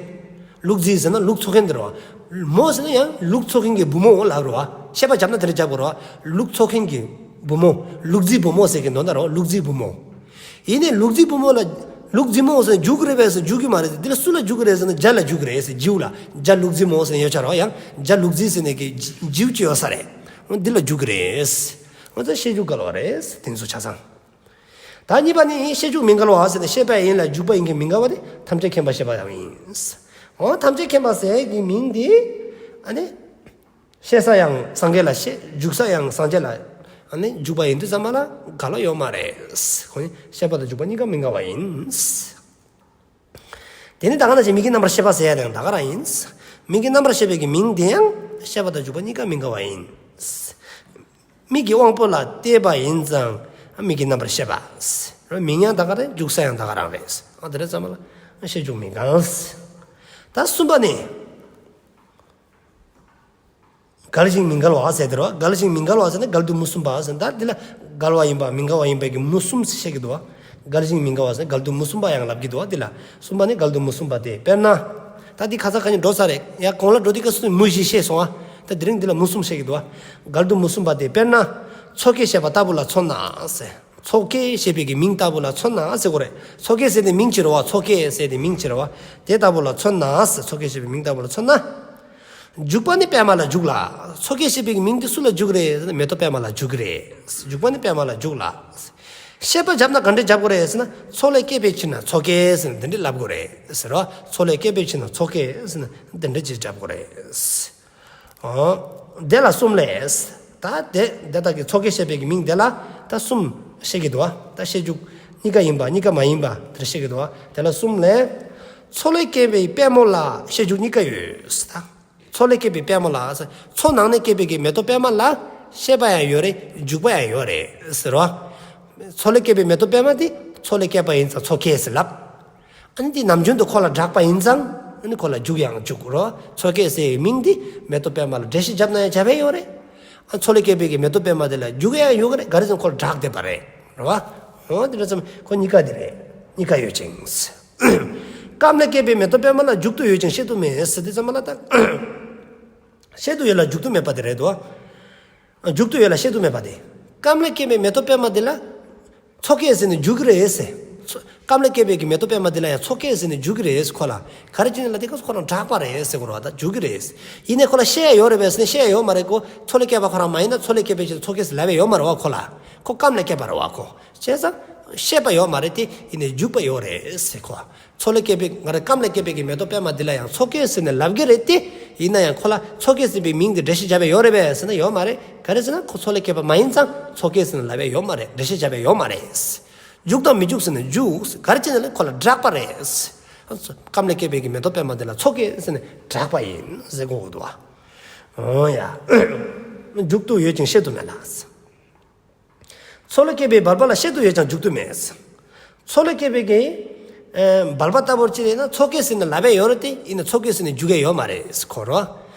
ལུག་རྫི་ཟེར་ན་ལུག་འཚོ་མཁན་དེ་རེད་བ། མོ་ཟེར་ན་ཡང་ལུག་འཚོ་མཁན་གྱི་བུ་མོ་ལབ་རེད་བ། བཤད་པ་བརྒྱབ་ན་དེ་འདྲ་རྒྱབ་དགོས་རེད་བ། ལུག་འཚོ་མཁན་གྱི་བུ་མོ། ལུག་རྫིའི་བུ་མོ་ཟེར་གྱི་འདོན་ན་རོ། ལུག་རྫིའི་བུ་མོ། ཡིན་ནའི་ལུག་རྫིའི་བུ་མོ་ལ་ལུག་རྫི་མོ་ཟེར་འཇུག་གི་རེད་པས་ཟེར་འཇུག་གི་མ་རེད། འདི་ལ་སུ་ལ་འཇུག་གི་རེད་ཟེར་ན་འཇའ་ལ་འཇུག་གི་རེད་ཟེར། རྗེའུ་ལ་འཇའ་ལུག་རྫི་མོ་ཟེར་ཡོད་ཆ་རོ། ཡང་འཇའ་ལུག་རྫི་ཟེར་ནས་ཀྱི་རྗེའུ་ཅི་ཡོད་ས་རེད། འདི་ལ་འཇུག་གི་རེད། འོ་ཙང་བཤད་འཇུག་འགལ་བ་རེད། དེ་ཚོ་ཆ་ཚང་། ད་གཉིས་པ་ནི་བཤད་འཇུག་མི་འགལ་བ་ཟེར་ནས་བཤད་པ་ཡིན་ལ་འཇུག་པ་ཡིན་གྱི་མི་འགལ་བ་དེ་ཐམས་ཅད་མཁྱེན་པ་ཞེས་པ་ཡང་ཡིན། འོ་ཐམས་ཅད་མཁྱེན་པ་ཟེར་གྱི་མིང་འདི་ཨ་ནི། བཤད་ས་ཡང་སངས་རྒྱས་ལ་བཤད། འཇུག་ས་ཡང་སངས་རྒྱས་ལ་ཨ་ནི་འཇུག་པ་ཡིན་དུས་ཙམ་པ་ལ་འགལ་བ་ཡོད་མ་རེད། ཁོ་ནི་བཤད་པ་དང་འཇུག་པ་གཉིས་ཀ་མི་འགལ་བ་ཡིན། དེ་ནི་ད་ག་ནང་བཞིན་མིག་གི་རྣམ་པར་ཤེས་པ་ཟེར་ཡ་དེ་ཡང་ད་ག་རང་ཡིན། མིག་གི་རྣམ་པར་ཤེས་པའི་གི་མིང་དེ་ཡང་བཤད་པ་དང་འཇུག་པ་གཉིས་ཀ་མི་འགལ་བ་ཡིན། མིག་གི་དབང་པོ་ལ་བལྟས་པ་ཡིན་ཙང་མིག་གི་རྣམ་པར་ཤེས་པ། མིང་ཡང་ད་ག་རེད། འཇུག་ས་ཡང་ད་ག་རང་རེད། ཨ་དེ་རེད་ཙམ་པ་ལ་བཤད་འཇུག་མི་འགལ། ད་གསུམ་པ་ནི། འགལ་ཞིང་མི་འགལ་བ་ཟེར་དེ་རེད་བ། འགལ་ཞིང་མི་འགལ་བ་ཟེར་ན་འགལ་དུ་མུ་གསུམ་པ་ཟེར། ད་འདི་ལ་འགལ་བ་ཡིན་པ་མི་འགལ་བ་ཡིན་པའི་གི་མུ་གསུམ་བཤད་ཀྱི་འདུག་བ། འགལ་ཞིང་མི་འགལ་བ་ཟེར་ན་འགལ་དུ་མུ་གསུམ་པ་ཡང་ལབ་ཀྱི་འདུག་བ། འདི་ལ་གསུམ་པ་ནི་འགལ་དུ་མུ་གསུམ་པ་སྟེ། དཔེར་ན། ད་འདི་ཁ་སང་ཁ་ཉིན་འགྲོ་ས་རེད། ཡ་གོང་ལ་འགྲོ་དུས་སྐབས་སུ་མུ་བཞི་བཤད་སོང་བ། ད་དེ་རིང་འདི་ལ་མུ་གསུམ་བཤད་ཀྱི་འདུག་བ། འགལ་དུ་མུ་གསུམ་པ་སྟེ། དཔེར་ན། མཚོ་སྐྱེས་ཞེས་པ་ལྟ་བུ་ལ་མཚོན་ན་ཟེར། མཚོ་སྐྱེས་ཞེས་པའི་གི་མིང་ལྟ་བུ་ལ་མཚོན་ན་ཟེར་དགོས་རེད། མཚོ་སྐྱེས་ཟེར་དེ་མིང་ཅིག་རེད་བ། མཚོ་སྐྱེས་ཟེར་དེ་མིང་ཅིག་རེད་བ། དེ་ལྟ་བུ་ལ་མཚོན་ན་ཟེར། མཚོ་སྐྱེས་ཞེས་པའི་མིང་ལྟ་བུ་ལ་མཚོན་ན། འཇུག་པ་ནི་པདྨ་ལ་འཇུག་ལ། མཚོ་སྐྱེས་ཞེས་པའི་གི་མིང་དེ་སུ་ལ་འཇུག་གི་རེད་ཟེར་ན་མེ་ཏོག་པདྨ་ལ་འཇུག་གི་རེད། འཇུག་པ་ནི་པདྨ་ལ་འཇུག་ལ། བཤད་པ་བརྒྱབ་ན་ག་འདྲ་བརྒྱབ་དགོས་རེད་ཟེར་ན་མཚོ་ལས་སྐྱེས་པའི་ཕྱིར་ན་མཚོ་སྐྱེས་ཟེར་ན་འདི་འདྲ་ལབ་དགོས་རེད་ཟེར་རོ། མཚོ་ལས་སྐྱེས་པའི་ཕྱིར་ན་མཚོ་སྐྱེས་ཟེར་ན་འདི་འདྲ་ཅིག་བརྒྱབ་དགོས་རེད། འོ། དེ་ལ་གསུམ་ལས། ད་དེ་དེ་དག་གི་མཚོ་སྐྱེས་ཞེས་པའི་གི་མིང་དེ་ལ་ད་གསུམ་བཤད་ཀྱི་འདུག་བ། ད་བཤད་འཇུག་གཉིས་ཀ་ཡིན་པ་གཉིས་ཀ་མ་ཡིན་པ་དེར་བཤད་ཀྱི་འདུག་བ། དེ་ལ་གསུམ་ལས། མཚོ་ལས་སྐྱེས་པའི་པད་མོ་ལ་བཤད་འཇུག་གཉིས་ཀ་ཡོད། ད་མཚོ་ལས་སྐྱེས་པའི་པད་མོ་ལ། མཚོ་ནང་ནས་སྐྱེས་པའི་གི་མེ་ཏོག་པད་མ་ལ་བཤད་པ་ཡང་ཡོད་རེད། འཇུག་པ་ཡང་ཡོད་རེད་ཟེར་བ། མཚོ་ལས་སྐྱེས་པའི་མེ་ཏོག་པད་མ་དེ་མཚོ་ལས་སྐྱེས་པ་ཡིན་ཙང་མཚོ་སྐྱེས་ཟེར་ལབ། ཨ་ནི་དེ་ནམ་རྒྱུན་དུ་ཁོ་ལ་གྲགས་པ་ཡིན་ཙང་ཨ་ནི་ཁོ་ལ་འཇུག་ཡང་འཇུག་རོ། མཚོ་སྐྱེས་ཟེར་བའི་མིང་འདི་མེ་ཏོག་པད་མ་ལ་འགྲེལ་བཤད་བརྒྱབ་ན་ཡང་བྱ་བའི་ཡོད་རེད། ཨ་མཚོ་ལས་སྐྱེས་པའི་གི་མེ་ཏོག་པད་མ་དེ་ལ་འཇུག་ཡང་ཡོད་གི་རེད། ག་རེ་ཟེར་ན་ཁོ་ལ་གྲགས་བསྡད་པ་རེད། རེད་བ། འོ་དེ་འདྲ་ཙམ་ཁོ་གཉིས་ཀ་དེ་རེད། གཉིས་ཀ་ཡོད་ཅིང་། སྐབས་ལ་སྐྱེས་པའི་མེ་ཏོག་པད་མ་ལ་མཇུག་ཏུ་ཡོད་ཅིང་ཤེད་དུ་མེད་ཟེར་དུས་ཙམ་པ་ལ་ད། ཤེད་དུ་ཡོད་ལ་མཇུག་ཏུ་མེད་པ་དེ་རེད་དོ། མཇུག་ཏུ་ཡོད་ལ་ཤེད་དུ་མེད་པ་དེ། སྐབས་ལ་སྐྱེས་པའི་མེ་ཏོག་པད་མ་དེ་ལ། མཚོ་སྐྱེས་ཟེར་ནས་འཇུག་གི་རེད་ཟེར། མཚོ- སྐབས་ལ་སྐྱེས་པའི་གི་མེ་ཏོག་པད་མ་དེ་ལ་ཡང་མཚོ་སྐྱེས་ཟེར་ནས་འཇུག་གི་རེད་ཟེར་ཁོ་ལ། ག་རེ་བྱས་ནས་ལ་དེ་ག་ཁོ་རང་གྲགས་པ་རེད་ཟེར་གོ་ར་བ་ད་འཇུག་གི་རེད། ཡིན་ནའི་ཁོ་ལ་ཤེས་ཡ་ཡོད་རེད་པས་ཟེར་ནས་ཤེས་ཡ་ཡོད་མ་རེད་གོ། མཚོ་ལས་སྐྱེས་པ་ཁོ་རང་མ་ཡིན་ན་མཚོ་ལས་སྐྱེས་པའི་ཕྱིར་མཚོ་སྐྱེས་ཟེར་ལབ་ཡ་ཡོད་མ་རེད་བ་ཁོ་ལ། ཁོ་སྐབས་ལ་སྐྱེས་པ་རེད་བ་ཁོ། བྱས་ཙང་ཤེས་པ་ཡོད་མ་རེད་དེ་ཡིན་ནའི་འཇུག་པ་ཡོད་རེད་ཟེར་ཁོ། མཚོ་ལས་སྐྱེས་པའི་ང་རང་སྐབས་ལ་སྐྱེས་པའི་གི་མེ་ཏོག་པད་མ་འདི་ལ་ཡང་མཚོ་སྐྱེས་ཟེར་ནས་ལབ་གི་རེད་དེ། ཡིན་ན་ཡང་ཁོ་ལ་མཚོ་སྐྱེས་ཟེར་བའི་མིང་འདི་འགྲེལ་བཤད་བྱ་བའི་ཡོད་རེད་པས་ཟེར་ན་ཡོད་མ་རེད། ག་རེ་ཟེར་ན་ཁོ་མཚོ་ལས་སྐྱེས་པ་མ་ཡིན་ཙང་མཚོ་སྐྱེས་ཟེར་ནས་ལབ་ཡ་ཡོད་མ་རེད། འགྲེལ་བཤད་བྱ་བའི་ཡོད་མ་རེད། འཇུག་དང་མི་འཇུག་ཟེར་ན་འཇུག་ག་རེ་བྱས་ན་ལས་ཁོ་ལ་གྲགས་པ་རེད། སྐབས་ལ་སྐྱེས་པའི་གི་མེ་ཏོག་པད་མ་འདི་ལ་མཚོ་སྐྱེས་ཟེར་ནས་གྲགས་པ་ཡིན་ཟེར་གོ་གི་འདུག་བ། འོ་ཡ། མཇུག་ཏུ་ཡོད་ཅིང་ཤེད་དུ་མེད་ལ། མཚོ་ལས་སྐྱེས་པའི་སྦལ་པ་ལ་ཤེད་དུ་ཡོད་ཀྱང་མཇུག་ཏུ་མེད། མཚོ་ལས་སྐྱེས་པའི་གི་ཨེ་སྦལ་པ་ལྟ་བུར་ཅི་རེད་ན་མཚོ་སྐྱེས་ཟེར་ནས་ལབ་པའི་ཡོད་རེད་དེ་ཡིན་ན་མཚོ་སྐྱེས་ཟེར་ནས་འཇུག་གི་ཡོད་མ་རེད་ཁོ་རོ།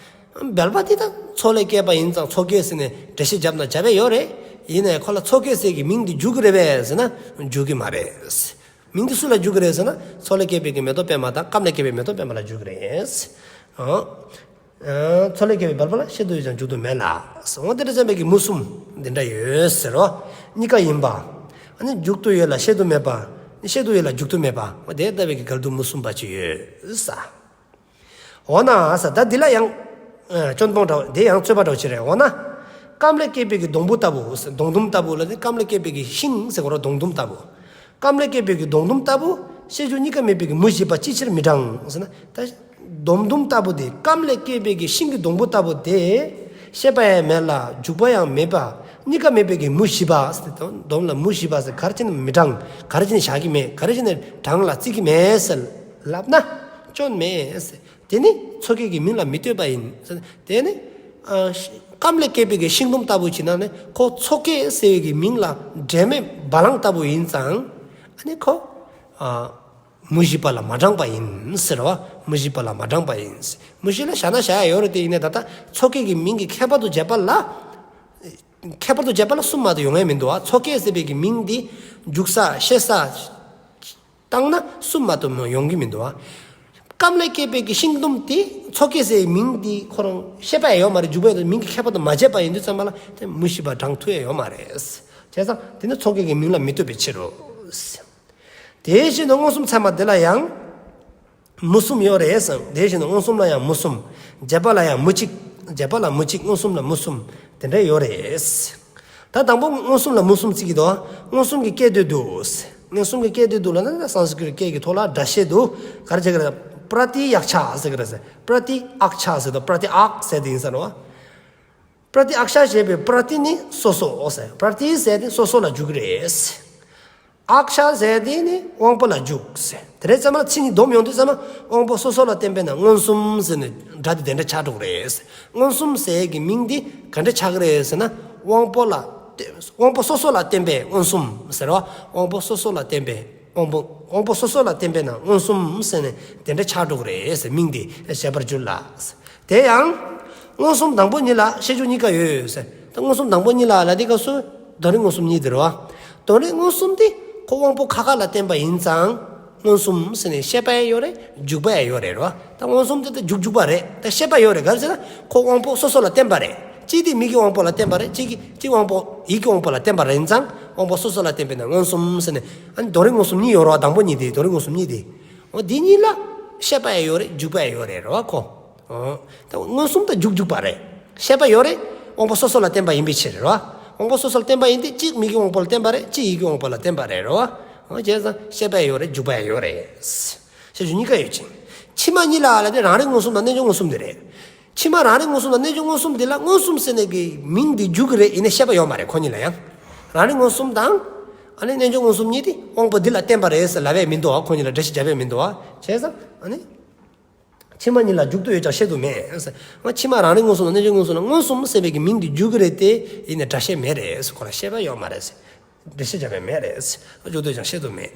སྦལ་པ་དེ་ད་མཚོ་ལས་སྐྱེས་པ་ཡིན་ཙང་མཚོ་སྐྱེས་ཟེར་ནས་འགྲེལ་བཤད་བརྒྱབ་ན་བྱ་བའི་ཡོད་རེད། ཡིན་ནའི་ཁོ་ལ་མཚོ་སྐྱེས་ཟེར་གི་མིང་འདི་འཇུག་གི་རེད་པས་ཟེར་ན་འཇུག་གི་མ་རེད། མིང་འདི་སུ་ལ་འཇུག་གི་རེད་ཟེར་ན་མཚོ་ལས་སྐྱེས་པའི་གི་མེ་ཏོག་པད་མ་དང་སྐབས་ལས་སྐྱེས་པའི་མེ་ཏོག་པད་མ་ལ་འཇུག་གི་རེད། ཨོ། མཚོ་ལས་སྐྱེས་པའི་སྦལ་པ་ལ་ཤེད་དུ་ཡོད་ཀྱང་མཇུག་ཏུ་མེད་ལ། འོ་དེ་འདྲ་བྱས་པའི་གི་མུ་གསུམ་འདི་འདྲ་ཡོད་ཟེར་རོ། གཉིས་ཀ་ཡིན་པ། ཨ་ནི་འཇུག་ཏུ་ཡོད་ལ་ཤེས་ཏུ་མེད་པ། ཤེས་ཏུ་ཡོད་ལ་འཇུག་ཏུ་མེད་པ། དེ་ལྟ་བུའི་གི་འགལ་འདུ་མུ་གསུམ་པ་ཅིག་ཡོད་ས། འོ་ན་ས་ད་འདི་ལ་ཡང་། ཨ་སྐྱོན་སྤོང་འདྲ་བ་དེ་ཡང་རྩོད་པ་འདྲ་བ་ཅིག་རེད། འོ་ན། སྐམ་ལས་སྐྱེས་པའི་གི་སྡོང་བུ་ལྟ་བུ། སྡོང་དུམ་ལྟ་བུ་ལ་ནི་སྐམ་ལས་སྐྱེས་པའི་གི་ཤིང་ཟེར་གོ་ར། སྡོང་དུམ་ལྟ་བུ། སྐམ་ལས་སྐྱེས་པའི་གི་སྡོང་དུམ་ལྟ་བུ། ཤེས་བྱ་གཉིས་ཀ་མེད་པའི་གི་མུ་བཞི་པ་ཅིའི་ཕྱིར་མི་འབྲང་ཟེར་ན། ད་སྡོང་དུམ་ལྟ་བུ་དེ། སྐམ་ལས་སྐྱེས་པའི་གི་ཤིང་གི་སྡོང་བུ་ལྟ་བུ་དེ། ཤེས་པ་ཡང་མེད་ལ་འཇུག་པ་ཡང་མེད་པ། གཉིས་ཀ་མེད་པའི་གི་མུ་བཞི་པ་ཟེར་ཏེ། སྡོམ་ལ་མུ་བཞི་པ་ཟེར་ག་རེ་བྱས་ནས་མི་འབྲང་། ག་རེ་བྱས་ནས་བཞག་གི་མེད། ག་རེ་བྱས་ནས་བྲང་ལ་བརྩི་གི་མེད་ཟེར་ལབ་ན་སྐྱོན་མེད་ཟེར། དེ་ནི་ཚོགས་ཀྱི་གི་མིང་ལ་མི་ལྟོས་པ་ཡིན། དེ་ནི་ཨ་སྐམ་ལས་སྐྱེས་པའི་གི་ཤིང་སྡོང་ལྟ་བུ་བྱས་ན་ནི་ཁོ་ཚོགས་ཀྱི་ཟེར་བའི་གི་མིང་ལ་འབྲེལ་མེད་བ་ལང་ལྟ་བུ་ཡིན་ཙང་། ཨ་ནི་ཁོ་ཨ་མུ་བཞི་པ་ལ་མ་འབྲང་པ་ཡིན་ཟེར་བ། མུ་བཞི་པ་ལ་མ་འབྲང་པ་ཡིན། མུ་བཞི་ལ་བཞག་ན་བཞག་ཡ་ཡོད་རེད་དེ། ཡིན་ནའི་ད་ལྟ་ཚོགས་ཀྱི་གི་མིང་གི་ཁྱད་པར་དུ་བྱས་པ་ལ། ཁྱད་པར་དུ་བྱས་པ་ལ་གསུམ་མ་གཏོགས་ཡོང་ཡ་མི་འདུག་ཨ། ཚོགས་ཀྱི་ཟེར་བའི་གི་མིང་འདི་འཇུག་ས་ཤེས་ས་བཏང་ན་གསུམ་མ་གཏོགས་ཡོང་གི་མི་འདུག་ཨ། སྐམ་ལས་སྐྱེས་པའི་གི་ཤིང་སྡོང་དེ་ཚོགས་ཀྱི་ཟེར་མིང་དེ་ཁོ་རང་ཤེས་པ་ཡོད་མ་རེད། འཇུག་པ་ཡོད། མིང་གི་ཁྱད་པར་དུ་མ་བྱས་པ་ཡིན་དུས་ཙམ་པ་ལ་དེ་མུ་བཞི་པ་འབྲང་ཐུབ་ཡ་ཡོད་མ་རེད། བྱས་ཙང་དེ་ནི་ཚོགས་ཀྱི་གི་མིང་ལ་མི་ལྟོས་པའི་ཕྱིར་རོ། དེ་བཞིན་དུ་མངོན་སུམ་ཚད་མ་དེ་ལ་ཡང་མུ་གསུམ་ཡོད་རེད་ཟེར། དེ་བཞིན་དུ་མངོན་སུམ་ལ་ཡང་མུ་གསུམ། རྗེས་དཔག་ལ་ཡང་མུ་གཅིག། རྗེས་དཔག་ལ་མུ་གཅིག། མངོན་སུམ་ལ་མུ་གསུམ། དེ་འདྲ་ཡོད་རེད། ད་དང་པོ་མངོན་སུམ་ལ་མུ་གསུམ་བརྩི་གི་འདུག་མངོན་སུམ་གྱི་སྐད་དོད་དུ། མངོན་སུམ་གྱི་སྐད་དོད་དུ་ལ་ན་སཾ་སྐྲྀ་ཏ་སྐད་ཀྱི་ཐོག་ལ་སྒྲ་བཤད་དུ་ག་རེ་བྱེད་ཀྱི་རེད། པྲ་ཏི་ཡཀྵ་ཟེར་གྱི་རེད་ཟེར། པྲ་ཏི་ཨཀྵ་ཟེར་དུ། པྲ་ཏི་ཨཀ་ཟེར་དེ་ཡིན་ས་རེད་བ། པྲ་ཏི་ཨཀྵ་ཞེས་པའི་པྲ་ཏི་ནི་སོ་སོ་ཟེར། པྲ་ཏི་ཟེར་དེ་སོ་སོ་ལ་འཇུག་གི་རེད། ཨཀྵ་ཟེར་དེ་ནི་དབང་པོ་ལ་འཇུག་ཟེར། དེ་རེད་ཙམ་ལ་ཚིག་གཉིས་སྡོམ་ཡོང་དུས་ཙམ་ལ་དབང་པོ་སོ་སོ་ལ་བརྟེན་པས་ན་མངོན་སུམ་ཟེར་ནས་སྒྲ་དེ་དེ་འདྲ་ཆགས་འགྲོ་གི་རེད། མངོན་སུམ་ཟེར་གྱི་མིང་འདི་ག་འདྲ་ཆགས་ཀྱི་རེད་ཟེར་ན། དབང་པོ་ལ་བརྟེན། དབང་པོ་སོ་སོ་ལ་བརྟེན་པའི་མངོན་སུམ་ཟེར་བ། དབང་པོ་སོ་སོ་ལ་བརྟེན་པའི་དབང་པོ། དབང་པོ་སོ་སོ་ལ་བརྟེན་པས་ན་མངོན་སུམ་ཟེར་ནས་དེ་འདྲ་ཆགས་འགྲོ་གི་རེད་ཟེར། མིང་འདི་བཞེད་པར་འགྱུར་ལ། དེ་ཡང་མངོན་སུམ་དང་པོ་གཉིས་ལ་ཤེས་འཇུག་གཉིས་ཀ་ཡོད་ཟེར། ད་མངོན་སུམ་དང་པོ་གཉིས་ལ་ལ་དེ་སྐབས་སུ་དོན་རིག་མངོན་སུམ་གཉིས་དེ་རེད་བ། དོན་རིག་མངོན་སུམ་དེ་ཁོ་དབང་པོ་ཁ་ཁ་ལ་བརྟེན་པ་ཡིན་ཙང་མངོན་སུམ་ཟེར་ནས་ཤེས་པ་ཡང་ཡོད་རེད། འཇུག་པ་ཡང་ཡོད་རེད་རེད་བ། ད་མངོན་སུམ་དེ་ད་འཇུག་འཇུག་པ་རེད། ད་ཤེས་པ་ཡོད་རེད། ག་རེ་ཟེར་ན་ཁོ་དབང་པོ་སོ་སོ་ལ་བརྟེན་པ་རེད། གཅིག་དེ་མིག་གི་དབང་པོ་ལ་བརྟེན་པ་རེད། གཅིག་གི་གཅིག་དབང་པོ་ཡིད་ཀྱི་དབང་པོ་ལ་བརྟེན་པ་རེད་ཙང་དབང་པོ་སོ་སོ་ལ་བརྟེན་པས་ན་མངོན་སུམ་ཟེར་ནས། ཨ་ནི་དོན་རིག་མངོན་སུམ་གཉིས་ཡོད་རེད་བ། དང་པོ་གཉིས་དེ། དོན་རིག་མངོན་སུམ་གཉིས་དེ། འོ་འདི་གཉིས་ལ་ཤེས་པ་ཡང་ཡོད་རེད། འཇུག་པ་ཡང་ཡོད་རེད་རེད་བ་ཁོ། ཨོ། ད་མངོན་སུམ་དང་འཇུག་འཇུག་པ་རེད། ཤེས་པ་ཡོད་རེད། དབང་པོ་སོ་སོ་ལ་བརྟེན་པ་ཡིན་པའི་ཕྱིར་རེད་བ། དབང་པོ་སོ་སོ་ལ་བརྟེན་པ་ཡིན་ཏེ་གཅིག་མིག་གི་དབང་པོ་ལ་བརྟེན་པ་རེད། གཅིག་ཡིད་ཀྱི་དབང་པོ་ལ་བརྟེན་པ་རེད་རེད་བ། འོ་བྱས་ཙང་ཤེས་པ་ཡང་ཡོད་རེད། འཇུག་པ་ཡང་ཡོད་རེད། ཤེས་འཇུག་གཉིས་ཀ་ཡོད་ཅིང་། ཕྱི་མ་གཉིས་ལ་ལ་དེ་རང་རིག་མངོན་སུམ་དང་རྣལ་འབྱོར་མངོན་སུམ་དེ་རེད། ཕྱི་མ་རང་རིག་མངོན་སུམ་དང་རྣལ་འབྱོར་མངོན་སུམ་དེ་ལ་མངོན་སུམ་ཟེར་ནས་ཀྱི་མིང་འདི་འཇུག་གི་རེད། ཡིན་ནའི་ཤེས་པ་ཡོད་མ་རེད་ཁོ་གཉིས་ལ་ཡང་། རང་རིག་མངོན་སུམ་དང་། ཨ་ནི་རྣལ་འབྱོར་མངོན་སུམ་གཉིས་དེ་དབང་པོ་འདི་ལ་བརྟེན་པ་རེད་ཟེར་ལབ་ཡས་མི་འདུག་བ། ཁོ་གཉིས་ལ་འགྲེལ་བཤད་བརྒྱབ་ཡས་མི་འདུག་བ། བྱས་ཙང་ཨ་ནི། ཕྱི་མ་གཉིས་ལ་འཇུག་ཏུ་ཡོད་ཀྱང་བཤད་དུ་མེད་ཟེར། ཕྱི་མ་རང་རིག་མངོན་སུམ་དང་རྣལ་འབྱོར་མངོན་སུམ་ལ་མངོན་སུམ་ཟེར་བའི་གི་མིང་འདི་འཇུག་གི་རེད་དེ། ཡིན་ནའི་སྒྲ་བཤད་མེད་རེད་ཟེར། ཁོ་ལ་ཤེས་པ་ཡོད་མ་རེད་ཟེར། འགྲེལ་བཤད་བརྒྱབ་ཡས་མེད་རེད་ཟེར། འཇུག་ཏུ་ཡོད་ཀྱང་བཤད་དུ་མེད།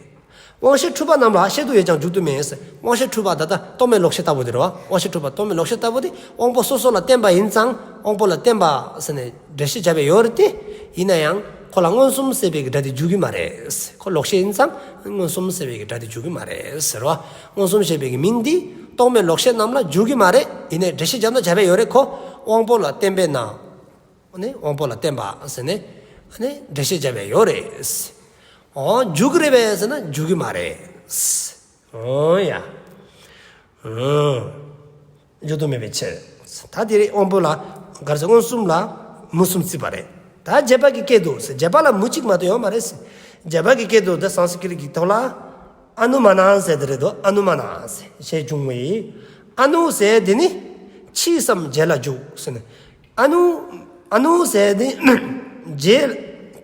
དབང་ཤེས་འཁྲུལ་པ་རྣམས་ལ་བཤད་དུ་ཡོད་ཀྱང་འཇུག་ཏུ་མེད་ཟེར། དབང་ཤེས་འཁྲུལ་པ་ད་ལྟ་རྟོག་མེད་ལོག་ཤེས་ལྟ་བུ་དེ་རེད་བ། དབང་ཤེས་འཁྲུལ་པ་རྟོག་མེད་ལོག་ཤེས་ལྟ་བུ་དེ་དབང་པོ་སོ་སོ་ལ་བརྟེན་པ་ཡིན་ཙང་དབང་པོ་ལ་བརྟེན་པ་ཟེར་ནས་འགྲེལ་བཤད་བརྒྱབ་ཡས་ཡོད་རེད་དེ། ཡིན་ན་ཡང་ཁོ་ལ་མངོན་སུམ་ཟེར་བའི་གི་སྒྲ་དེ་འཇུག་གི་མ་རེད། ཁོ་ལོག་ཤེས་ཡིན་ཙང་མངོན་སུམ་ཟེར་བའི་གི་སྒྲ་དེ་འཇུག་གི་མ་རེད་ཟེར་བ། མངོན་སུམ་ཞེས་པའི་གི་མིང་འདི་རྟོག་མེད་ལོག་ཤེས་རྣམས་ལ་འཇུག་གི་མ་རེད། ཡིན་ནའི་འགྲེལ་བཤད་བརྒྱབ་ན་བརྒྱབ་ཡས་ཡོད་རེད། ཁོ་དབང་པོ་ལ་བརྟེན་པས་ན། ཨ་ནི་དབང་པོ་ལ་བརྟེན་པ་ཟེར་ནས་ཨ་ནི་འགྲེལ་བཤད་བརྒྱབ་ཡས་ཡོད་རེད། འོ་འཇུག་གི་རེད་པས་ཟེར་ན་འཇུག་གི་མ་རེད། འོ་ཡ། འོ། འཇུག་ཏུ་མེད་པའི་ཕྱིར། ད་དེ་རེད། དབང་པོ་ལ་ག་རེ་ཟེར། མངོན་སུམ་ལ་མུ་གསུམ་བརྩིས་པ་རེད། ད་རྗེས་དཔག་གི་སྐད་དུ་ཟེར། རྗེས་དཔག་ལ་མུ་གཅིག་མ་གཏོགས་ཡོད་མ་རེད་ཟེར། རྗེས་དཔག་གི་སྐད་དུ་ད་སཾ་སྐྲྀ་ཏ་གི་ཐོག་ལ་ཨ་ནུ་མ་ན་ཟེར་དེ་རེད་དོ། ཨ་ནུ་མ་ན་ཟེར་ཞེས་འབྱུང་བས། ཨ་ནུ་ཟེར་དེ་ནི་ཕྱིས་སམ་རྗེས་ལ་འཇུག་ཟེར་ནས། ཨ་ནུ། ཨ་ནུ་ཟེར་དེ་རྗེས།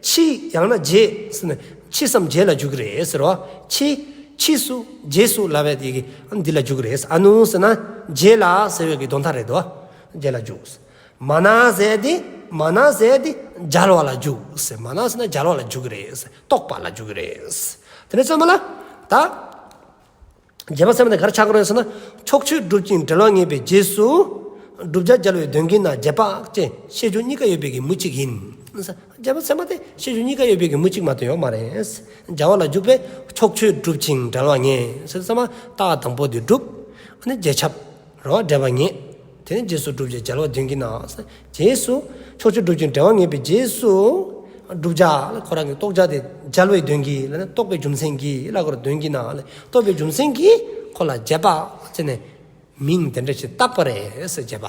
ཕྱིས་ཡང་ན་རྗེས་ཟེར་ནས་ཕྱིས་སམ་རྗེས་ལ་འཇུག་གི་རེད་ཟེར་བ། ཕྱིས། ཕྱིས་སུ་རྗེས་སུ་ལབ་པའི་དེ་གི་འདི་ལ་འཇུག་གི་རེད། ཨ་ནུ་ཟེར་ན་རྗེས་ལ་ཟེར་བའི་གི་དོན་དག་རེད་དོ། རྗེས་ལ་འཇུག། མ་ན་ཟེར་དེ། མ་ན་ཟེར་དེ་སྦྱར་བ་ལ་འཇུག་ཟེར། མ་ན་ཟེར་ན་སྦྱར་བ་ལ་འཇུག་གི་རེད་ཟེར། རྟོག་པ་ལ་འཇུག་གི་རེད་ཟེར། དེ་ནས་ཚང་མ་ལ་ད། རྗེས་དཔག་ཚད་མ་དེ་ག་རེ་ཆགས་ཀྱི་རེད་ཟེར་ན། ཕྱོགས་ཆོས་སྒྲུབ་ཅིང་འབྲེལ་བ་ངེས་པའི་རྗེས་སུ། བསྒྲུབ་བྱ་སྦྱར་བའི་དོན་གྱིས་ན་རྗེས་དཔག་ཅེས་ཤེས་འཇུག་གཉིས་ཀ་ཡོད་པའི་གི་མུ་གཅིག་ཡིན། རྗེས་དཔག་ཚད་མ་དེ་ཤེས་འཇུག་གཉིས་ཀ་ཡོད་པའི་གི་མུ་གཅིག་མ་གཏོགས་ཡོད་མ་རེད། སྦྱར་བ་ལ་འཇུག་པས་ཕྱོགས་ཆོས་སྒྲུབ་ཅིང་འབྲེལ་བ་ངེས་ཟེར་ཙམ་པ། རྟགས་དང་པོ་དེ་སྒྲུབ། ཨ་ནི་རྗེས་ཁྱབ་རེད་བ། འབྲེལ་བ་ངེས། དེ་ནི་རྗེས་སུ་བསྒྲུབ་བྱའི་སྦྱར་བ་དོན་གྱིས་ན། རྗེས་སུ། ཕྱོགས་ཆོས་སྒྲུབ་ཅིང་འབྲེལ་བ་ངེས་པའི་རྗེས་སུ། བསྒྲུབ་བྱ་ཁོ་རང་གི་རྟོགས་བྱ་དེ་འཇལ་བའི་དོན་གྱིས་ལ་ནི་རྟོགས་པའི་རྒྱུ་མཚན་གྱིས་ལ་ཁོ་རང་དོན་གྱིས་ན་ལ་རྟོགས་པའི་རྒྱུ་མཚན་གྱིས་ཁོ་ལ་རྗེས་དཔག་ཟེར་ནས་མིང་དེ་འདྲ་ཞིག་བཏགས་པ་རེད་ཟེར། རྗེས་དཔག་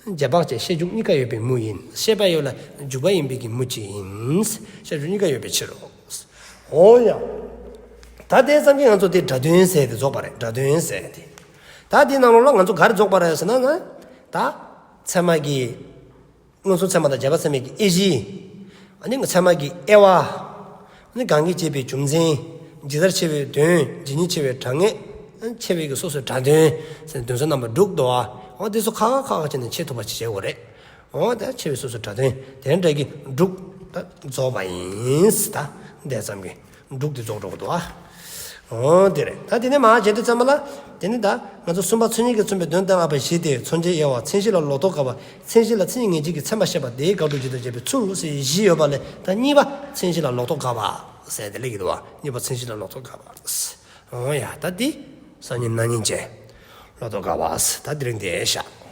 རྗེས་དཔག་ཅེས་ཤེས་འཇུག་གཉིས་ཀ་ཡོད་པའི་མུ་ཡིན། ཤེས་པ་ཡོད་ལ་འཇུག་པ་ཡིན་པའི་གི་མུ་གཅིག་ཡིན། ཤེས་འཇུག་གཉིས་ཀ་ཡོད་པའི་ཕྱིར་རོ། འོ་ཡ། ད་དེ་ཙམ་གྱིས་ང་ཚོ་དེ་སྒྲ་དོན་ཟེར་དེ་རྫོགས་པ་རེད། སྒྲ་དོན་ཟེར་དེ། ད་དེའི་ནང་ལོགས་ལ་ང་ཚོ་ག་རེ་རྫོགས་པ་རེད་ཟེར་ན་ན། ད་ཚད་མ་གི་མངོན་སུམ་ཚད་མ་དང་རྗེས་དཔག་ཚད་མའི་གི་དབྱེ་གཞི། ཨ་ནི་ཚད་མ་གི་དབྱེ་བ། ཨ་ནི་གང་གིས་བྱས་པའི་རྒྱུ་མཚན། ཇི་ལྟར་ཕྱེ་བའི་དོན། ཇི་སྙེད་ཕྱེ་བའི་གྲངས་ངེས། ཕྱེ་བའི་གི་སོ་སོའི་སྒྲ་དོན། ཟེར་དོན་ཚན་རྣམ་པ་དྲུག་འདུག་བ། འོ་དེ་ཚོ་ཁ་ཁ་ཁ་ཁ་བྱས་ནས་ཕྱེ་ཐུབ་པ་ཞིག་བྱེད་དགོས་རེད། འོ་ད་ཕྱེ་བའི་སོ་སོའི་སྒྲ་དོན་དེ་འདྲ་གི་དྲུག་ད་རྫོགས་པ་ཡིན། ད་དེ་ཙམ་གྱིས་དྲུག་དེ་རྫོགས་འགྲོ་གི་འདུག་བ། འོ་དེ་རེད། ད་དེ་ནས་མར་བྱེད་དུས་ཙམ་པ་ལ། དེ་ནི་ད་ང་ཚོ་གསུམ་པ་མཚན་ཉིད་ཀྱིས་མཚོན་པའི་དོན་གཏན་ལ་དབབ་པ་བཞི་སྟེ། མཚོན་བྱའི་དབྱེ་བ། མཚན་གཞི་ལ་ལོག་རྟོག་དགག་པ། མཚན་གཞི་ལ་མཚན་ཉིད་ངེས་བྱེད་ཀྱི་ཚད་མ་བཤད་པ། དེའི་དགག་སྒྲུབ་ཇི་ལྟར་བྱེད་པའི་ཚུལ་ཟེར་བཞི་ཡོད་པ་ལས་ད་གཉིས་པ་མཚན་གཞི་ལ་ལོག་རྟོག་དགག་པ་ཟེར་དེ་སླེབས་ཀྱི་འདུག་བ། གཉིས་པ་མཚན་གཞི་ལ་ལོག་རྟོག་དགག་པ། འོ་ཡ། ད་འདི་སང་ཉིན་གནངས་ཉིན་བྱས། ལོག་རྟོག་དགག་པ། ད་དེ་རིང་འདི་བཞག